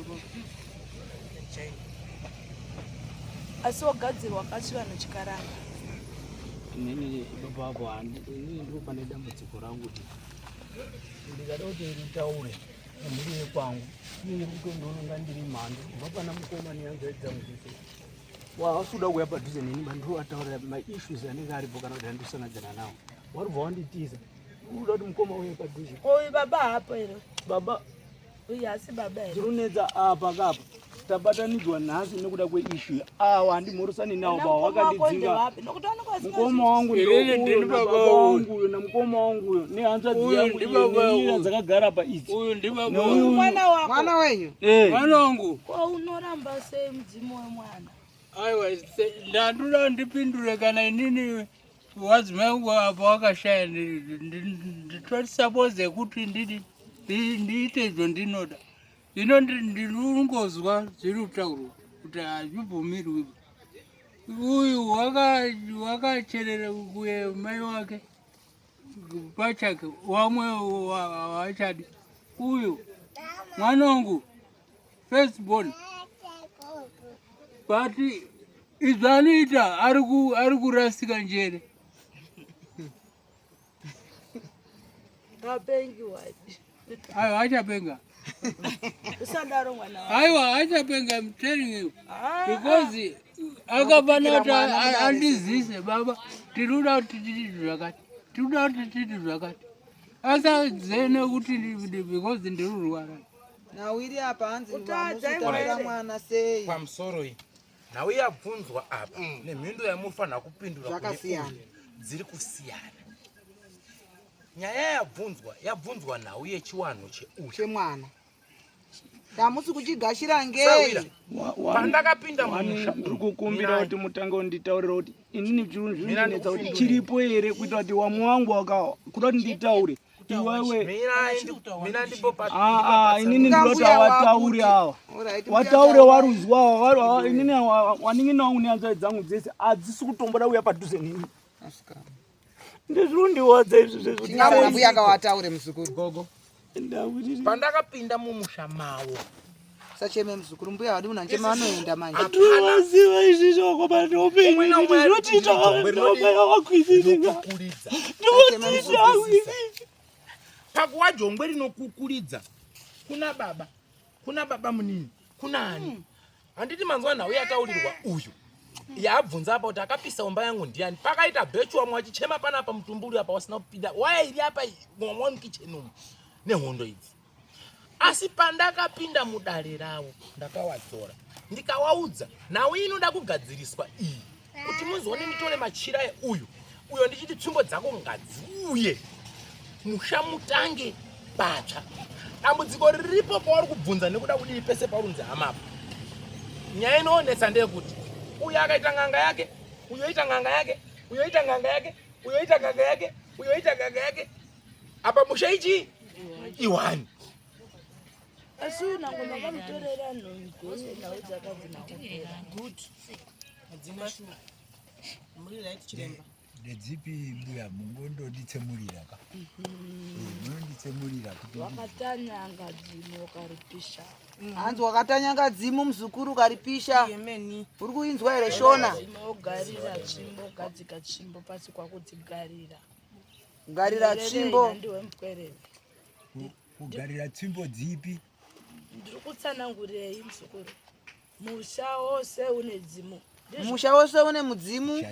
Speaker 15: Asi wagadzirwa kachivanhu chikaranga.
Speaker 9: Inini baba ako inini ndipo pane dambudziko rangu kuti ndikada kuti nditaure nemhuri yekwangu inini kutondiona ndiri mhandu kubva pana mukoma nehanzvadzi dzangu dzese wausi kuda kuuya padhuze neni bandovataurira maissues anenge aripo kana kuti andisanadzana nawo warubva wanditiza uda kuti mukoma uye padhuze.
Speaker 15: Uyu baba hapo here?
Speaker 9: Baba
Speaker 15: Uyu asi baba here?
Speaker 9: zvinonetsa apa kapa tabatanidzwa nhasi nekuda kweissue awa handimhorosani nawo ba wakandidzinga. Mukoma wangu
Speaker 17: Inini ndini
Speaker 9: baba
Speaker 17: baba uyu.
Speaker 9: wangu uyo namukoma wangu uyo nehanzvadzi
Speaker 17: Uyu
Speaker 9: yangu
Speaker 17: ndi
Speaker 9: iyo
Speaker 17: baba
Speaker 9: nenyira
Speaker 17: uyu.
Speaker 9: dzakagara pa idzi.
Speaker 17: Uyu ndi baba
Speaker 9: Neuyu-
Speaker 17: uyu.
Speaker 15: Mwana wako.
Speaker 14: Mwana wenyu.
Speaker 9: Eh.
Speaker 17: Mwana wangu.
Speaker 15: Ko unoramba sei mudzimu wemwana?
Speaker 17: Aiwa, ndandoda ndipindure kana inini wadzimai wangu apa wakashaya nditori suppose kuti ndiite izvo ndinoda. Zvino ndinongozwa zviri kutaurwa kuti hazvibvumirwi. Uyu wakacherera kuye mai wake pachake, wamwe hawachadi. Uyu mwana wangu first born, but izvo anoita ari kurasika njere.
Speaker 15: Apengi wapi?
Speaker 17: Aiwa, achapenga.
Speaker 15: Usadaro mwana wangu.
Speaker 17: Aiwa, achapenga, I'm telling you, because akafana kuti andizise baba tiri kuda kuti tiite zvakati, tiri kuda kuti tiite zvakati, asazene kuti because ndiri kurwara.
Speaker 14: Nawiri apa hanzi
Speaker 15: Kutadza
Speaker 14: vamusutaurira
Speaker 15: imwere.
Speaker 14: mwana sei.
Speaker 2: Pamusoro iyi nhau yabvunzwa apa nemhindo yamufanira kupindura kune
Speaker 14: Zvakasiyana.
Speaker 2: uyu dziri kusiyana. Nyaya yabvunzwa yabvunzwa nhau yechiwanhu cheuyu
Speaker 14: Chemwana. Hamusi kuchigashira
Speaker 2: Sawira,
Speaker 14: ngei?
Speaker 2: pandakapinda mumusha
Speaker 9: Ndiri kukumbira kuti mutange unditaurira kuti inini
Speaker 2: Mina
Speaker 9: zvinonetsa kuti
Speaker 2: ndikupindure.
Speaker 9: chiripo here kuita kuti wamwe wangu waka kuda kuti nditaure iwewe.
Speaker 2: Mina ndipo
Speaker 9: Ah, ah, inini ndinoti awatauri awa
Speaker 14: Alright, mbuya
Speaker 9: wataure
Speaker 14: taura.
Speaker 9: waruzwa awa inini wanin'ina wangu nehanzvadzi dzangu dzese hadzisi kutomboda kuuya padhuze neni. Ndizvirundiwadza izvi zvezvo.
Speaker 14: Chinyaura mbuya ngawataure muzukuru.
Speaker 2: Gogo. Pandakapinda mumusha mawo
Speaker 14: Sacheme muzukuru, mbuya wadi munhu anchema vanoenda manje.
Speaker 9: Ndinoziva izvi zvako neupenyu izvi zvinotiita wakwizizika. Ndinotiita wakwizizika.
Speaker 2: Pakuwa jongwe rinokukuridza kuna baba, kuna baba munini, kuna ani. Handiti manzwa nhau yataurirwa uyu yaabvunza apa kuti akapisa umba yangu ndiani. Pakaita bhechu wamwe achichema panapa mutumburi apa wasina kupinda waya iri apa mwa mukicheni umu nehondo idzi.
Speaker 16: Asi pandakapinda mudare ravo ndakawadzora ndikawaudza nhau inoda kugadziriswa iyi kuti muzoone nditore machira euyu uyo ndichiti tsvimbo dzako ngadziuye musha mutange patsva. Dambudziko riripo pauri kubvunza nekuda kudii pese paurunzi hamapo. Nyaya inoonetsa ndeyekuti uyo akaita n'anga yake, uyo oita n'anga yake, uyo oita n'anga yake, uyo oita n'anga yake, uyo oita n'anga yake. Apa musha ichi iwani.
Speaker 15: Asi uyu nango makamutorera nhumbi dzese nhau dzakadzi nakupera.
Speaker 7: Good. Hadzina shuwa. Muri right chiremba.
Speaker 11: Ndedzipi mbuya mungondonditsemurira ka? Munonditsemurira kuti
Speaker 15: Wakatanyanga dzimu ukaripisha.
Speaker 14: Hanzi wakatanyanga dzimu muzukuru ukaripisha. Uri kuinzwa here Shona?
Speaker 15: Ogarira tsvimbo gadzika tsvimbo pasi kwakudzigarira.
Speaker 14: Kugarira tsvimbo.
Speaker 15: Ndiwe mukwereve.
Speaker 11: Kugarira tsvimbo dzipi?
Speaker 15: Ndiri kutsanangurirei muzukuru. Musha wose une dzimu. Ndizvo.
Speaker 14: Musha wose une mudzimu.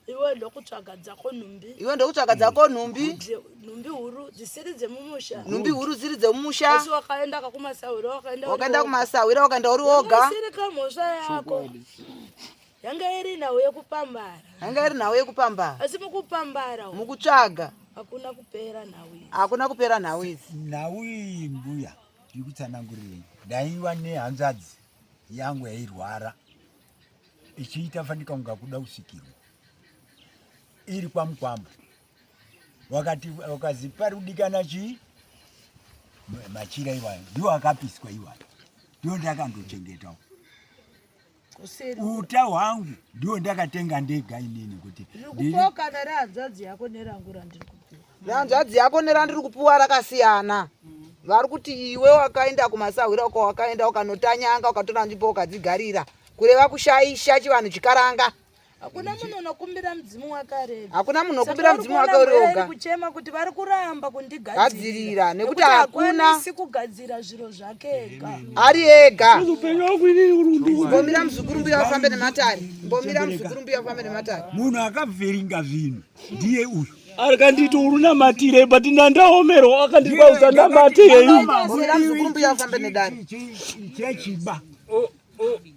Speaker 15: Iwe ndokutsvaga dzako nhumbi.
Speaker 14: Iwe ndokutsvaga dzako nhumbi.
Speaker 15: Nhumbi huru dzisiri dzemumusha.
Speaker 14: Nhumbi huru dziri dzemumusha.
Speaker 15: Asi wakaenda kakumasahwira wakaenda.
Speaker 14: Wakaenda kumasahwira wakaenda uri woga.
Speaker 15: Isiri kamhosva yako. Yanga iri nhau yekupambara.
Speaker 14: Yanga iri nhau yekupambara.
Speaker 15: Asi mukupambara.
Speaker 14: Mukutsvaga.
Speaker 15: Hakuna kupera nhau idzi.
Speaker 14: Hakuna kupera nhau idzi.
Speaker 11: Nhau iyi mbuya ndikutsanangurirei. Ndaiva nehanzvadzi yangu yairwara ichiita fanika kunga kuda kusvikirwa iri kwamukwambo wakati wakazi pari kudikana chii machira iwayo ndiwo akapiswa iwayo ndiwo ndakandochengetawo uta hwangu ndiwo ndakatenga ndega inini kuti
Speaker 15: ndikupokana rehanzvadzi yako nerangu randiri kupiwa
Speaker 14: rehanzvadzi yako nerandiri kupiwa rakasiyana vari kuti iwe wakaenda kumasahwira uko wakaenda ukanotanyanga ukatora nzvimbo ukadzigarira kureva kushaisha chivanhu chikaranga
Speaker 15: Hakuna munhu unokumbira mudzimu wake ari ega.
Speaker 14: Hakuna munhu unokumbira mudzimu wake uri oga.
Speaker 15: Kuchema kuti vari kuramba kundigadzirira.
Speaker 14: Gadzirira nekuti hakuna
Speaker 15: hakwanisi kugadzira zviro zvake ega.
Speaker 14: Ari ega. Mbomira muzukuru mbuya ufambe nematare. Mbomira muzukuru mbuya ufambe nematare.
Speaker 11: Munhu akavhiringa zvinhu ndiye uyu.
Speaker 9: Akanditi urunamatire but ndandaomerwa akanditi usanamatirei.
Speaker 14: Mbomira muzukuru mbuya ufambe nedare.
Speaker 11: Chechiba.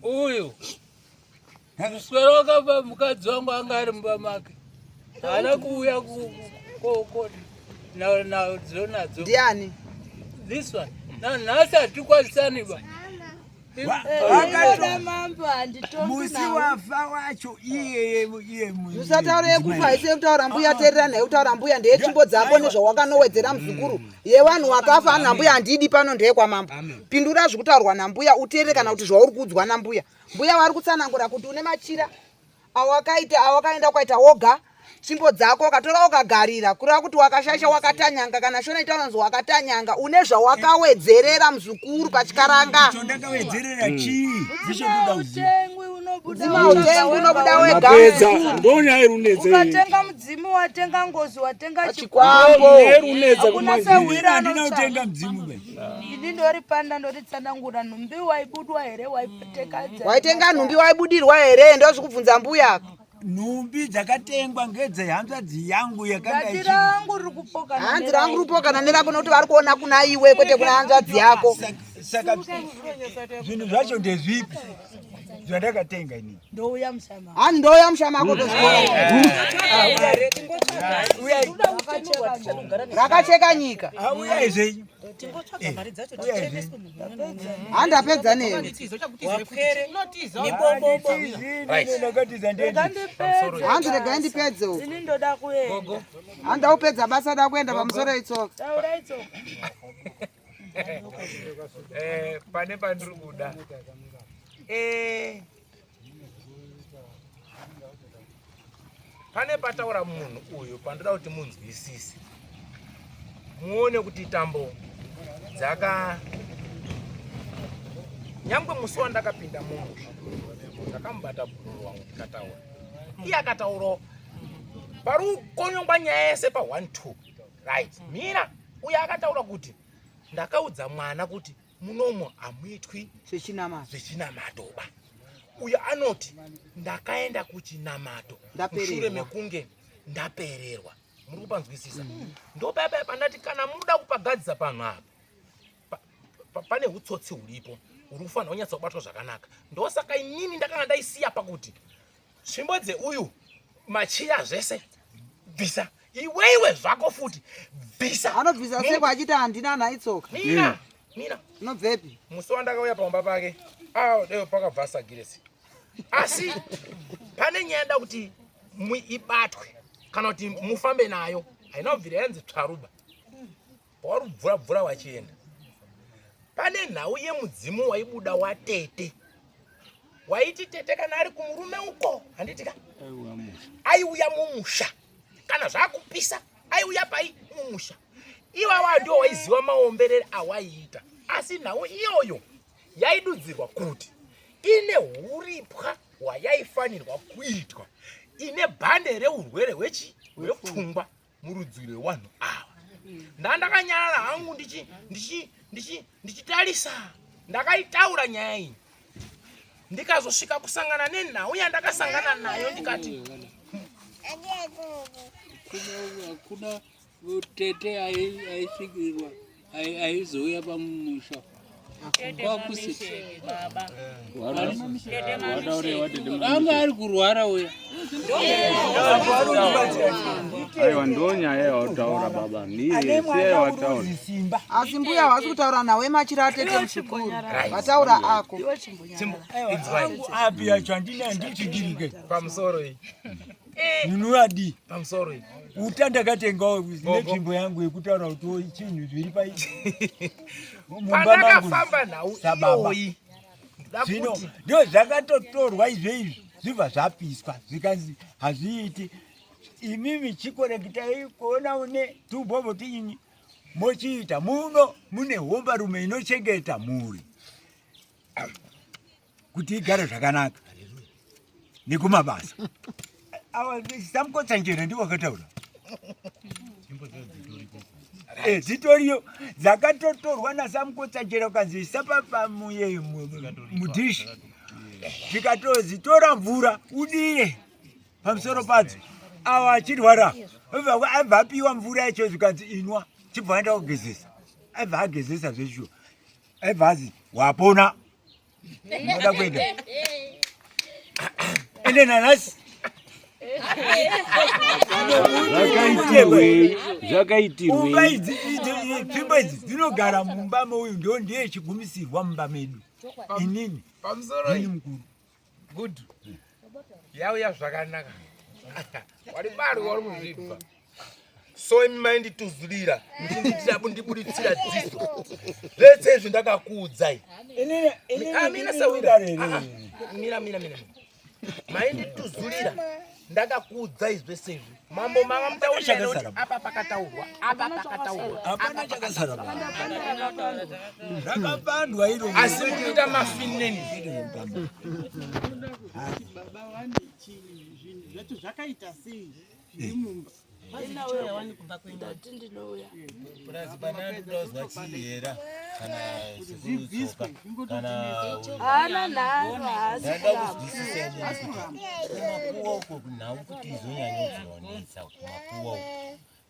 Speaker 17: Uyu muswero wakafa mukadzi wangu anga ari mumba make haana kuuya kodi nadzo nadzo
Speaker 14: ndiani
Speaker 17: this one nanhasi hatikwanisani ba
Speaker 11: musi wafa wacho iyeye iye
Speaker 14: Musataure yekufa haisi yekutaura mbuya teerera naye kutaura mbuya ndeyetsvimbo dzako nezvawakanowedzera muzukuru yevanhu wakafa anhu ambuya handidi pano ndeyekwamambo pindura zvikutaurwa nambuya uteerere kana kuti zvauri kuudzwa nambuya mbuya vari kutsanangura kuti une machira awakaita awakaenda ukaita woga tsvimbo dzako ukatora ukagarira kureva kuti wakashaisha wakatanyanga kana shona itaura nzi wakatanyanga une zvawakawedzerera muzukuru pachikaranga
Speaker 11: ndakawedzerera chii ndicho
Speaker 14: Mudzimu hautengi unobuda wega
Speaker 9: Mapedza ndonyaya iri unetsa iyi.
Speaker 15: Ukatenga mudzimu watenga ngozi watenga
Speaker 14: chikwambo.
Speaker 9: Nyaya iri unetsa
Speaker 15: Hakuna
Speaker 9: kumanje.
Speaker 15: sahwira
Speaker 11: Handina
Speaker 15: anotsvaka.
Speaker 11: kutenga mudzimu be
Speaker 15: Ini ndoripanda ndoritsanangura nhumbi waibudwa here waiteka
Speaker 14: waitenga nhumbi waibudirwa here ndozvikubvunza mbuya
Speaker 11: nhumbi dzakatengwa ngedzehanzvadzi yangu yakanga
Speaker 15: Gati
Speaker 11: ichi
Speaker 15: rangu riri kupokana
Speaker 14: hanzi rangu riri kupokana nerako nokuti vari kuona kuna iwe kwete kuna hanzvadzi yako
Speaker 11: saka zvinhu zvacho ndezvipi zvandakatenga inini
Speaker 15: ndouya musama
Speaker 14: hanzi ndouya musha mako tozviona rakacheka nyika
Speaker 11: auyai zvenyu
Speaker 7: Tingotsvaga mari dzacho ticheneswe munhu.
Speaker 14: handapedza newe hanzi regai ndipedze uku
Speaker 15: Ini ndoda kuenda.
Speaker 14: hanzi aupedza basa da kuenda pamusoro itsoka
Speaker 15: Taura itsoka.
Speaker 2: Pane pandiri kuda pane pataura munhu uyu pandoda kuti munzwisise muone kuti tambo dzaka nyangwe musi wandakapinda mumusha ndakamubata bhururu wangu ndikataura iye akataurawo pari kukonyongwa nyaya yese pa 1 2 right mira uye akataura kuti ndakaudza mwana kuti munomo hamuitwi zvechinamatoba uyo anoti ndakaenda kuchinamato
Speaker 14: Ndapererwa.
Speaker 2: mushure mekunge ndapererwa muri kupanzwisisa ndopaya paya pandati kana muda kupagadzisa panhu apa
Speaker 16: Pane utsotsi huripo huri kufanira kunyatsa kubatwa zvakanaka. Ndosaka inini ndakanga ndaisiya pakuti tsvimbo dzeuyu machiya zvese bvisa iweiwe zvako futi bvisa.
Speaker 14: Anobvisa seko achiti handina nhai tsoka.
Speaker 16: Mina mina
Speaker 14: unobvepi?
Speaker 16: Musi wandakauya pamba pake awo deo pakabva sagiresi. Asi pane nyaya da kuti ibatwe kana kuti mufambe nayo haina kubvira yanzi tsvaruba pauri bvura bvura wachienda pane nhau yemudzimu waibuda watete waiti tete kana ari kumurume uko handiti ka aiuya mumusha kana zvakupisa aiuya pai mumusha iwawa ndiwo waiziva maomberere awaiita asi nhau iyoyo yaidudzirwa kuti ine huripwa hwayaifanirwa kuitwa ine bhande reurwere hwechi hwepfungwa murudzi rwevanhu ava ndandakanyarara hangu ndichitarisa ndakaitaura nyaya iyi ndikazosvika kusangana nenhau yandakasangana nayo ndikati
Speaker 17: hakuna tete aisvikirwa aizouya pamusha anga ari kurwara uya
Speaker 3: aiwa ndo nyaya yautaura baba niye wataura
Speaker 14: asi mbuya havasi kutaura nawe machira atete muzukuru vataura ako
Speaker 11: api yacho handina handichigirike
Speaker 16: pamusoro iyi
Speaker 11: Ndinoadii?
Speaker 16: Pamusoro iyi.
Speaker 11: Uta ndakatengawo netsvimbo yangu yekutaura kuti chinhu zviri pai.
Speaker 16: Pandakafamba nhau iyoyi.
Speaker 11: Zvino ndo zvakatotorwa izvo izvi zvibva zvapiswa zvikanzi hazviiti. Imimi chikorekitai kuona une tubhobo tiinyi mochiita muno mune hombarume inochengeta mhuri. kuti igare zvakanaka nekumabasa awa samukotsanjere ndiwo akataura eh, dzitoriyo dzakatotorwa nasamukotsanjere ukanzi isa papamuye mudhishi zvikatozitora mvura udire pamusoro padzo awa achirwara abva apiwa mvura yacho zvikanzi inwa chibva aenda kugezesa abva agezesa zveshuwa abva azi wapona Unoda kuenda? Ende nanhasi.
Speaker 3: Zvakaitirwei? Zvakaitirwei?
Speaker 11: Mumba idzi tsvimbo idzi dzinogara mumba meuyu ndo ndiye chigumisirwa mumba medu. Inini.
Speaker 16: Pamusoro
Speaker 11: ini mukuru.
Speaker 16: Good. Yauya zvakanaka. Wari bari wari kuzvibva. So imi maindituzurira muchindiitira bundibuditsira dziso. Zvese izvi ndakakuudzai.
Speaker 11: Inini inini
Speaker 16: ah, mina sawira. Ah, ah. Mira mira mira. Maindituzurira ndakakuudzai zvese izvi. Mambo manga mutaurira kuti apa pakataurwa, apa pakataurwa.
Speaker 11: Hapana chakasara. Rakapandwa iro.
Speaker 16: Asi mukuita mafineni.
Speaker 7: Baba wani zvinhu zvacho zvakaita sei zviri mumba?
Speaker 15: Ndati ndinouya.
Speaker 5: Purazi pana ndozwa chihera kana sekuru tsoka kana
Speaker 15: Haana nharo haasi
Speaker 5: ndada
Speaker 15: kuramba.
Speaker 5: kuzwisisa ini kuti kumakuwa uko kunhau kuti izonyanyobvonetsa kumakuwa uko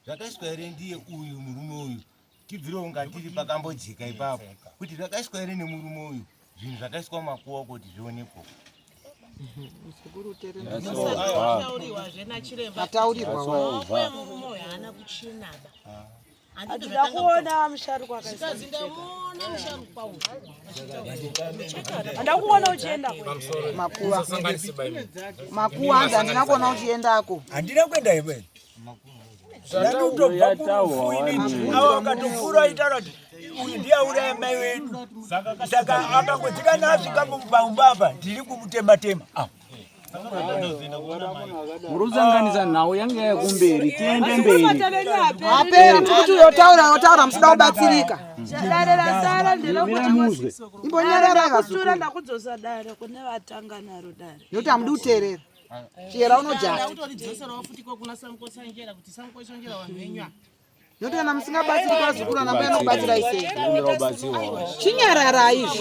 Speaker 5: zvakaiswa here ndiye uyu murume uyu tibvirewo unga tiri pakambojeka ipapo kuti zvakaiswa here nemurume uyu zvinhu zvakaiswa mumakuwa uko kuti zvionekwa
Speaker 14: Ataurirwa
Speaker 7: murume uyu haana kuchinaba
Speaker 15: Handina kuona musharukwa akaisa
Speaker 7: musharukwa uyu
Speaker 15: Handina kuona uchienda
Speaker 14: makuva makuva hanzi handina kuona uchiendako
Speaker 11: handina kuenda iwe ndandotobva kurufu inini ava vakatopfuura aitaura kuti uyu ndiye auraya mai wedu saka akangodzikana asvika paumba apa ndiri kumutema tema ah.
Speaker 3: Muri kusanganisa nhau yange yakumberi tiende mberi.
Speaker 14: Hapera tikuti uyotaura yotaura musida kubatsirika.
Speaker 15: Dare rasara nderekuti
Speaker 14: Imbonyarara
Speaker 15: ndakutura ndakudzosa dare kune vatanga naro dare.
Speaker 14: Nekuti hamudi kuteerera. Chiyera unojata.
Speaker 7: Kutoridzoserawo futi ko kuna Samukotsanjera kuti Samukotsanjera vanhu venyu ava.
Speaker 14: Nekuti kana musingabatsiri kwazukuru ana mbuya anokubatsirai sei? Chinyararai izvi.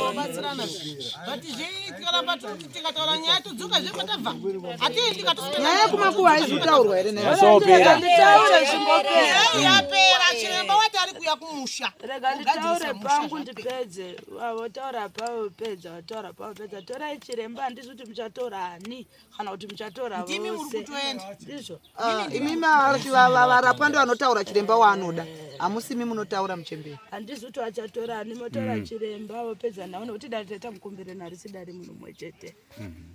Speaker 14: Nyaya yekumakuva haizi kutaurwa here
Speaker 15: Nditaure zvingopera.
Speaker 7: Yapera chiremba wati ari kuuya kumusha.
Speaker 15: Rega nditaure pangu ndipedze. Votaura pavo pedza, vataura pavo pedza. Torai chiremba handisi kuti muchatora ani kana kuti muchatora
Speaker 7: Ndimi muri
Speaker 15: vose.
Speaker 7: kutoenda.
Speaker 15: Ndizvo.
Speaker 14: Ah, Imi marati varapwa ndo vanotaura chiremba waanoda. Hamusimi munotaura muchembere.
Speaker 15: Handisi kuti vachatora ani motora chiremba vopedza nawo nekuti dare taita mukumbirana harisi dare munhu mumwe chete.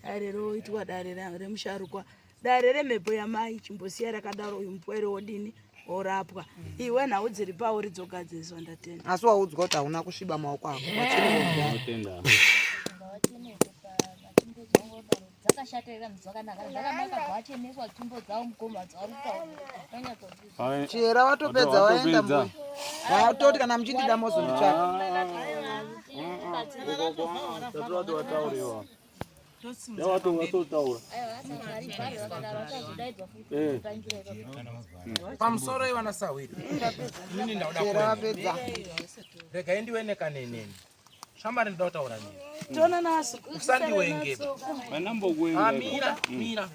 Speaker 15: Dare roitwa dare remusharukwa. Dare remhepo yamai chimbosiya rakadaro uyu mupwere wodini worapwa. Iwe nhau dziri pauri dzogadziriswa ndatenda.
Speaker 14: Asi waudzwa kuti hauna kusviba maoko ako.
Speaker 3: Tinotenda.
Speaker 1: Dzakashatirira dzakanaka dzakanaka dzacheneswa tsvimbo dzavo mugoma dzavari kutaura.
Speaker 14: Chera watopedza waenda mbuya. Watoti kana muchindida mozonditsvaka.
Speaker 3: Tatora watauriwa. Yawatotaura.
Speaker 2: Pamusoro ivana sahwiri. Inini ndauda
Speaker 14: Chera
Speaker 2: kuenda.
Speaker 14: wapedza.
Speaker 2: Regai ndiwene kaneneni. Shamari ndoda kutaura neni.
Speaker 15: Tona naso.
Speaker 2: Usandiwenge.
Speaker 3: Vanambokuenga.
Speaker 2: Ah, mira, mira.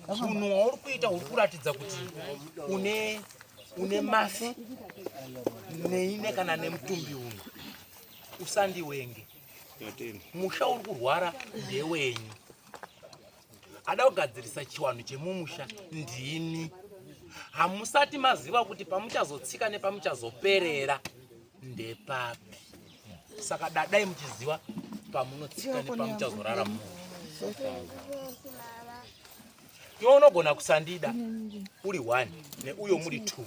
Speaker 2: Unhu hwauri kuita huri kuratidza kuti une une mafi neine kana nemutumbi uno. Usandiwenge. Musha uri kurwara ndewenyu. Ada kugadzirisa chiwanhu chemumusha ndini. Hamusati maziva kuti pamuchazotsika nepamuchazoperera ndepapi. Saka dadai muchiziva pamunotsika nepamuchazorara munhu. Iwe unogona kusandida uri one neuyo muri two.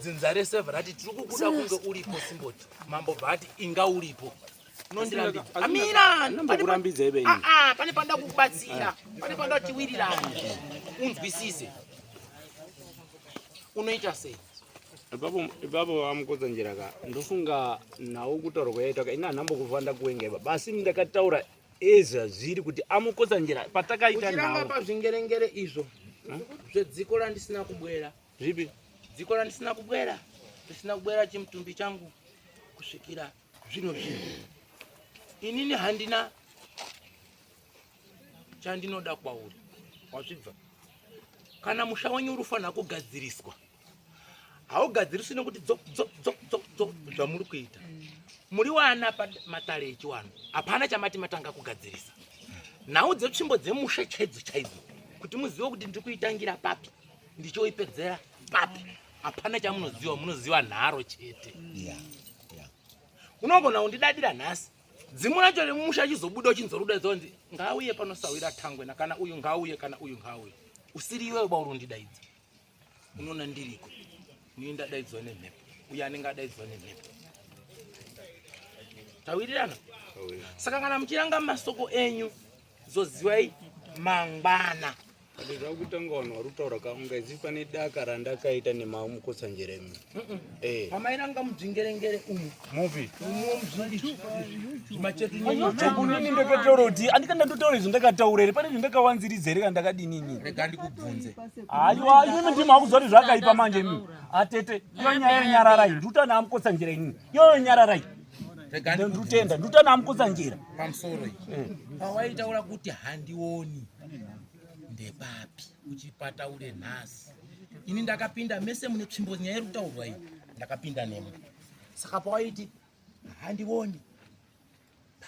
Speaker 2: Dzinza rese rati tiri kukuda kunge uripo simboti. Mambo bva ati inga uripo. Unondirambidza. Amira!
Speaker 3: Nambokurambidza ibe ini.
Speaker 2: Ah, ah, pane panoda kukubatsira. Pane panoda kuti tiwirirane. Unzwisise. Unoita sei?
Speaker 3: Ipapo ipapo vamukodza njira ka ndofunga nawo kutaura kwayaita ka ini handambokufa ndakuwenga ipa basi ndakataura ezvazviri kuti amukodza njira patakaita
Speaker 2: Uchiramba
Speaker 3: nawo
Speaker 2: pazvingerengere izvo zvedziko randisina kubwera.
Speaker 3: Zvipi?
Speaker 2: Dziko randisina kubwera. Ndisina kubwera chimutumbi changu kusvikira zvino zvino. Inini handina chandinoda kwauri. Wazvibva. Kana musha wenyu uri kufanira kugadziriswa. Haugadziriswi nekuti dzo dzo dzo dzo dzo zvamuri kuita. Muri wana pamatare echiwano. Hapana chamati matanga kugadzirisa. Nhau dzetsvimbo dzemusha chaidzo chaidzo kuti muzive kuti ndiri kuitangira papi ndichoipedzera papi. Hapana chamunoziva, munoziva nharo chete. Unogona kundidadira nhasi dzimu racho remumusha chizobuda uchinzoruda zonzi ngauye panosawira tangwena kana uyu ngauye kana uyu ngauye usiri iwewe bauri undidaidza unoona ndiriko nii ndadaidzwa nemhepo uye anenge adaidzwa nemhepo tawirirana saka kana muchiranga masoko enyu zoziwai mangwana
Speaker 3: Ndinoda kutanga vanhu vari kutaura ka ungazi pane daka randakaita nemamukotsanjera imi. Eh.
Speaker 2: pamairanga mudzvingerengere umu
Speaker 3: Mupi?
Speaker 9: Kunini ndakataura kuti andikanda ndotaura izvo ndakataura here pane zvindakawanziridza here kana ndakadinini
Speaker 2: rega ndikubvunze
Speaker 9: aiwa imimi ndimi makuziva kuti zvakaipa manje imimi atete iyo nyaya yenyararai ndutana amukotsanjera inini iyo nyararai ndutenda ndutana amukotsanjera
Speaker 2: pamusoro iyi pawaitaura kuti handioni ndepapi uchipataure nhasi ini ndakapinda mese mune tsvimbo nyaya iri kutaurwa iyi ndakapinda nemo saka pawaiti handioni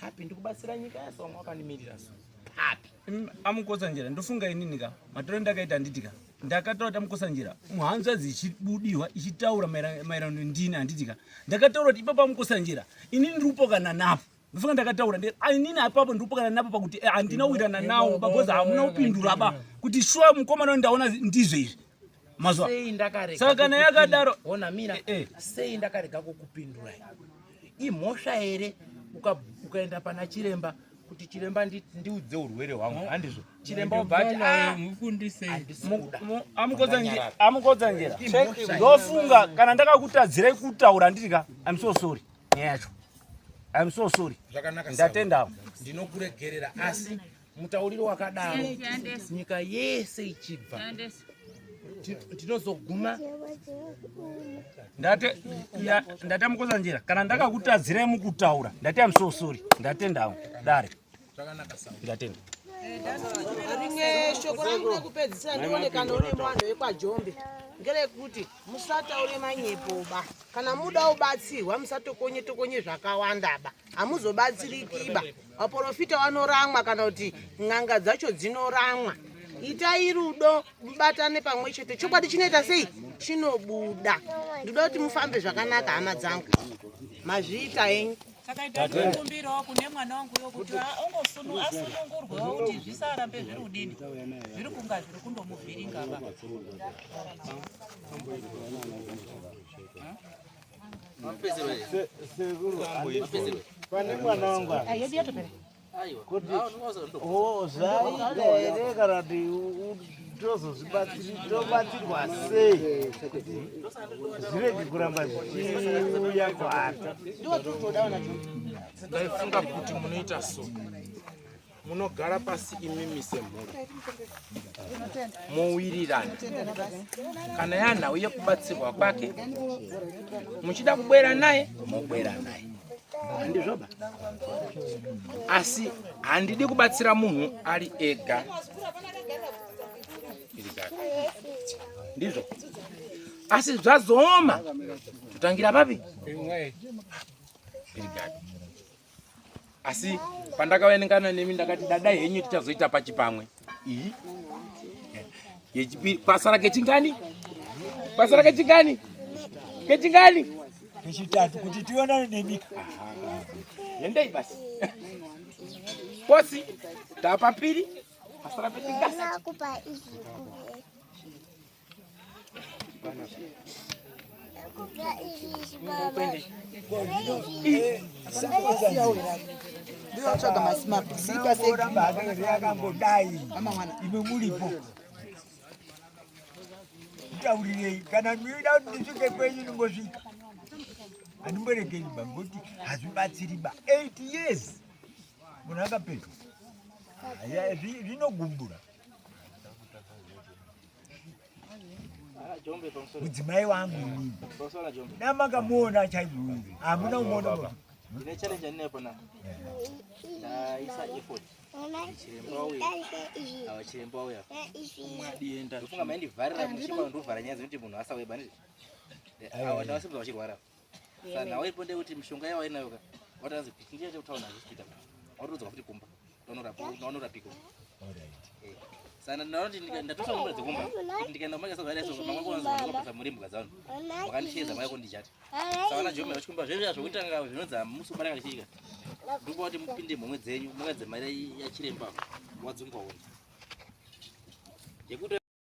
Speaker 2: papi ndikubatsira nyika yese wamwe wakandimirira so papi
Speaker 9: amukotsanjera ndofunga inini ka matoro ndakaita handiti ka ndakataura kuti amukotsanjera muhanzvadzi ichibudiwa ichitaura maererano ndini handiti ka ndakataura kuti ipapo amukotsanjera inini ndiri kupokana napo ndofunga ndakataura ndikati, "Ah, inini apapo ndiri kupokana napo pakuti eh, handina kuwirirana nawo because hamuna kupindura ba kuti shuwa mukomana ndaona ndizvo izvi mazuva
Speaker 2: sei ndakarega
Speaker 9: saka kana yakadaro
Speaker 2: ona mira sei ndakarega kukupindurai imhosva here ukaenda pana chiremba kuti chiremba ndiudze urwere hwangu handizvo chiremba obva ati "Ah, handisi kuda."
Speaker 9: Amukotsanjera
Speaker 2: Imhosva
Speaker 9: ndofunga kana ndakakutadzirai kutaura handiti ka im so sorry nyaya yacho im so sorry
Speaker 2: Zvakanaka
Speaker 9: ndatendawo
Speaker 2: ndinokuregerera asi mutauriro wakadaro nyika yese ichibva
Speaker 16: Ndinozoguma
Speaker 3: Ndate ya ndate Mukotsanjera kana ndakakutadzirai mukutaura ndati I'm so sorry ndatendawo dare.
Speaker 16: Zvakanaka sawa.
Speaker 3: Ndatenda.
Speaker 7: Rimwe shoko rangu rekupedzisira ndione kana une vanhu vekwaJombe ngerekuti musataure manyepo ba. Kana muda ubatsirwa musatokonye tokonye zvakawanda ba, hamuzobatsirikiba. Vaprofita vanoramwa kana kuti n'anga dzacho dzinoramwa. Itai rudo mubatane pamwe chete, chokwadi chinoita sei? Chinobuda. Ndoda kuti mufambe zvakanaka hama dzangu, mazviita henyu.
Speaker 20: Saka ndinokumbirawo kune mwana wangu uyo kuti asunungurwewo kuti zvisarambe zviri kudini zviri kunga zviri kundomuvhiringa ba.
Speaker 18: Pane mwana wangu apa. Kuti oh, zvaita here kana kuti tozobatsirwa sei kuti zvirege kuramba zvichiuya kwaari?
Speaker 16: Ndaifunga kuti munoita so, munogara pasi imimi semhuri mowirirana kana yanhau yekubatsirwa kwake, muchida kubwera naye mobwera naye, handizvoba? Asi handidi kubatsira munhu ari ega, ndizvo? Asi zvazooma totangira papi? Asi pandakavenengana nemi ndakati dadai henyu tichazoita pachipamwe iyi yechipiri. Pasara kechingani? Pasara kechingani? Kechingani?
Speaker 11: Kechitatu kuti tionane nemika.
Speaker 16: Endei basi posi tapapiri pasara pechingasi.
Speaker 14: Ndinotsvaga masilipas.
Speaker 11: Akambodai imi muripo, nditaurirei kana ndinoda kuti ndisvike kwenyu, ndingosvika, handimboregeri ba, ngokuti hazvibatsiri ba. 8 years munhu akapetwa, zvinogumbura. Mudzimai wangu inini namakamuona chaizvo, hamuna kumuona.
Speaker 12: Ndine challenge yandinayo panapa. Ndaisa effort. Chiremba wauya. Ava chiremba wauya. Ndofunga maindivharira muchipa ndovhara nyaya dzinoti munhu asauye bani. Ava ndavasimudza vachirwara. Saka nhau iripo ndeyekuti mishonga yavo inayo ka. Watanzi kuti ndiye kutaura nazvo hospital. Watodzoka futi kumba. Unorapiko. Saka ndaona kuti ndatosa mvura dzekumba. Kuti ndikaenda kumba ndikasazvadai so mangwana kwanzi ndikapedza muri mbwa dzangu. Wakandishedza mai kundijata. Saka vana Jombe vachikumba zvezvo zvekutanga zvinonzi hamusi kubata kana chiika. Ndikupa kuti mupinde mhomwe dzenyu mungadze mari yachiremba wadzungwa wona. Yekuti